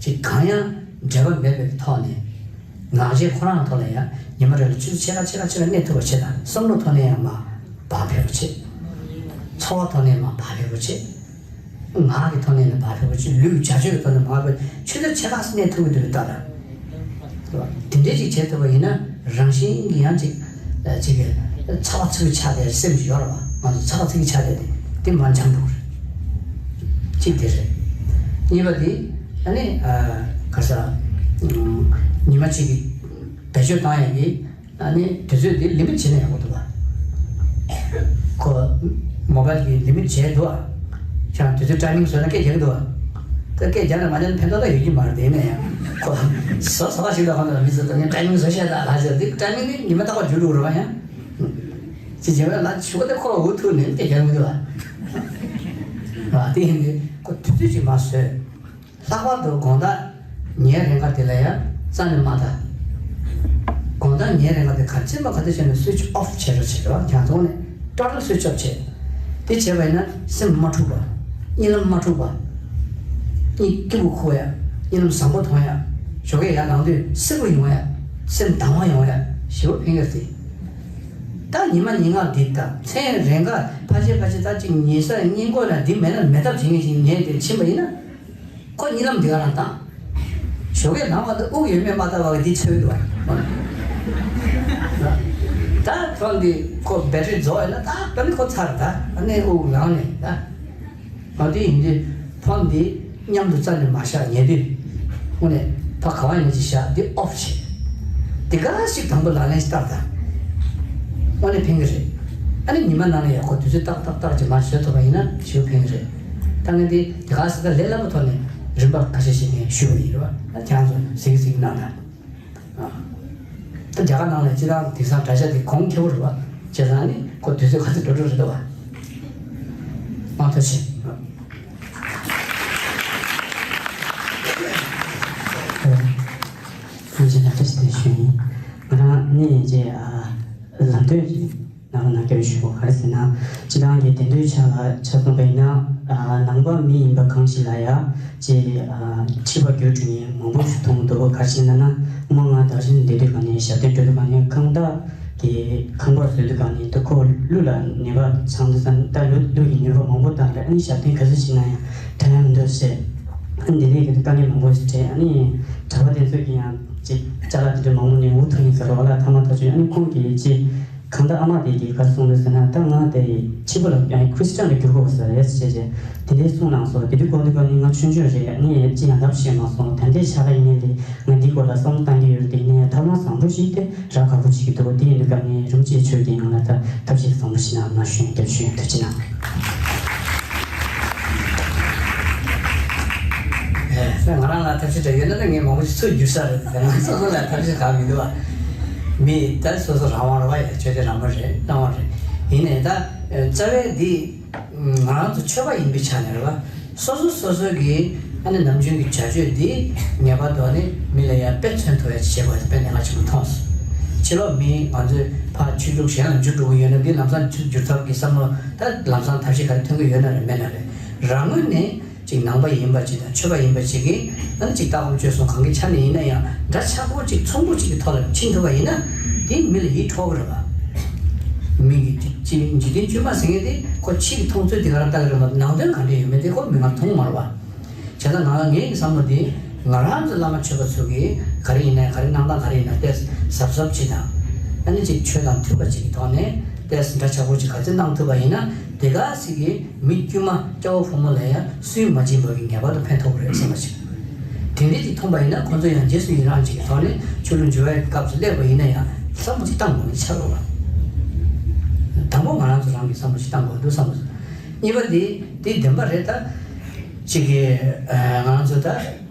ཅིག་གང་ཡང་འབྲེལ་བ་མེད་པའི་ཐོག་ནས། ངག་བཅད་ཁོ་རང་ཐོག་ལ་ཡང་ཉི་མ་རེ་ལ་ཆུ་ཚོད་ཕྱེད་ཀ་ཕྱེད་ཀ་ཕྱེད་ཀ་གནས་ཐུབ་པ་བྱེད་དང་། བསམ་བློ་ཐོག་ནས་ཡང་མར་བག་ཕེབས་པོ་བྱེད། ཚོར་བ་ཐོག་ནས་མར་བག་ཕེབས་པོ་བྱེད། ངག་གི་ཐོག་ནས་ནི་བག་ཕེབས་པོ་བྱེད། ལུས་བྱ་སྤྱོད་ཀྱི་ཐོག་ནས་བག་ཕེབས། ཆུ་ཚོད་ཕྱེད་ཀ་ཙམ་གནས་ཐུབ་ཀྱི་འདུག་ལྟ་དང་། དེ་འདྲས་ཅིག་བྱེད་ཐུབ་པ་ཡིན་ན་རང་བཞིན་གྱིས་ཡང་ཅིག་ཅིག་གི་ ཚ་བ་ཚ་གི་ཆགས་བསྡད་སེམས་ཤིག་ཡོད་རེད་བ། ང་ཚོ་ཚ་བ་ཚ་གི་ཆགས་བསྡད་དེ་དེ་མར་འཇམ་འགྲོ་གི་རེད། གཅིག་དེ་རེད། གཉིས་པ་དེ་ཨ་ནི་ཨ་ག་ས་ཉི་མ་གཅིག་གི་བེད་སྤྱོད་བཏང་ཡག་གི་ཨ་ནི་དུས་ཚོད་དེ་ལི་མིཊ་བྱས་ན་ཡག་པོ་འདུག་བ། ཁོ་མོ་བལ་གི་ལི་མིཊ་བྱས་འདུག་བ། ཁྱེད་རང་དུས་ཚོད་ཊའི་མིང་བཟོས་ན་སྐད་རྒྱག་གི་འདུག་བ། ད་སྐད་རྒྱག་ན་མ་རྒྱག་ན་ཕན་ཐོགས་ད་ཡོད་ཀྱི་མ་རེད། དེ་ནས་ཡང་ཁོ་བཟོ་བཟོ་བ་ཞིག་ལ་ཁོ་ན་མི་ཚོ་ད་ངས་ཊའི་མིང་བཟོ་བཤད་ད་ལ་ཟེར་དེ་ཊའི་མིང་ནི་ཉི་མ་རྟག་པར་འགྱུར་འགྲོ་རེད་བ་ཡང་། ཅི་བྱས་པ་ལ་ཆུ་བ་དེ་ཁོ་ལ་འུ་ཐུག་ནས་སྐད་རྒྱག་མི་འདུག་བ། དེ་ཡིན་དུས་ཁོ་དུས་ཚོད་ཅིག་མ་བཟོས། ལྷག་པར་དུ་དགོང་དག་ཉལ་རན་ཁ་དེ་ལ་ཡང་རྩ་ནས་མ་ལྟ། དགོང་དག་ཉལ་རན་ཁ་དེ་ག་ཚད་མ་ག་ཚད་བྱས་ནས་སུའིཆ་ཨོཕ་བྱེད་རོགས་བྱེད་རོགས། ཁྱང་ཐོག་ནས་ཊོ་ཊལ་སུའིཆ་ཨོཕ་བྱེད། དེ་བྱས་པ་ཡིན་ན་སེམས་མ་འཁྲུག་པ། གཉིད་ལམ་མ་འཁྲུག་པ། གཉིད་སྐྱིད་པོ་ཁུག་ཡ། གཉིད་ལམ་བཟང་པོ་མཐོང་ཡ། ཞོགས་ཀས་ཡར་ལངས་དུས་སེར་པོ་ཡོང་ཡ། སེམས་དྭངས་མ་ཡོང་ཡ། ཞེ་པོ་ཕན་གྱི་རེད། ད་ཉི་མ་ཉིན་གང་འདི་ལྟ་མཚན་རན་ཁ་ཕལ་ཆེར་ཕལ་ཆེར་ད་ཅིག་ཉལ་ས་སྔས་མགོ་ལ་འདི་མེད་ན་མེད་ཐབས་བྱེད་མཁན་ཞིག་ཉལ་ཏེ་ཕྱིན་པ་ཡིན་ན། ཁོ་གཉིད་ལམ་འདི་ག་རང་བཏང་། ཞོགས་ཀས་ལངས་པ་དང་དབུགས་ཡོད་མེད་མ་བལྟ་བ་གི་འདི་ཚོད་འདུག་བ། ད་ཁོ་འདི་ཁོ་བེ་ཊི་རི་རྫོགས་ཡོད་ན་ད་ད་ནི་ཁོ་ཚར། ད་ཨ་ནི་དབུགས་ལངས་ནས་ད། ཨ་དེ་ཡིན་དུས་ཕོན་འདི་མཉམ་དུ་རྩ་ནས་མ་བཞག་ཉལ་དུས། དངོས་གནས་ཕ་ག་བ་ཡིན་ཅིག་བཞག་འདི་ཨོཕ་བྱེད། དེ་ག་ཞིག་དང་པོ་ལག་ལེན་ཞིག་བསྟར་དང་། དངོས་གནས་ཕན་གྱི་རེད། ཨ་ནི་ཉི་མ་ནང་ལ་ཡག་པོ་དུས་ཚོད་ཏག་ཏག་ཏག་ཅིག་མ་བཟོས་ཐུབ་པ་ཡིན་ན་ཞེ་པོ་ཕན་གྱི་རེད། ད་ངས་འདི་དེ་ག་ཞིག་ད་ལས་སླ་པོ་ཐོག་ནས་རིམ་པ་ཁ་ཤས་ཤིག་ངས་ཞུས་པ་ཡིན་རེད་བ། ད་ཁྱེད་རང་ཚོ་གཟིགས་གཟིགས་གནང་དང་། ད་རྒྱ་གར་ནང་ལ་སྤྱིར་བཏང་དེང་སང་དྲ་ཇག་དེ་གོང་ཁེ་པོ་རེད་བ། བྱས་ཙང་ནི་ཁོ་དུས་ཚོད་ག་ཚོད་འགྲོ་འགྲོ་རེད་འདུག་བ། མང་ཐུགས་རྗེ་ཆེ། ཨ། ཐུགས་རྗེ་ཆེ། ང་རང་ནི་རྗེ་ཨ་ལམ་སྟོན་གྱི་ནང་ལ་ནང་སྐྱོན་ཞུ་དགོས། ག་རེ་ཟེར་ན། སྤྱིར་བཏང་གི་དེ་འདྲའི་ཆ་ལ་ཆ་མཚོན་པ་ཡིན་ན། ཨ་ནང་པ་མི་ཡིན་པ་གང་ཞིག་ལ་ཡ་ཅེས་ཨ་ཕྱི་པ་བརྒྱུད་འགྲོ་མཁན་མང་པོ་ཞིག་མཐོང་འདུག། ག་རེ་ཟེར་ན་ན་སྔོན་ང་དར་ཞིང་བསྡད་དུས་ག་ནས་ཞབས་བརྟན་འགྲོ་དུས་ག་ནས་ཁང་བདག་གི་ཁང་པར་བཟོས་དུས་ག་ནས་ད་ཁོ་གླུ་ལ་ནུས་པ་ཚང་དུས་ཙང་ད་གླུ་གླུ་ཡི་ནུས་པ་མང་པོ་བཏང་རེད། ཨ་ནི་ཞབས་བརྟན་ག་ཚོད་བྱས་ན་ཡང་དྲན་ཡ་མི་འདུག་ཟེར། ཨ་ནི་འདི་ནས་གི་དཀའ་ངལ་མང་པོ་ཞིག་འཕྲད། ཨ་ནི་གྲྭ་པ་དེ་ཚོས་ཀྱི་ཡང་ཅིག་ཅ་ལག་དེ་འདྲ་མང་པོ་ནས་འུ་ཐུག་ཡིན་ཟེར་རོགས་ལ་ཐ་མ་ཐག་ཆོད། ཨ་ནི་ཁོང་གིས་ཅིག་གང་ལྟར་ཨ་མ་དེ་གིས་ག་རེ་གསུངས་འདུག་ཟེར་ན། ད་ང་དེ་ཕྱི་པོ་ལ་ཡང་ཁྲི་སི་ཊན་ལ་འགྱུར་དགོས་ཟེར་རེད་ཟེར་བྱས་དེ་འདྲའི་གསུངས་གནང་སོང་། དེ་དུས་གོ་དུས་ག་ནི་ང་ཆུང་ཆུང་རེད། ཨ་ནི་ཅི་ཡང་ལབ་ཤེས་མ་སོང་། ད་ལྟའི་ཆ་ལ་ཡིན་ནའི་ལས་ང་འདིའི་སྐོར་ལ་བསམ་བློ་བཏང་གི་ཡོད་རེད། དེ་ཡིན་ནའི་ཐབས་ལམ་བཟང་པོ་ཞིག་དེ་རག་དགའ་པོ་བྱེད་ཀྱི་འདུག། དེ་ཡིན་དུས་ག་ནི་རིན་པོ་ཆེ་མཆོག་གིས་ང་ལ་ད་ཐབས་ཤེས་བཟང་པོ་ཞིག་གནང་། ང་ཞུ་ཡ་རྒྱབ་ཞུ་ཡ་ཐུགས་རྗེ་གནང་། ཨེ། ང་རང་ལ་ཐབས་ཤེས་འདྲ་ཡོད་ན་ད་ངས་མང་པོ་ཞིག་ཚུར་བསྒྱུར་ས་རེད། ང་སོ་སོ་ལ་ཐབས་ཤེས་གང་མི་འདུག་བ། མི་ད་སོ་སོ་རང་དབང་རེད་བ། ཡ་ཆོས་དད་རང་དབང་རེད། སྣང་བ་རེད། ཡིན་ནའི་ད་རྩ་བའི་འདི་ང་རང་ཚོ་ཆོས་པ་ཡིན་པའི་ཆ་ནས་རེད་བ། སོ་སོ་སོ་སོ་གི་ཨ་ནི་ནམ་རྒྱུན་གྱི་བྱ་སྤྱོད་འདི་ངེས་པར་དུ་ཨ་ནི་མི་ལ་ཡ་དཔེ་མཚོན་ཐུབ་ཡ་ཅིག་བྱེད་དགོས་ཡ་དཔེ་གནད་འགག་ཆེན་པོ་མཐོང་སོང་། ཕྱི་ལོགས་མི་ང་ཚོས་ཕར་ཆོས་ལུགས་གཞན་ལ་འཇུག་འགྲོ་གི་ཡོད་ན་འདི་ལམ་སང་ཆུ་འགྱུར་ཐབས་ཀྱི་བསམ་བློ་ད་ལམ་སང་ཐབས་ཤེས་ག་རེ་ཐོན་གི་ཡོད་ན་རེད་མེད་ན་རེད། རང་ངོས་ནས་ཅིག་ནང་པ་ཡིན་པ་ཅིག་དང་ཆོས་པ་ཡིན་པ་ཅིག་གིས་ཨ་ནི་ཅིག་ལྟ་སྒོམ་སྤྱོད་གསུམ་གང་གི་ཆ་ནས་ཡིན་ན་ཡང་འདྲ་ཆགས་པོ་ཅིག་ཚོམ་བུ་ཅིག་གི་ཐོག་ལ་ཕྱིན་ཐུབ་པ་ཡིན་ན་དེ་མི་ལ་ཡིད་འཕྲོག་གི་རེད་བ། མི་གི་ཅིག་ཅིག་འཇིག་རྟེན་བཅོས་མ་ཟེར་མཁན་དེ་ཁོ་ཕྱི་གི་མཐོང་ཚུལ་དེ་ག་རང་ལྟ་གི་རེད་མ་གཏོགས་ནང་དོན་ག་འདྲ་ཡོད་མེད་དེ་ཁོ་མི་ང་མཐོང་མ་རེད་བ། བྱས་ཙང་ང་ངའི་བསམ་བློ་འདི་ང་རང་ཚོ་བླ་མ་ཆོས་པ་ཚོ་གིས་ག་རེ་ཡིན་ན་ག་རེ་གནང་སྟངས་ག་རེ་ཡིན་ན་ཏོག་ཙམ་གཟབ་གཟབ་བྱེད་དང་། ཨ་ནི་ཅིག་ཆོས་དང་མཐུན་པ་ཅིག་གི་ཐོག་ནས་ཏོག་ཙམ་འདྲ་ཆགས་པོ་ཅིག་ག་ཚོད་གནང་ཐུབ་པ་ཡིན་ན་དེ་ག་ཟིག་གིས་མི་དཀྱུས་མ་སྐྱ་བོ་ཕོ་མོ་ལ་ཡང་སུན་མ་འབྱིན་པ་གི་ངེས་པར་དུ་ཕན་ཐོགས་ཀྱི་རེད་བསམ་པ་ཅིག་དེ་འདྲས་ཅིག་མཐོང་པ་ཡིན་ན་ཁོང་ཚོ་ཡང་རྗེས་སུ་ཡི་རང་ཅིག་གི་ཐོག་ནས་ཆོས་ལུགས་འགྱུར་བའི་སྐབས་སུ་སླེབས་པ་ཡིན་ན་ཡང་བསམ་བློ་ཅིག་བཏང་དགོས་ནི་ཆགས་རོགས་ལ། དང་པོ་ང་རང་ཚོ་རང་གིས་བསམ་བློ་ཅིག་བཏང་དགོས་འདུག་བསམ་བློ། གཉིས་པ་དེ་དེ་བདེན་པ་རེད་ད། ཅིག་གི་ཨ་ང་རང་ཚོ་ད་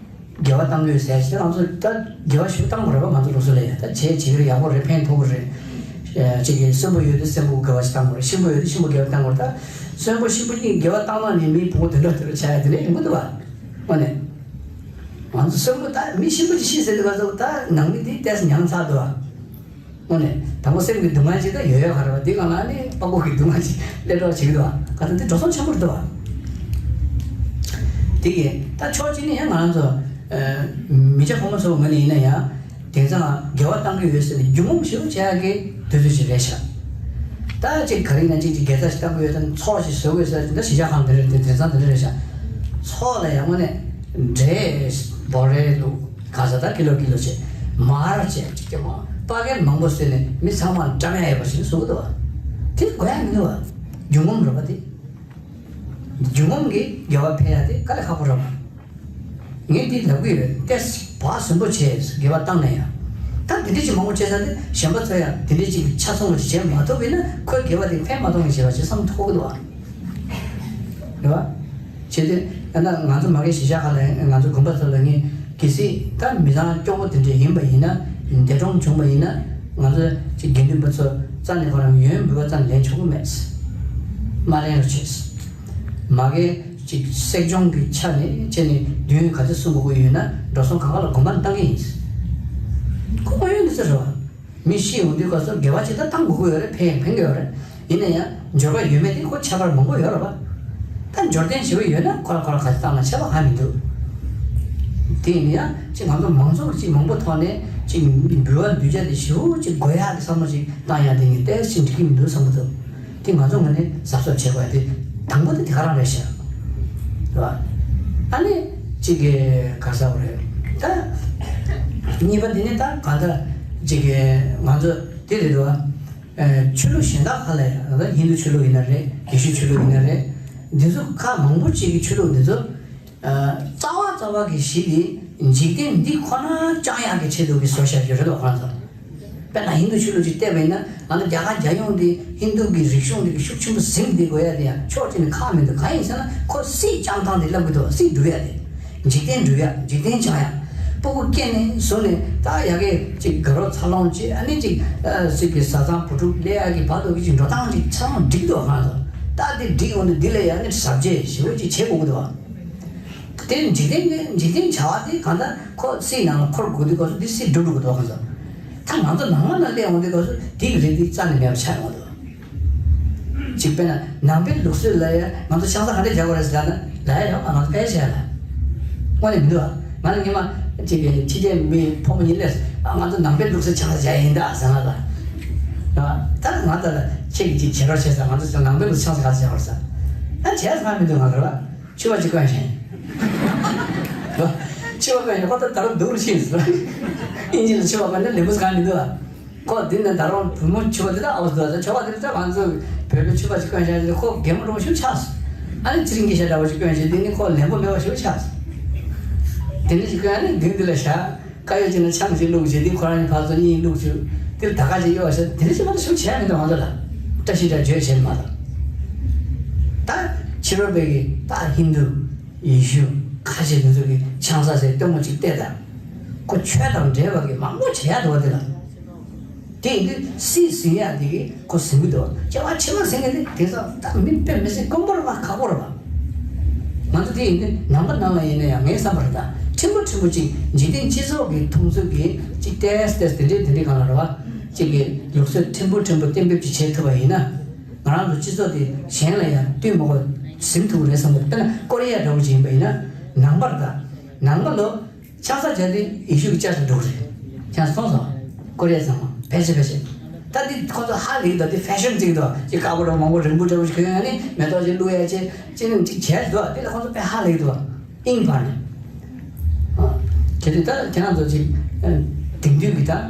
དགེ་བ་བཏང་གི་ཡོད་ཟེར་ཞིག་ང་ཚོ་ད་དགེ་བ་ཞིག་བཏང་དགོས་རེད་པ། ང་ཚོ་ལུགས་སྲོལ་ལ་ཡ་ད་བྱས་བྱེད་ཀྱི་རེད། ཡག་པོ་རེད། ཕན་ཐོགས་ཀྱི་རེད། ཨ་ཅིག་གི་གསོན་པོ་ཡོད་དུས་གསོན་པོ་དགེ་བ་ཞིག་བཏང་དགོས་རེད། གཤིན་པོ་ཡོད་དུས་གཤིན་པོ་དགེ་བ་བཏང་དགོས་རེད། ད་གསོན་པོ་གཤིན་པོ་གཉིས་དགེ་བ་བཏང་ན་ནི་མིའི་ཕུང་པོ་དེ་འདྲ་དེ་འདྲ་ཆགས་ཡ་དེ་འདྲ་ཡོང་གི་འདུག་བ། དངོས་གནས། ང་ཚོ་གསོན་པོ་ད་མི་གཤིན་པོ་ཅིག་ཤི་ཟེར་དུས་ང་ཚོ་ད་ནང་མི་འདི་ཏོག་ཙམ་མྱངས་ཚར་འདུག་བ། དངོས་གནས་དང་པོ་སེམས་ཀྱི་སྡུག་བསྔལ་ཅིག་ད་ཡོད་ཡོད་ག་རེ་བ། འདི་སྒང་ལ་ནི་ཕྲུ་གུ་གི་སྡུག་བསྔལ་ཅིག་སླེབས་འགྲོ་བྱེད་ཀྱི་འདུག་བ། ག་ད་འདི་འགྲོ་སོང་ཆེན་པོ་རེད་འདུག་བ། དེ་གི་ད་ཕྱོགས་གཅིག་ནས་ཡང་ང་རང་ཚོ་མི་སྐྱ་ཕོ་མོ་ཚོ་ངོས་ནས་ཡིན་ན་ཡང་དེང་སང་དགེ་བ་བཏང་གི་ཡོད་ཟེར་ནས་སྒྱུ་རྔུབ་ཞེ་པོ་བྱེད་ཡག་གི་དུས་ཚོད་ཅིག་རེད་ཤག་ད་ཅིག་ག་རེ་ཡིན་ན་ཅིག་ཅིག་དགེ་རྩ་ཞིག་བཏང་གི་ཡོད་ད་ཚོགས་ཞིག་བཟོ་དགོས་ཟེར་ད་གཞིས་ཆགས་ཁག་འདི་རེད། དེ་དེང་སང་འདི་འདྲ་རེད་ཤག་ཚོགས་ལ་ཡང་དངོས་གནས་འབྲས་སྦོ་རའི་ལུག་ག་ས་ད་ཀི་ལོ་ཀི་ལོ་བྱས་མར་བྱས་ཅིག་ཀྱང་པ་ཀེཊ་མང་པོ་བཟོས་ནས་མི་ཚང་མ་འགྲམ་ཡ་ཡོད་པ་ཞིག་བཟོ་གི་འདུག་བ། དེ་དགོས་ཡ་མི་འདུག་བ། རྒྱུ་ངོམ་རེད་པ་དེ། རྒྱུ་ངོམ་གྱིས་དགེ་བ་འཕེལ་ཡ་དེ་དཀའ་ལས་ཁག་པོ་རེད་བ། ངས་འདི་ལབ་གི་ཡོད། ཏེས་བག་ཟོན་པོ་བྱས་དགེ་བ་བཏང་ནས་ཡང་། ད་འདི་འདྲ་ཅིག་མང་པོ་བྱས་ཙང་དེ་གཞན་པ་ཚོ་ཡང་འདི་འདྲ་ཅིག་ཆ་ཚང་བ་ཞིག་བྱེད་མ་ཐུབ་པས་ན་ཁོའི་དགེ་བ་དེ་ཕན་མ་ཐོགས་ངེས་བྱེད་པ་ཞིག་བསམ་ཐུབ་ཀྱི་འདུག་བ། རེད་བ། བྱས་ཏེ་ད་ང་ཚོ་མ་གི་གཞིས་ཆགས་ཁག་ལ་ང་ཚོ་དགོན་པ་ཚོ་ལ་ངས་གལ་སྲིད་ད་མི་ཚང་སྐྱོ་བོ་དེ་འདྲ་ཡིན་པ་ཡིན་ན། འདས་གྲོངས་བྱུང་བ་ཡིན་ན། ང་ཚོ་ཅིག་དགེ་འདུན་པ་ཚོ་རྩ་ནས་ཁོ་རང་ཡོན་འབུལ་བ་རྩ་ནས་ལེན་ཆོག་གི་མེད། མ་ལེན་རོགས་བྱེད། མ་གི་ཅིག་སྲེག་སྦྱོང་གི་ཆ་ནས་བྱས་ནས་དུས་ཡུན་ག་ཚོད་སྲུང་དགོས་ཀྱི་ཡོད་ན་འགྲོ་སོང་གང་ག་ལ་དགོན་པ་ནས་བཏང་གི་ཡིན། ཁོ་དངོས་ཡོད་འདི་ཚོ་རེད་བ། མི་ཤི་ཡོང་དུས་སྐབས་སུ་དགེ་བ་ཅིག་ད་བཏང་དགོས་ཀྱི་ཡོད་རེད། ཕན་ཕན་གྱི་ཡོད་རེད། ཡིན་ན་ཡང་འབྱོར་པ་ཡོད་མེད་དེ་ཁོ་ཁྱད་པར་མང་པོ་ཡོད་རེད་བ། ད་འབྱོར་ལྡན་ཞེ་པོ་ཡོད་ན་ཁོ་ལ་ཁོ་ལ་ག་ཚོད་བཏང་ན་ཁྱད་པར་གང་མི་འདུག་དེ་ཡིན་ན་ཡང་ཅིག་ང་ཚོ་མང་ཚོགས་ཀྱི་ཅིག་མང་པོ་ཐོག་ནས་ཅིག་འབུལ་བ་འདུས་བྱ་དེ་ཞེ་པོ་ཅིག་དགོས་ཡག་གི་བསམ་བློ་ཅིག་བཏང་ཡག་དེ་ངས་ཏོག་ཙམ་འགྲིག་གི་མི་འདུག་བསམ་གྱི་འདུག་དེ་ང་ཚོ་ངོས་ནས་གཟབ་གཟབ་བྱེད་དགོས་ཡག་དེ་དང་པོ་དེ་དེ་ག་རང་རེད་ཤག་རེད་བ། ཨ་ནི་ཅིག་གི་ག་ཟེར་བ་རེད། ད་གཉིས་པ་འདི་ནི་ད་གང་ལྟར་ཅིག་གི་ང་ཚོ་དེ་རེད་བ། ཨ། ཆོས་ལུགས་གཞན་དག་ཁག་ལ་ཡང་ཧིན་དུ་ཆོས་ལུགས་ཡིན་ན་རེད། ཡེ་ཤུ་ཆོས་ལུགས་ཡིན་ན་རེད། འདི་ཚོ་ཁག་མང་པོ་ཅིག་གི་ཆོས་ལུགས་འདི་ཚོ། ཨ། རྩ་བ་རྩ་བ་གི་གཞི་དེ་འཇིག་རྟེན་འདི་ཁོ་ན་བཅང་ཡག་གི་ཆེད་དུ་གི་བཟོ་བཞག་ཡོད་རེད་དོ་ཁོ་རང་ཚོ། དཔེར་ན་ཧིན་དུ་ཆོས་ལུགས་ཅིག་བལྟས་པ་ཡིན་ན་ང་ཚོ་རྒྱ་གར་རྒྱལ་ཡོངས་འདི་ཧིན་དུ་གི་རིག་གཞུང་འདི་གི་ཤུགས་ཆེན་པོ་ཟིན་བསྡད་དགོས་ཡ་དེ་ཡང་ཕྱོགས་གཅིག་ནས་ཁག་མི་འདུག་གང་ཡིན་ཟེར་ན་ཁོ་སྲིད་བཅང་སྟངས་དེ་བསླབ་གི་འདུག་སྲིད་སྒྲུབ་ཡ་དེ། འཇིག་རྟེན་སྒྲུབ་ཡ། འཇིག་རྟེན་སྦྱང་ཡ། སྤུ་གུ་སྐྱེས་ནས་བཟུང་ནས་ད་ཡ་གི་ཅིག་དགའ་རོགས་འཚར་ལོངས་བྱེད། ཨ་ནི་ཅིག་ཨ། ཟིག་གི་བཟའ་ཚང་བུ་ཕྲུག་ལས་ཡ་གི་བར་དུ་གི་ཅིག་འགྲོ་སྟངས་ཅིག་ཚང་མ་འགྲིག་འདུག་གང་ལྟར་ད་དེ་འགྲིག་འོང་དུས་འདི་ལ་ཡ་ནི་ཟབ་རྒྱས་ཞེ་པོ་ཅིག་བྱེད་དགོས་ཀྱི་འདུག་དེ་འཇིག་རྟེན་གྱི་འཇིག་རྟེན་བྱ་བ་དེ་གང་ལྟར་ཁོ་སྲིད་ནང་ལ་འཁོར་དགོས་དུས་སྐབས་སུ་འདི་སྲིད་སྒྲུབ་དགོས་འདུག་གང་ལྟར་ད་ང་ཚོ་ནང་མ་ནང་སླེབས་འོང་དུས་སྐབས་སུ་དེ་གི་རིགས་དེ་རྩ་ནས་མེད་པ་ཆགས་འོང་འདུག་གཅིག་དཔེར་ན་ནང་པའི་ལུགས་སྲོལ་ལ་ཡ་ང་ཚོ་ཆང་ས་ག་འདྲས་རྒྱག་དགོས་རེད་ཟེར་ན་ལ་ཡ་ཡོད་པ་ང་ཚོ་ཕལ་ཆེར་ལ། དངོས་གནས་མི་འདུག་ཨ། ང་ལ་ཉི་མ་གཅིག་གི་ཕྱི་རྒྱལ་མི་ཕོ་མོ་གཉིས་སླེབས་ཨ། ང་ཚོ་ནང་པའི་ལུགས་སྲོལ་ཆང་ས་རྒྱག་ཡིན་ད་ཟེར་ང་ལ། ད་ང་ད་ལ་ཁྱེད་ཀྱིས་གཅིག་བྱེད་རོགས་བྱེད་ཟེར། ང་ཚོ་ནང་པའི་ལུགས་ཆང་ས་ག་ཚོད་རྒྱག་དགོས་ཟེར། ཨ་བྱས་ཟེར་མི་འདུག་ང་ལ་ར། ཕྱུ་པ་ཅིག་བསྐོན་ཞིང་། ཕྱུ་པ་བསྐོན་ཞིང་ཁོ་ད་ད་རུང་སྡུག་རུ་ཕྱིན་སོང་། ཨིན་ཇི་ལ་ཕྱུ་པ་བསྐོན་ན་ལེན་པོ་གང་མི་འདུག་ཨ། ཁོ་འདི་ནས་ད་རུང་བུ་མོ་ཕྱུ་པ་འདི་ད་ཨའོ་འདུག་ཨ། ཕྱུ་པ་འདི་ད་ང་ཚོ་བོད་པའི་ཕྱུ་པ་ཅིག་བསྐོན་བཞག་ཅིག་ཁོ་གད་མོ་རིང་པོ་ཞིག་ཆགས་སོང་། ཨ་ནི་ཚེ་རིང་གི་ཤ་འདྲ་བོ་ཅིག་བསྐོན་བཞག་འདི་ནི་ཁོ་ལེན་པོ་མེད་པ་ཞིག་ཆགས་སོང་། དེ་འདྲ་ཞིག་བསྐོན་ཨ་ནི་མདུན་འདི་ལ་བཞག་དཀར་ཡོལ་ཅིག་ནང་ཆང་ཞིག་བླུགས་བྱས་འདི་ཁོ་རང་གི་ཕར་ཚུར་གཉིས་བླུགས་བྱས་འདིར་ད་ག་ཅིག་གཡོག་བྱས་དེ་འདྲ་ཞིག་མ་གཏོགས་ཞིག་བྱས་མི་འདུག་ང་ཚོ་ལ། བཀྲ་ཤིས་འདྲ་བརྗོད་བྱས་མ་གཏོགས། ད་ཕྱི་རོལ་པའི་གི་ད་ཧིན་དུ། ཡེ་ཤུ། ཁ་ཆེ་དེ་ཚོ་གི་ཆང་ས་ཟེར་སྟོན་མོ་ཅིག་བལྟས་དང་། ཁོ་ཆོས་དང་འབྲེལ་བ་གི་མང་པོ་བྱེད་ཡ་འདུག་བ་དེ་ལ། དེ་ཡིན་དུས་སྲིད་ཟིན་ཡ་དེ་གི་ཁོ་ཟིན་གི་འདུག་སྐྱེ་བ་ཕྱི་མ་ཟིན་ཡ་དེ་དེང་སང་ད་མི་དཔེ་མི་སྲིད་དཀོན་པོ་རེད་པ་ཁག་པོ་རེད་པ། ང་ཚོ་དེ་ཡིན་དུས་ནང་པ་ནང་ལ་ཡིན་ན་ཡང་ངའི་བསམ་པར་ད་ཕྲན་བུ་ཕྲན་བུ་ཅིག་འཇིག་རྟེན་སྤྱི་ཚོགས་ཀྱི་མཐོང་ཚུལ་གི་ཅིག་ཏེས་ཏེས་དེ་འདྲས་དེ་འདྲས་གང་ལ་རེད་པ། ཅིག་གི་ལུགས་སྲོལ་ཕྲན་བུ་ཕྲན་བུ་གཏན་འབེབས་ཅིག་བྱེད་ཐུབ་པ་ཡིན་ན། ང་རང་ཚོ་སྤྱི་ཚོགས་དེ་གཞན་ལ་ཡང་བསྟུན་མ་དགོས་ཟིན་ཐུབ་ཀྱི་རེད་བསམ་གི་འདུག་དཔེར་ན་ཀོ་རི་ཡ་འདྲ་བོ་ཅིག་ཡིན་པ་ཡིན་ན། ནང་པར་ད་ནང་པ་ལོ་ཆང་ས་བྱས་ཏེ་ཡེ་ཤུ་གི་ཅག་ཏུ་འགྲོ་གི་རེད། ཆང་ས་མཐོང་སོང་། ཀོ་རི་ཡ་ཚང་མ་ཕལ་ཆེར་ཕལ་ཆེར། ད་འདི་ཁོ་ཚོ་ཧ་ལས་ཀྱི་འདུག་འདི་ཕེ་ཤོན་བརྩི་གི་འདུག་ཅིག་དཀར་པོ་འདྲ་བོ་མང་པོ་རིང་པོ་འདྲ་བོ་ཞིག་གོན་ཡ་ནི་མེ་ཏོག་ཅིག་བླུགས་ཡ་ཅིག་ཅིག་ནི་ཅིག་བྱས་འདུག་འདི་ལ་ཁོ་ཚོ་དཔེ་ཧ་ལས་ཀྱི་འདུག་ཨིན་བར་ནས། ཨ། གལ་ཏེ་ད་ཁྱེད་རང་ཚོ་ཅིག་ཨ། དེང་དུས་ཀྱི་ད་ཨ།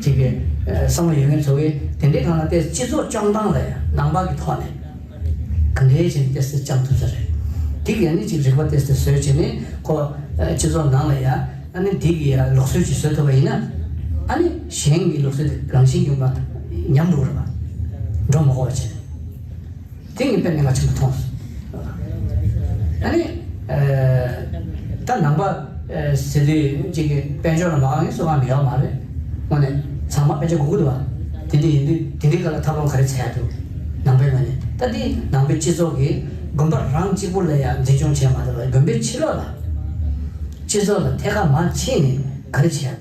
ཅིག་གི་ཨ། བསམ་བློ་ཡོད་མཁན་ཚོ་གིས་དེ་འདྲའི་སྒང་ལ་ཏེ་སྤྱི་ཚོགས་སྐྱོང་སྟངས་ལ་ཡང་ནང་པ་གི་ཐོག་ནས་ག་འདྲའི་བྱས་ནས་ཏེ་སྲིད་སྐྱོང་ཐུབ་ས་རེད། དེ་གི་ཨ་ནི་ཅིག་རིག་པ་ཏེ་སྲིད་བཟོས་བྱས་ནས་ཁོ་ཨ། སྤྱི་ཚོགས་ནང་ལ་ཡང་ཨ་ནི་དེ་གི་ཡང་ལུགས་སྲོལ་ཅིག་བཟོ་ཐུབ་པ་ཡིན་ན། ཨ་ནི་གཞན་གྱི་ལུགས་སྲོལ་དེ་རང་བཞིན་གྱིས་མ་ཉམས་འགྲོ་གི་རེད་པ། འགྲོ་མ་དགོས་པ་བྱས། དེ་ངས་དཔེ་གནད་འགག་ཆེན་པོ་མཐོང་སོང་། ཨ་ནི། ཨ། ད་ནང་པ་ཨ། ཟེར་དུས་གཅིག་གི་དཔལ་འབྱོར་ལ་མ་དབང་གི་སུ་གང་མི་ཡོད་མ་རེད། དངོས་གནས་ཚང་མ་དཔལ་འབྱོར་དགོས་ཀྱི་འདུག་བ། དེ་འདྲ་ཡིན་དུས་དེ་འདྲའི་སྐབས་ལ་ཐབས་ལམ་ག་རེ་བྱས་ཡ་འདུག་ནང་པའི་ངོས་ནས་ད་འདི་ནང་པའི་སྤྱི་ཚོགས་ཀྱི་དགོན་པ་རང་གཅིག་པུ་ལ་ཡང་འཛིན་སྐྱོང་བྱས་མ་ཐུབ་པར་དགོན་པའི་ཕྱི་ལོགས་ལ་སྤྱི་ཚོགས་ལ་ཐད་ཀར་མར་ཕྱིན་ནས་ག་རེ་བྱས་ཡ།